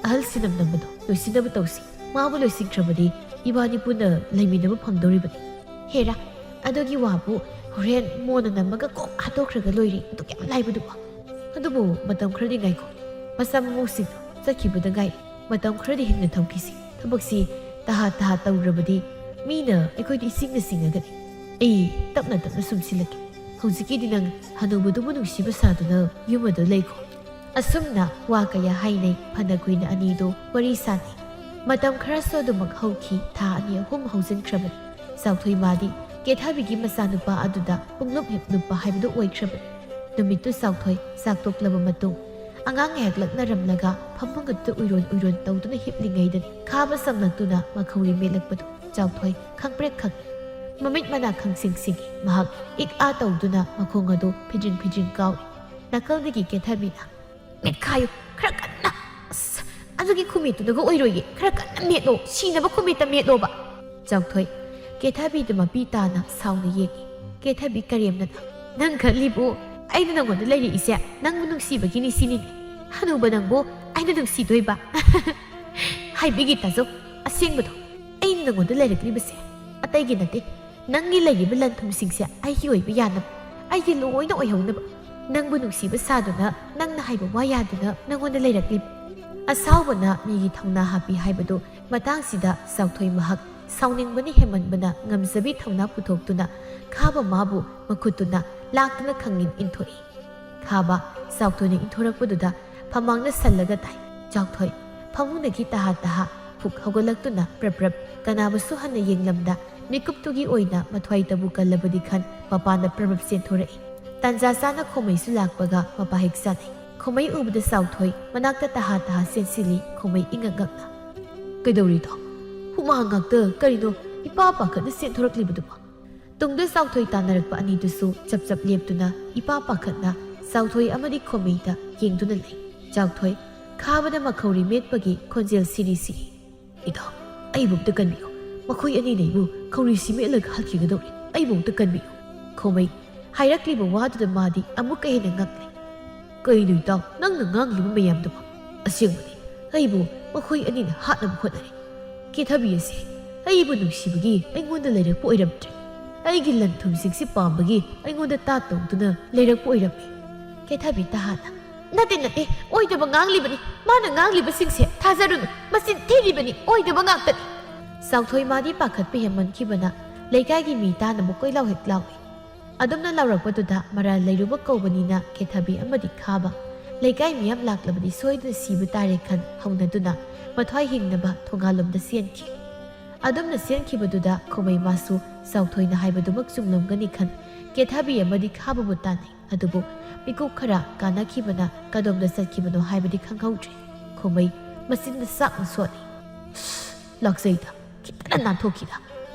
ꯑꯍꯜ ꯁꯤꯅꯝ ꯅꯝꯕꯗꯣ ꯂꯣꯏꯁꯤꯟꯅꯕ ꯇꯧꯁꯤ꯫ ꯃꯥꯕꯨ ꯂꯣꯏꯁꯤꯟꯈ꯭ꯔꯕꯗꯤ ꯏꯕꯥꯅꯤ ꯄꯨꯟꯅ ꯂꯩꯃꯤꯟꯅꯕ ꯐꯪꯗꯧꯔꯤꯕꯅꯤ꯫ ꯍꯦꯔꯥ, ꯑꯗꯨꯒꯤ ꯋꯥꯕꯨ ꯍꯣꯔꯦꯟ ꯃꯣꯟꯅ ꯅꯝꯃꯒ ꯀꯣꯛ ꯍꯥꯠꯇꯣꯛꯈ꯭ꯔꯒ ꯂꯣꯏꯔꯦ꯫ ꯑꯗꯨ ꯀꯌꯥꯝ ꯂꯥꯏꯕꯗꯨꯕꯣ? ꯑꯗꯨꯕꯨ ꯃꯇꯝ ꯈꯔꯗꯤ ꯉꯥꯏꯈꯣ꯫ ꯃꯆꯥ ꯃꯃꯧꯁꯤꯡ ꯆꯠꯈꯤꯕꯗ ꯉꯥꯏ꯫ ꯃꯇꯝ ꯈꯔꯗꯤ ꯍꯤꯡꯅ ꯊꯝꯈꯤꯁꯤ꯫ ꯊꯕꯛꯁꯤ ꯇꯍꯥ ꯇꯍꯥ ꯇꯧꯔꯕꯗꯤ ꯃꯤꯅ ꯑꯩꯈꯣꯏꯗ ꯏꯁꯤꯡꯅ ꯆꯤꯡꯉꯒꯅꯤ꯫ ꯑꯩ ꯇꯞꯅ ꯇꯞꯅ ꯁꯨꯝ ꯁꯤꯜꯂꯛꯀꯦ꯫ ꯍꯧꯖꯤꯛꯀꯤꯗꯤ ꯅꯪ ꯍꯅꯨꯕꯗꯨꯕꯨ ꯅꯨꯡꯁꯤꯕ ꯁꯥꯗꯨꯅ ꯌꯨꯝ ꯑꯗꯨ ꯂꯩꯈꯣ꯫ ꯑꯁꯨꯝꯅ ꯋꯥ ꯀꯌꯥ ꯍꯥꯏꯅꯩ꯫ ꯐꯅ ꯀꯨꯏꯅ ꯑꯅꯤꯗꯣ ꯋꯥꯔꯤ ꯁꯥꯅꯩ꯫ ꯃꯇꯝ ꯈꯔꯁꯨ ꯑꯗꯨꯃꯛ ꯍꯧꯈꯤ꯫ ꯊꯥ ꯑꯅꯤ ꯑꯍꯨꯝ ꯍꯧꯖꯤꯟꯈ꯭ꯔꯕꯅꯤ꯫ ꯆꯥꯎꯊꯣꯏ ꯃꯥꯗꯤ ꯀꯦꯊꯕꯤꯒꯤ ꯃꯆꯥꯅꯨꯄꯥ ꯑꯗꯨꯗ ꯄꯨꯡꯂꯨꯞ ꯍꯤꯞ ꯂꯨꯞꯄ ꯍꯥꯏꯕꯗꯨ ꯑꯣꯏꯈ꯭ꯔꯕꯅꯤ꯫ ꯅꯨꯃꯤꯠꯇꯨ ꯆꯥꯎꯊꯣꯏ ꯆꯥꯛ ꯇꯣꯛꯂꯕ ꯃꯇꯨꯡ ꯑꯉꯥꯡ ꯉꯥꯏꯍꯥꯛ ꯂꯛꯅꯔꯝꯂꯒ ꯐꯃꯨꯡ ꯑꯗꯨꯗ ꯎꯏꯔꯣꯟ ꯎꯏꯔꯣꯟ ꯇꯧꯗꯨꯅ ꯍꯤꯞꯂꯤꯉꯩꯗꯅꯤ ꯈꯥꯕ ꯆꯝꯂꯛꯇꯨꯅ ꯃꯈꯧꯔꯤ ꯃꯦꯠꯂꯛꯄꯗꯨ ꯆꯥꯎꯊꯣꯏ ꯈꯪꯄ꯭ꯔꯦꯛ ꯈꯪꯏ꯫ ꯃꯃꯤꯠ ꯃꯅꯥ ꯈꯪꯁꯤꯡ ꯁꯤꯡꯏ꯫ ꯃꯍꯥꯛ ꯏꯛ ꯑꯥ ꯇꯧꯗꯨꯅ ꯃꯈꯣꯡ ꯑꯗꯨ ꯐꯤꯗ꯭ꯔꯤꯡ ꯐꯤꯗ꯭ꯔꯤꯡ ꯀꯥꯎꯏ꯫ ꯅꯥꯀꯜꯗꯒꯤ ꯀꯦꯊꯕꯤꯅ, "ꯃꯤꯠꯈꯥꯏꯌꯨ, ꯈꯔ ꯀꯟꯅ! ꯑꯁ, ꯑꯗꯨꯒꯤ ꯈꯨꯃꯤꯠꯇꯨꯅꯒ ꯑꯣꯏꯔꯣꯏꯌꯦ, ꯈꯔ ꯀꯟꯅ ꯃꯦꯠꯂꯣ, ꯁꯤꯅꯕ ꯈꯨꯃꯤꯠꯇ ꯃꯦꯠꯂꯣꯕ!" ꯆꯥꯎꯊꯣꯏ ꯀꯦꯊꯕꯤꯗ ꯃꯄꯤ ꯇꯥꯅ ꯁꯥꯎꯅ ꯌꯦꯡꯏ꯫ ꯀꯦꯊꯕꯤ ꯀꯔꯦꯝꯅꯅ, "ꯅꯪ ꯈꯜꯂꯤꯕꯨ ꯑꯩꯅ ꯅꯪꯉꯣꯟꯗ ꯂꯩꯔꯛꯏꯁꯦ ꯅꯪꯕꯨ ꯅꯨꯡꯁꯤꯕꯒꯤꯅꯤ ꯁꯤꯅꯤꯅꯦ? ꯍꯅꯨꯕ ꯅꯪꯕꯨ ꯑꯩꯅ ꯅꯨꯡꯁꯤꯗꯣꯏꯕ? ꯍꯥꯏꯕꯤꯒꯦ ꯇꯥꯖꯧ, ꯑꯁꯦꯡꯕꯗꯣ, ꯑꯩꯅ ꯅꯪꯉꯣꯟꯗ ꯂꯩꯔꯛꯂꯤꯕꯁꯦ ꯑꯇꯩꯒꯤ ꯅꯠꯇꯦ, ꯅꯪꯒꯤ ꯂꯩꯔꯤꯕ ꯂꯟ ꯊꯨꯝꯁꯤꯡꯁꯦ ꯑꯩꯒꯤ ꯑꯣꯏꯕ ꯌꯥꯅꯕ, ꯑꯩꯒꯤ ꯂꯣꯏꯅ ꯑꯣꯏꯍꯧꯅꯕ, ꯅꯪꯕꯨ ꯅꯨꯡꯁꯤꯕ ꯁꯥꯗꯨꯅ ꯅꯪꯅ ꯍꯥꯏꯕ ꯋꯥ ꯌꯥꯗꯨꯅ ꯅꯪꯉꯣꯟꯗ ꯂꯩꯔꯛꯂꯤꯕ꯫" ꯑꯁꯥꯎꯕꯅ ꯃꯤꯒꯤ ꯊꯧꯅꯥ ꯍꯥꯞꯄꯤ ꯍꯥꯏꯕꯗꯨ ꯃꯇꯥꯡꯁꯤꯗ ꯆꯥꯎꯊꯣꯏ ꯃꯍꯥꯛ ꯁꯥꯎꯅꯤꯡꯕꯅ ꯍꯦꯟꯃꯟꯕꯅ ꯉꯝꯖꯕꯤ ꯊꯧꯅꯥ ꯄꯨꯊꯣꯛꯇꯨꯅ ꯈꯥꯕ ꯃꯥꯕꯨ ꯃꯈꯨꯠꯇꯨꯅ ꯂꯥꯛꯇꯨꯅ ꯈꯪꯉꯤꯟ ꯏꯟꯊꯣꯛꯏ꯫ ꯈꯥꯕ ꯆꯥꯎꯊꯣꯏꯅ ꯏꯟꯊꯣꯔꯛꯄꯗꯨꯗ ꯐꯃꯥꯡꯅ ꯁꯜꯂꯒ ꯇꯥꯏ꯫ ꯆꯥꯎꯊꯣꯏ ꯐꯃꯨꯡꯗꯒꯤ ꯇꯍꯥ ꯇꯍꯥ ꯐꯨꯛ ꯍꯧꯒꯠꯂꯛꯇꯨꯅ ꯄ꯭ꯔꯞ ꯄ꯭ꯔꯞ ꯀꯅꯥꯕꯨꯁꯨ ꯍꯟꯅ ꯌꯦꯡꯂꯝꯗ ꯃꯤꯀꯨꯞꯇꯨꯒꯤ ꯑꯣꯏꯅ ꯃꯊ꯭ꯋꯥꯏꯇꯕꯨ ꯀꯜꯂꯕꯗꯤ ꯈꯟ ꯃꯄꯥꯟꯗ ꯄ꯭ꯔꯞ ꯄ꯭ꯔꯞ ꯆꯦꯟꯊꯣꯔꯛꯏ꯫ ꯇꯥꯟꯖꯥ ꯆꯥꯅ ꯈꯣꯃꯩꯁꯨ ꯂꯥꯛꯄꯒ ꯃꯄꯥ ꯍꯦꯛ ꯆꯥꯅꯩ꯫ ꯈꯣꯃꯩ ꯎꯕꯗ ꯆꯥꯎꯊꯣꯏ ꯃꯅꯥꯛꯇ ꯇꯍꯥ ꯇꯍꯥ ꯆꯦꯟꯁꯤꯜꯂꯤ꯫ ꯈꯣꯃꯩ ꯏꯉꯛ ꯉꯛꯅ, "ꯀꯩꯗꯧꯔꯤꯅꯣ? ꯍꯨꯃꯥꯡ ꯉꯥꯛꯇ ꯀꯔꯤꯅꯣ ꯏꯄꯥ ꯄꯥꯈꯠꯅ ꯆꯦꯟꯊꯣꯔꯛꯂꯤꯕꯗꯨꯕꯣ?" ꯇꯨꯡꯗ ꯆꯥꯎꯊꯣꯏ ꯇꯥꯟꯅꯔꯛꯄ ꯑꯅꯤꯗꯨꯁꯨ ꯆꯞ ꯆꯞ ꯂꯦꯞꯇꯨꯅ ꯏꯄꯥ ꯄꯥꯈꯠꯅ ꯆꯥꯎꯊꯣꯏ ꯑꯃꯗꯤ ꯈꯣꯃꯩꯗ ꯌꯦꯡꯗꯨꯅ ꯂꯩ꯫ ꯆꯥꯎꯊꯣꯏ ꯈꯥꯕꯗ ꯃꯈꯧꯔꯤ ꯃꯦꯠꯄꯒꯤ ꯈꯣꯟꯖꯦꯜ ꯁꯤꯔꯤ ꯁꯤꯔꯤ, "ꯏꯇꯥꯎ, ꯑꯩꯕꯨ ꯑꯝꯇ ꯀꯟꯕꯤꯌꯨ꯫ ꯃꯈꯣꯏ ꯑꯅꯤꯅ ꯑꯩꯕꯨ ꯈꯧꯔꯤ ꯁꯤꯃꯦꯠꯂꯒ ꯍꯥꯠꯈꯤꯒꯗꯧꯔꯦ꯫ ꯑꯩꯕꯨ ꯑꯝꯇ ꯀꯟꯕꯤꯌꯨ꯫ ꯈꯣꯃꯩ ꯍꯥꯏꯔꯛꯂꯤꯕ ꯋꯥꯗꯨꯗ ꯃꯥꯗꯤ ꯑꯃꯨꯛꯀ ꯍꯦꯟꯅ ꯉꯛꯂꯦ꯫ "ꯀꯩꯅꯣ ꯏꯇꯥꯎ, ꯅꯪꯅ ꯉꯥꯡꯂꯤꯕ ꯃꯌꯥꯝꯗꯨꯕꯣ? ꯑꯁꯦꯡꯕꯗꯤ ꯑꯩꯕꯨ ꯃꯈꯣꯏ ꯑꯅꯤꯅ ꯍꯥꯠꯅꯕ ꯍꯣꯠꯅꯔꯦ꯫ ꯀꯦꯊꯕꯤ ꯑꯁꯤ ꯑꯩꯕꯨ ꯅꯨꯡꯁꯤꯕꯒꯤ ꯑꯩꯉꯣꯟꯗ ꯂꯩꯔꯛꯄ ꯑꯣꯏꯔꯝꯗ꯭ꯔꯦ꯫ ꯑꯩꯒꯤ ꯂꯟ ꯊꯨꯝꯁꯤꯡꯁꯤ ꯄꯥꯝꯕꯒꯤ ꯑꯩꯉꯣꯟꯗ ꯇꯥꯠ ꯇꯧꯗꯨꯅ ꯂꯩꯔꯛꯄ ꯑꯣꯏꯔꯝꯃꯤ꯫" ꯀꯦꯊꯕꯤ ꯇꯍꯥꯟꯅ, "ꯅꯠꯇꯦ, ꯅꯠꯇꯦ, ꯑꯣꯏꯗꯕ ꯉꯥꯡꯂꯤꯕꯅꯤ꯫ ꯃꯥꯅ ꯉꯥꯡꯂꯤꯕꯁꯤꯡꯁꯦ ꯊꯥꯖꯔꯨꯅꯨ꯫ ꯃꯆꯤꯟ ꯊꯤꯔꯤꯕꯅꯤ, ꯑꯣꯏꯗꯕ ꯉꯥꯛꯇꯅꯤ꯫" ꯆꯥꯎꯊꯣꯏ ꯃꯥꯗꯤ ꯄꯥꯈꯠꯄ ꯍꯦꯟꯃꯟꯈꯤꯕꯅ ꯂꯩꯀꯥꯏꯒꯤ ꯃꯤ ꯇꯥꯅꯕ ꯀꯣꯏꯂꯥꯎ ꯍꯦꯛ ꯂꯥꯎꯏ꯫ ꯑꯗꯨꯝꯅ ꯂꯥꯎꯔꯛꯄꯗꯨꯗ ꯃꯔꯥꯜ ꯂꯩꯔꯨꯕ ꯀꯧꯕꯅꯤꯅ ꯀꯦꯊꯕꯤ ꯑꯃꯗꯤ ꯈꯥꯕ ꯂꯩꯀꯥꯏ ꯃꯤꯌꯥꯝ ꯂꯥꯛꯂꯕꯗꯤ ꯁꯣꯏꯗꯅ ꯁꯤꯕ ꯇꯥꯔꯦ ꯈꯟ ꯍꯧꯅꯗꯨꯅ ꯃꯊ꯭ꯋꯥꯏ ꯍꯤꯡꯅꯕ ꯊꯣꯡꯒꯥꯜꯂꯣꯝꯗ ꯆꯦꯟꯈꯤ꯫ ꯑꯗꯨꯝꯅ ꯆꯦꯟꯈꯤꯕꯗꯨꯗ ꯈꯣꯃꯩ ꯃꯥꯁꯨ ꯆꯥꯎꯊꯣꯏꯅ ꯍꯥꯏꯕꯗꯨꯃꯛ ꯆꯨꯝꯂꯝꯒꯅꯤ ꯈꯟ ꯀꯦꯊꯕꯤ ꯑꯃꯗꯤ ꯈꯥꯕꯕꯨ ꯇꯥꯟꯅꯩ꯫ ꯑꯗꯨꯕꯨ ꯃꯤꯀꯨꯞ ꯈꯔ ꯀꯥꯟꯅꯈꯤꯕꯅ ꯀꯗꯣꯝꯗ ꯆꯠꯈꯤꯕꯅꯣ ꯍꯥꯏꯕꯗꯤ ꯈꯪꯍꯧꯗ꯭ꯔꯦ꯫ ꯈꯣꯃꯩ ꯃꯆꯤꯟꯗ ꯆꯥꯛꯅ ꯁꯣꯠꯂꯤ꯫ "ꯂꯥꯛꯆꯩꯗ, ꯈꯤꯇꯅ ꯅꯥꯟꯊꯣꯛꯈꯤꯗ꯫"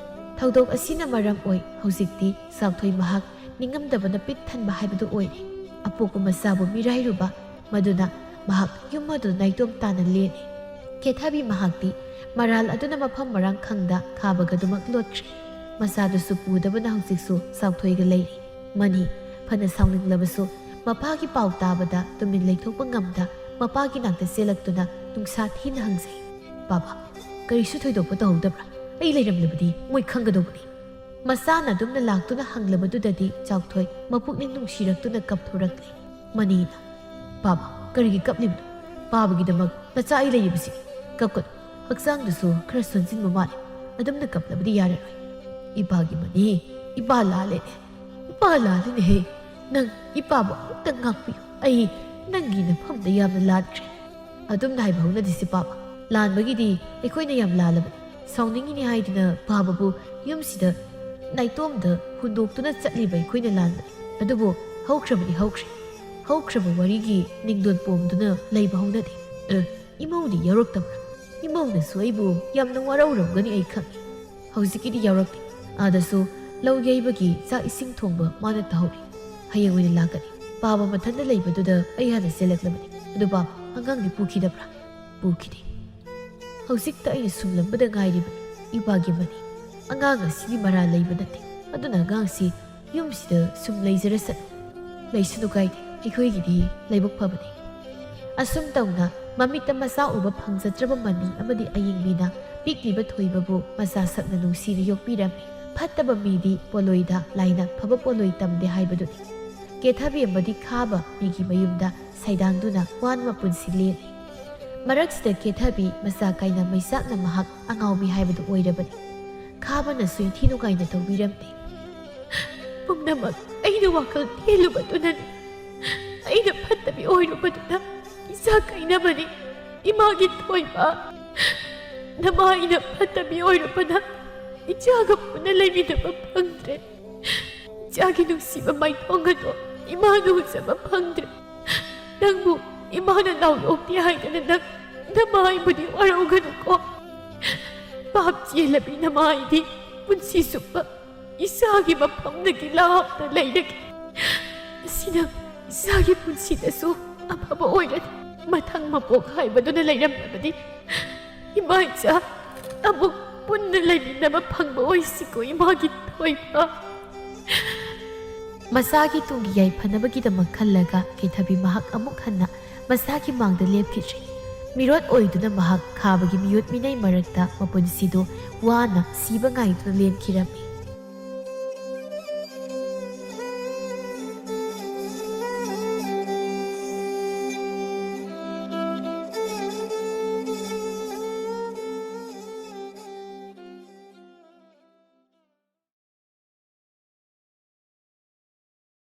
ꯊꯧꯗꯣꯛ ꯑꯁꯤꯅ ꯃꯔꯝ ꯑꯣꯏ ꯍꯧꯖꯤꯛꯇꯤ ꯆꯥꯎꯊꯣꯏ ꯃꯍꯥꯛ ꯅꯤꯡꯉꯝꯗꯕꯅ ꯄꯤꯛ ꯊꯟꯕ ꯍꯥꯏꯕꯗꯨ ꯑꯣꯏꯔꯦ꯫ ꯑꯄꯣꯛꯄ ꯃꯆꯥꯕꯨ ꯃꯤꯔꯥꯏꯔꯨꯕ, ꯃꯗꯨꯅ ꯃꯍꯥꯛ ꯌꯨꯝ ꯑꯗꯨ ꯅꯥꯏꯇꯣꯝ ꯇꯥꯅ ꯂꯦꯜꯂꯤ꯫ ꯀꯦꯊꯕꯤ ꯃꯍꯥꯛꯇꯤ ꯃꯔꯥꯜ ꯑꯗꯨꯅ ꯃꯐꯝ ꯃꯔꯥꯡ ꯈꯪꯗ ꯈꯥꯕꯒꯗꯨꯃꯛ ꯂꯣꯠꯈ꯭ꯔꯦ꯫ ꯃꯆꯥꯗꯨꯁꯨ ꯄꯨꯗꯕꯅ ꯍꯧꯖꯤꯛꯁꯨ ꯆꯥꯎꯊꯣꯏꯒ ꯂꯩꯔꯤ꯫ ꯃꯅꯤ ꯐꯅ ꯁꯥꯎꯅꯤꯡꯂꯕꯁꯨ ꯃꯄꯥꯒꯤ ꯄꯥꯎ ꯇꯥꯕꯗ ꯇꯨꯃꯤꯟ ꯂꯩꯊꯣꯛꯄ ꯉꯝꯗ ꯃꯄꯥꯒꯤ ꯅꯥꯛꯇ ꯆꯦꯜꯂꯛꯇꯨꯅ ꯅꯨꯡꯁꯥ ꯊꯤꯅ ꯍꯪꯖꯩ, "ꯕꯥꯕꯥ, ꯀꯔꯤꯁꯨ ꯊꯣꯏꯗꯣꯛꯄ ꯇꯧꯍꯧꯗꯕ꯭ꯔꯥ? ꯑꯩ ꯂꯩꯔꯝꯂꯕꯗꯤ ꯃꯣꯏ ꯈꯪꯒꯗꯧꯕꯅꯤ꯫" ꯃꯆꯥꯅ ꯑꯗꯨꯝꯅ ꯂꯥꯛꯇꯨꯅ ꯍꯪꯂꯕꯗꯨꯗꯗꯤ ꯆꯥꯎꯊꯣꯏ ꯃꯄꯨꯛꯅꯤꯡ ꯅꯨꯡꯁꯤꯔꯛꯇꯨꯅ ꯀꯞꯊꯣꯔꯛꯂꯦ꯫ ꯃꯅꯤꯅ, "ꯕꯥꯕꯥ, ꯀꯔꯤꯒꯤ ꯀꯞꯂꯤꯕꯅꯣ? ꯄꯥꯕꯒꯤꯗꯃꯛ ꯅꯆꯥ ꯑꯩ ꯂꯩꯔꯤꯕꯁꯤꯗꯤ꯫ ꯀꯞꯀꯅꯨ, ꯍꯛꯆꯥꯡꯗꯨꯁꯨ ꯈꯔ ꯁꯣꯟꯖꯤꯟꯕ ꯃꯥꯜꯂꯦ꯫ ꯑꯗꯨꯝꯅ ꯀꯞꯂꯕꯗꯤ ꯌꯥꯔꯔꯣꯏ꯫" "ꯏꯄꯥꯒꯤ ꯃꯅꯤ, ꯏꯄꯥ ꯂꯥꯜꯂꯦꯅꯦ꯫ ꯏꯄꯥ ꯂꯥꯜꯂꯦꯅꯦꯍꯦ꯫ ꯅꯪ ꯏꯄꯥꯕꯨ ꯑꯃꯨꯛꯇ ꯉꯥꯛꯄꯤꯌꯨ꯫ ꯑꯩ ꯅꯪꯒꯤ ꯅꯐꯝꯗ ꯌꯥꯝꯅ ꯂꯥꯟꯈ꯭ꯔꯦ꯫" "ꯑꯗꯨꯝꯅ ꯍꯥꯏꯕ ꯍꯧꯅꯗꯦꯁꯦ ꯄꯥꯕ꯫ ꯂꯥꯟꯕꯒꯤꯗꯤ ꯑꯩꯈꯣꯏꯅ ꯌꯥꯝ ꯂꯥꯜꯂꯕꯅꯤ꯫ ꯁꯥꯎꯅꯤꯡꯉꯤꯅꯦ ꯍꯥꯏꯗꯨꯅ ꯄꯥꯕꯕꯨ ꯌꯨꯝꯁꯤꯗ ꯅꯥꯏꯇꯣꯝꯗ ꯍꯨꯟꯗꯣꯛꯇꯨꯅ ꯆꯠꯂꯤꯕ ꯑꯩꯈꯣꯏꯅ ꯂꯥꯟꯕꯅꯤ꯫ ꯑꯗꯨꯕꯨ ꯍꯧꯈ꯭ꯔꯕꯗꯤ ꯍꯧꯈ꯭ꯔꯦ꯫ ꯍꯧꯈ꯭ꯔꯕ ꯋꯥꯔꯤꯒꯤ ꯅꯤꯡꯗꯣꯟ ꯄꯣꯝꯗꯨꯅ ꯂꯩꯕ ꯍꯧꯅꯗꯦ꯫" "ꯑ, ꯏꯃꯧꯗꯤ ꯌꯥꯎꯔꯛꯇꯕ꯭ꯔꯥ? ꯏꯃꯧꯅꯁꯨ ꯑꯩꯕꯨ ꯌꯥꯝꯅ ꯋꯥꯔꯧꯔꯝꯒꯅꯤ ꯑꯩ ꯈꯪꯏ꯫" "ꯍꯧꯖꯤꯛꯀꯤꯗꯤ ꯌꯥꯎꯔꯛꯇꯦ꯫ ꯑꯥꯗꯁꯨ ꯂꯧ ꯌꯩꯕꯒꯤ ꯆꯥꯛ ꯏꯁꯤꯡ ꯊꯣꯡꯕ ꯃꯥꯅ ꯇꯧꯍꯧꯔꯤ꯫ ꯍꯌꯦꯡ ꯑꯣꯏꯅ ꯂꯥꯛꯀꯅꯤ꯫ ꯄꯥꯕ ꯃꯊꯟꯇ ꯂꯩꯕꯗꯨꯗ ꯑꯩ ꯍꯥꯟꯅ ꯆꯦꯜꯂꯛꯂꯕꯅꯤ꯫ ꯑꯗꯨ ꯄꯥꯕ, ꯑꯉꯥꯡꯗꯤ ꯄꯨꯈꯤꯗꯕ꯭ꯔꯥ?" "ꯄꯨꯈꯤꯗꯦ꯫ ꯍꯧꯖꯤꯛꯇ ꯑꯩꯅ ꯁꯨꯝꯂꯝꯕꯗ ꯉꯥꯏꯔꯤꯕꯅꯤ꯫ ꯏꯄꯥꯒꯤ ꯃꯅꯤ, ꯑꯉꯥꯡ ꯑꯁꯤꯗꯤ ꯃꯔꯥꯜ ꯂꯩꯕ ꯅꯠꯇꯦ꯫ ꯑꯗꯨꯅ ꯑꯉꯥꯡꯁꯤ ꯌꯨꯝꯁꯤꯗ ꯁꯨꯝ ꯂꯩꯖꯔꯁꯅꯨ꯫ ꯂꯩꯁꯅꯨ ꯀꯥꯏꯗꯦ, ꯑꯩꯈꯣꯏꯒꯤꯗꯤ ꯂꯥꯏꯕꯛ ꯐꯕꯅꯤ꯫ ꯑꯁꯨꯝ ꯇꯧꯅ ꯃꯃꯤꯠꯇ ꯃꯆꯥ ꯎꯕ ꯐꯪꯖꯗ꯭ꯔꯕ ꯃꯅꯤ ꯑꯃꯗꯤ ꯑꯌꯤꯡꯕꯤꯅ ꯄꯤꯛꯂꯤꯕ ꯊꯣꯏꯕꯕꯨ ꯃꯆꯥ ꯁꯛꯅ ꯅꯨꯡꯁꯤꯅ ꯌꯣꯛꯄꯤꯔꯝꯃꯤ꯫ ꯐꯠꯇꯕ ꯃꯤꯗꯤ ꯄꯣꯂꯣꯏꯗ ꯂꯥꯏꯅ ꯐꯕ ꯄꯣꯂꯣꯏ ꯇꯝꯗꯦ ꯍꯥꯏꯕꯗꯨꯅꯤ꯫ ꯀꯦꯊꯕꯤ ꯑꯃꯗꯤ ꯈꯥꯕ ꯃꯤꯒꯤ ꯃꯌꯨꯝꯗ ꯁꯩꯗꯥꯡꯗꯨꯅ ꯋꯥꯅ ꯃꯄꯨꯟꯁꯤ ꯂꯦꯜꯂꯤ꯫ ꯃꯔꯛꯁꯤꯗ ꯀꯦꯊꯕꯤ ꯃꯆꯥ ꯀꯥꯏꯅ ꯃꯩꯆꯥꯛꯅ ꯃꯍꯥꯛ ꯑꯉꯥꯎꯕꯤ ꯍꯥꯏꯕꯗꯨ ꯑꯣꯏꯔꯕꯅꯤ꯫ ꯈꯥꯕꯅꯁꯨ ꯏꯟꯊꯤ ꯅꯨꯡꯉꯥꯏꯅ ꯇꯧꯕꯤꯔꯝꯗꯦ꯫ ꯄꯨꯝꯅꯃꯛ ꯑꯩꯅ ꯋꯥꯈꯜ ꯊꯦꯜꯂꯨꯕꯗꯨꯅꯅꯤ꯫ ꯑꯩꯅ ꯐꯠꯇꯕꯤ ꯑꯣꯏꯔꯨꯕꯗꯨꯅ ꯏꯆꯥ ꯀꯥꯏꯅꯕꯅꯤ꯫ ꯏꯃꯥꯒꯤ ꯊꯣꯏꯕ, ꯅꯃꯥ ꯑꯩꯅ ꯐꯠꯇꯕꯤ ꯑꯣꯏꯔꯨꯕꯅ ꯏꯆꯥꯒ ꯄꯨꯟꯅ ꯂꯩꯃꯤꯟꯅꯕ ꯐꯪꯗ꯭ꯔꯦ꯫ ꯏꯆꯥꯒꯤ ꯅꯨꯡꯁꯤꯕ ꯃꯥꯏꯊꯣꯡ ꯑꯗꯣ ꯏꯃꯥꯅ ꯎꯖꯕ ꯐꯪꯗ꯭ꯔꯦ꯫ ꯅꯪꯕꯨ ꯏꯃꯥꯅ ꯅꯥꯎꯂꯣꯛꯇꯦ ꯍꯥꯏꯗꯅ ꯅꯪ ꯅꯃꯥ ꯑꯩꯕꯨꯗꯤ ꯋꯥꯔꯧꯒꯅꯨꯀꯣ꯫ ꯄꯥꯞ ꯆꯦꯜꯂꯕꯤ ꯅꯃꯥ ꯑꯩꯗꯤ ꯄꯨꯟꯁꯤ ꯆꯨꯞꯄ ꯏꯆꯥꯒꯤ ꯃꯐꯝꯗꯒꯤ ꯂꯥꯞꯅ ꯂꯩꯔꯒꯦ꯫ ꯑꯁꯤꯅ ꯏꯆꯥꯒꯤ ꯄꯨꯟꯁꯤꯗꯁꯨ ꯑꯐꯕ ꯑꯣꯏꯔꯅꯤ꯫ ꯃꯊꯪ ꯃꯄꯣꯛ ꯍꯥꯏꯕꯗꯨꯅ ꯂꯩꯔꯝꯂꯕꯗꯤ ꯏꯃꯥ ꯏꯆꯥ ꯑꯃꯨꯛ ꯄꯨꯟꯅ ꯂꯩꯃꯤꯟꯅꯕ ꯐꯪꯕ ꯑꯣꯏꯁꯤꯀꯣ ꯏꯃꯥꯒꯤ ꯊꯣꯏꯕ꯫ ꯃꯆꯥꯒꯤ ꯇꯨꯡꯒꯤ ꯌꯥꯏꯐꯅꯕꯒꯤꯗꯃꯛ ꯈꯜꯂꯒ ꯀꯦꯊꯕꯤ ꯃꯍꯥꯛ ꯑꯃꯨꯛ ꯍꯟꯅ ꯃꯆꯥꯒꯤ ꯃꯥꯡꯗ ꯂꯦꯞꯈꯤꯗ꯭ꯔꯤ꯫ ꯃꯤꯔꯣꯠ ꯑꯣꯏꯗꯨꯅ ꯃꯍꯥꯛ ꯈꯥꯕꯒꯤ ꯃꯤꯑꯣꯠ ꯃꯤꯅꯩ ꯃꯔꯛꯇ ꯃꯄꯨꯟꯁꯤꯗꯨ ꯋꯥꯅ ꯁꯤꯕ ꯉꯥꯏꯗꯨꯅ ꯂꯦꯟꯈꯤꯔꯝꯃꯤ꯫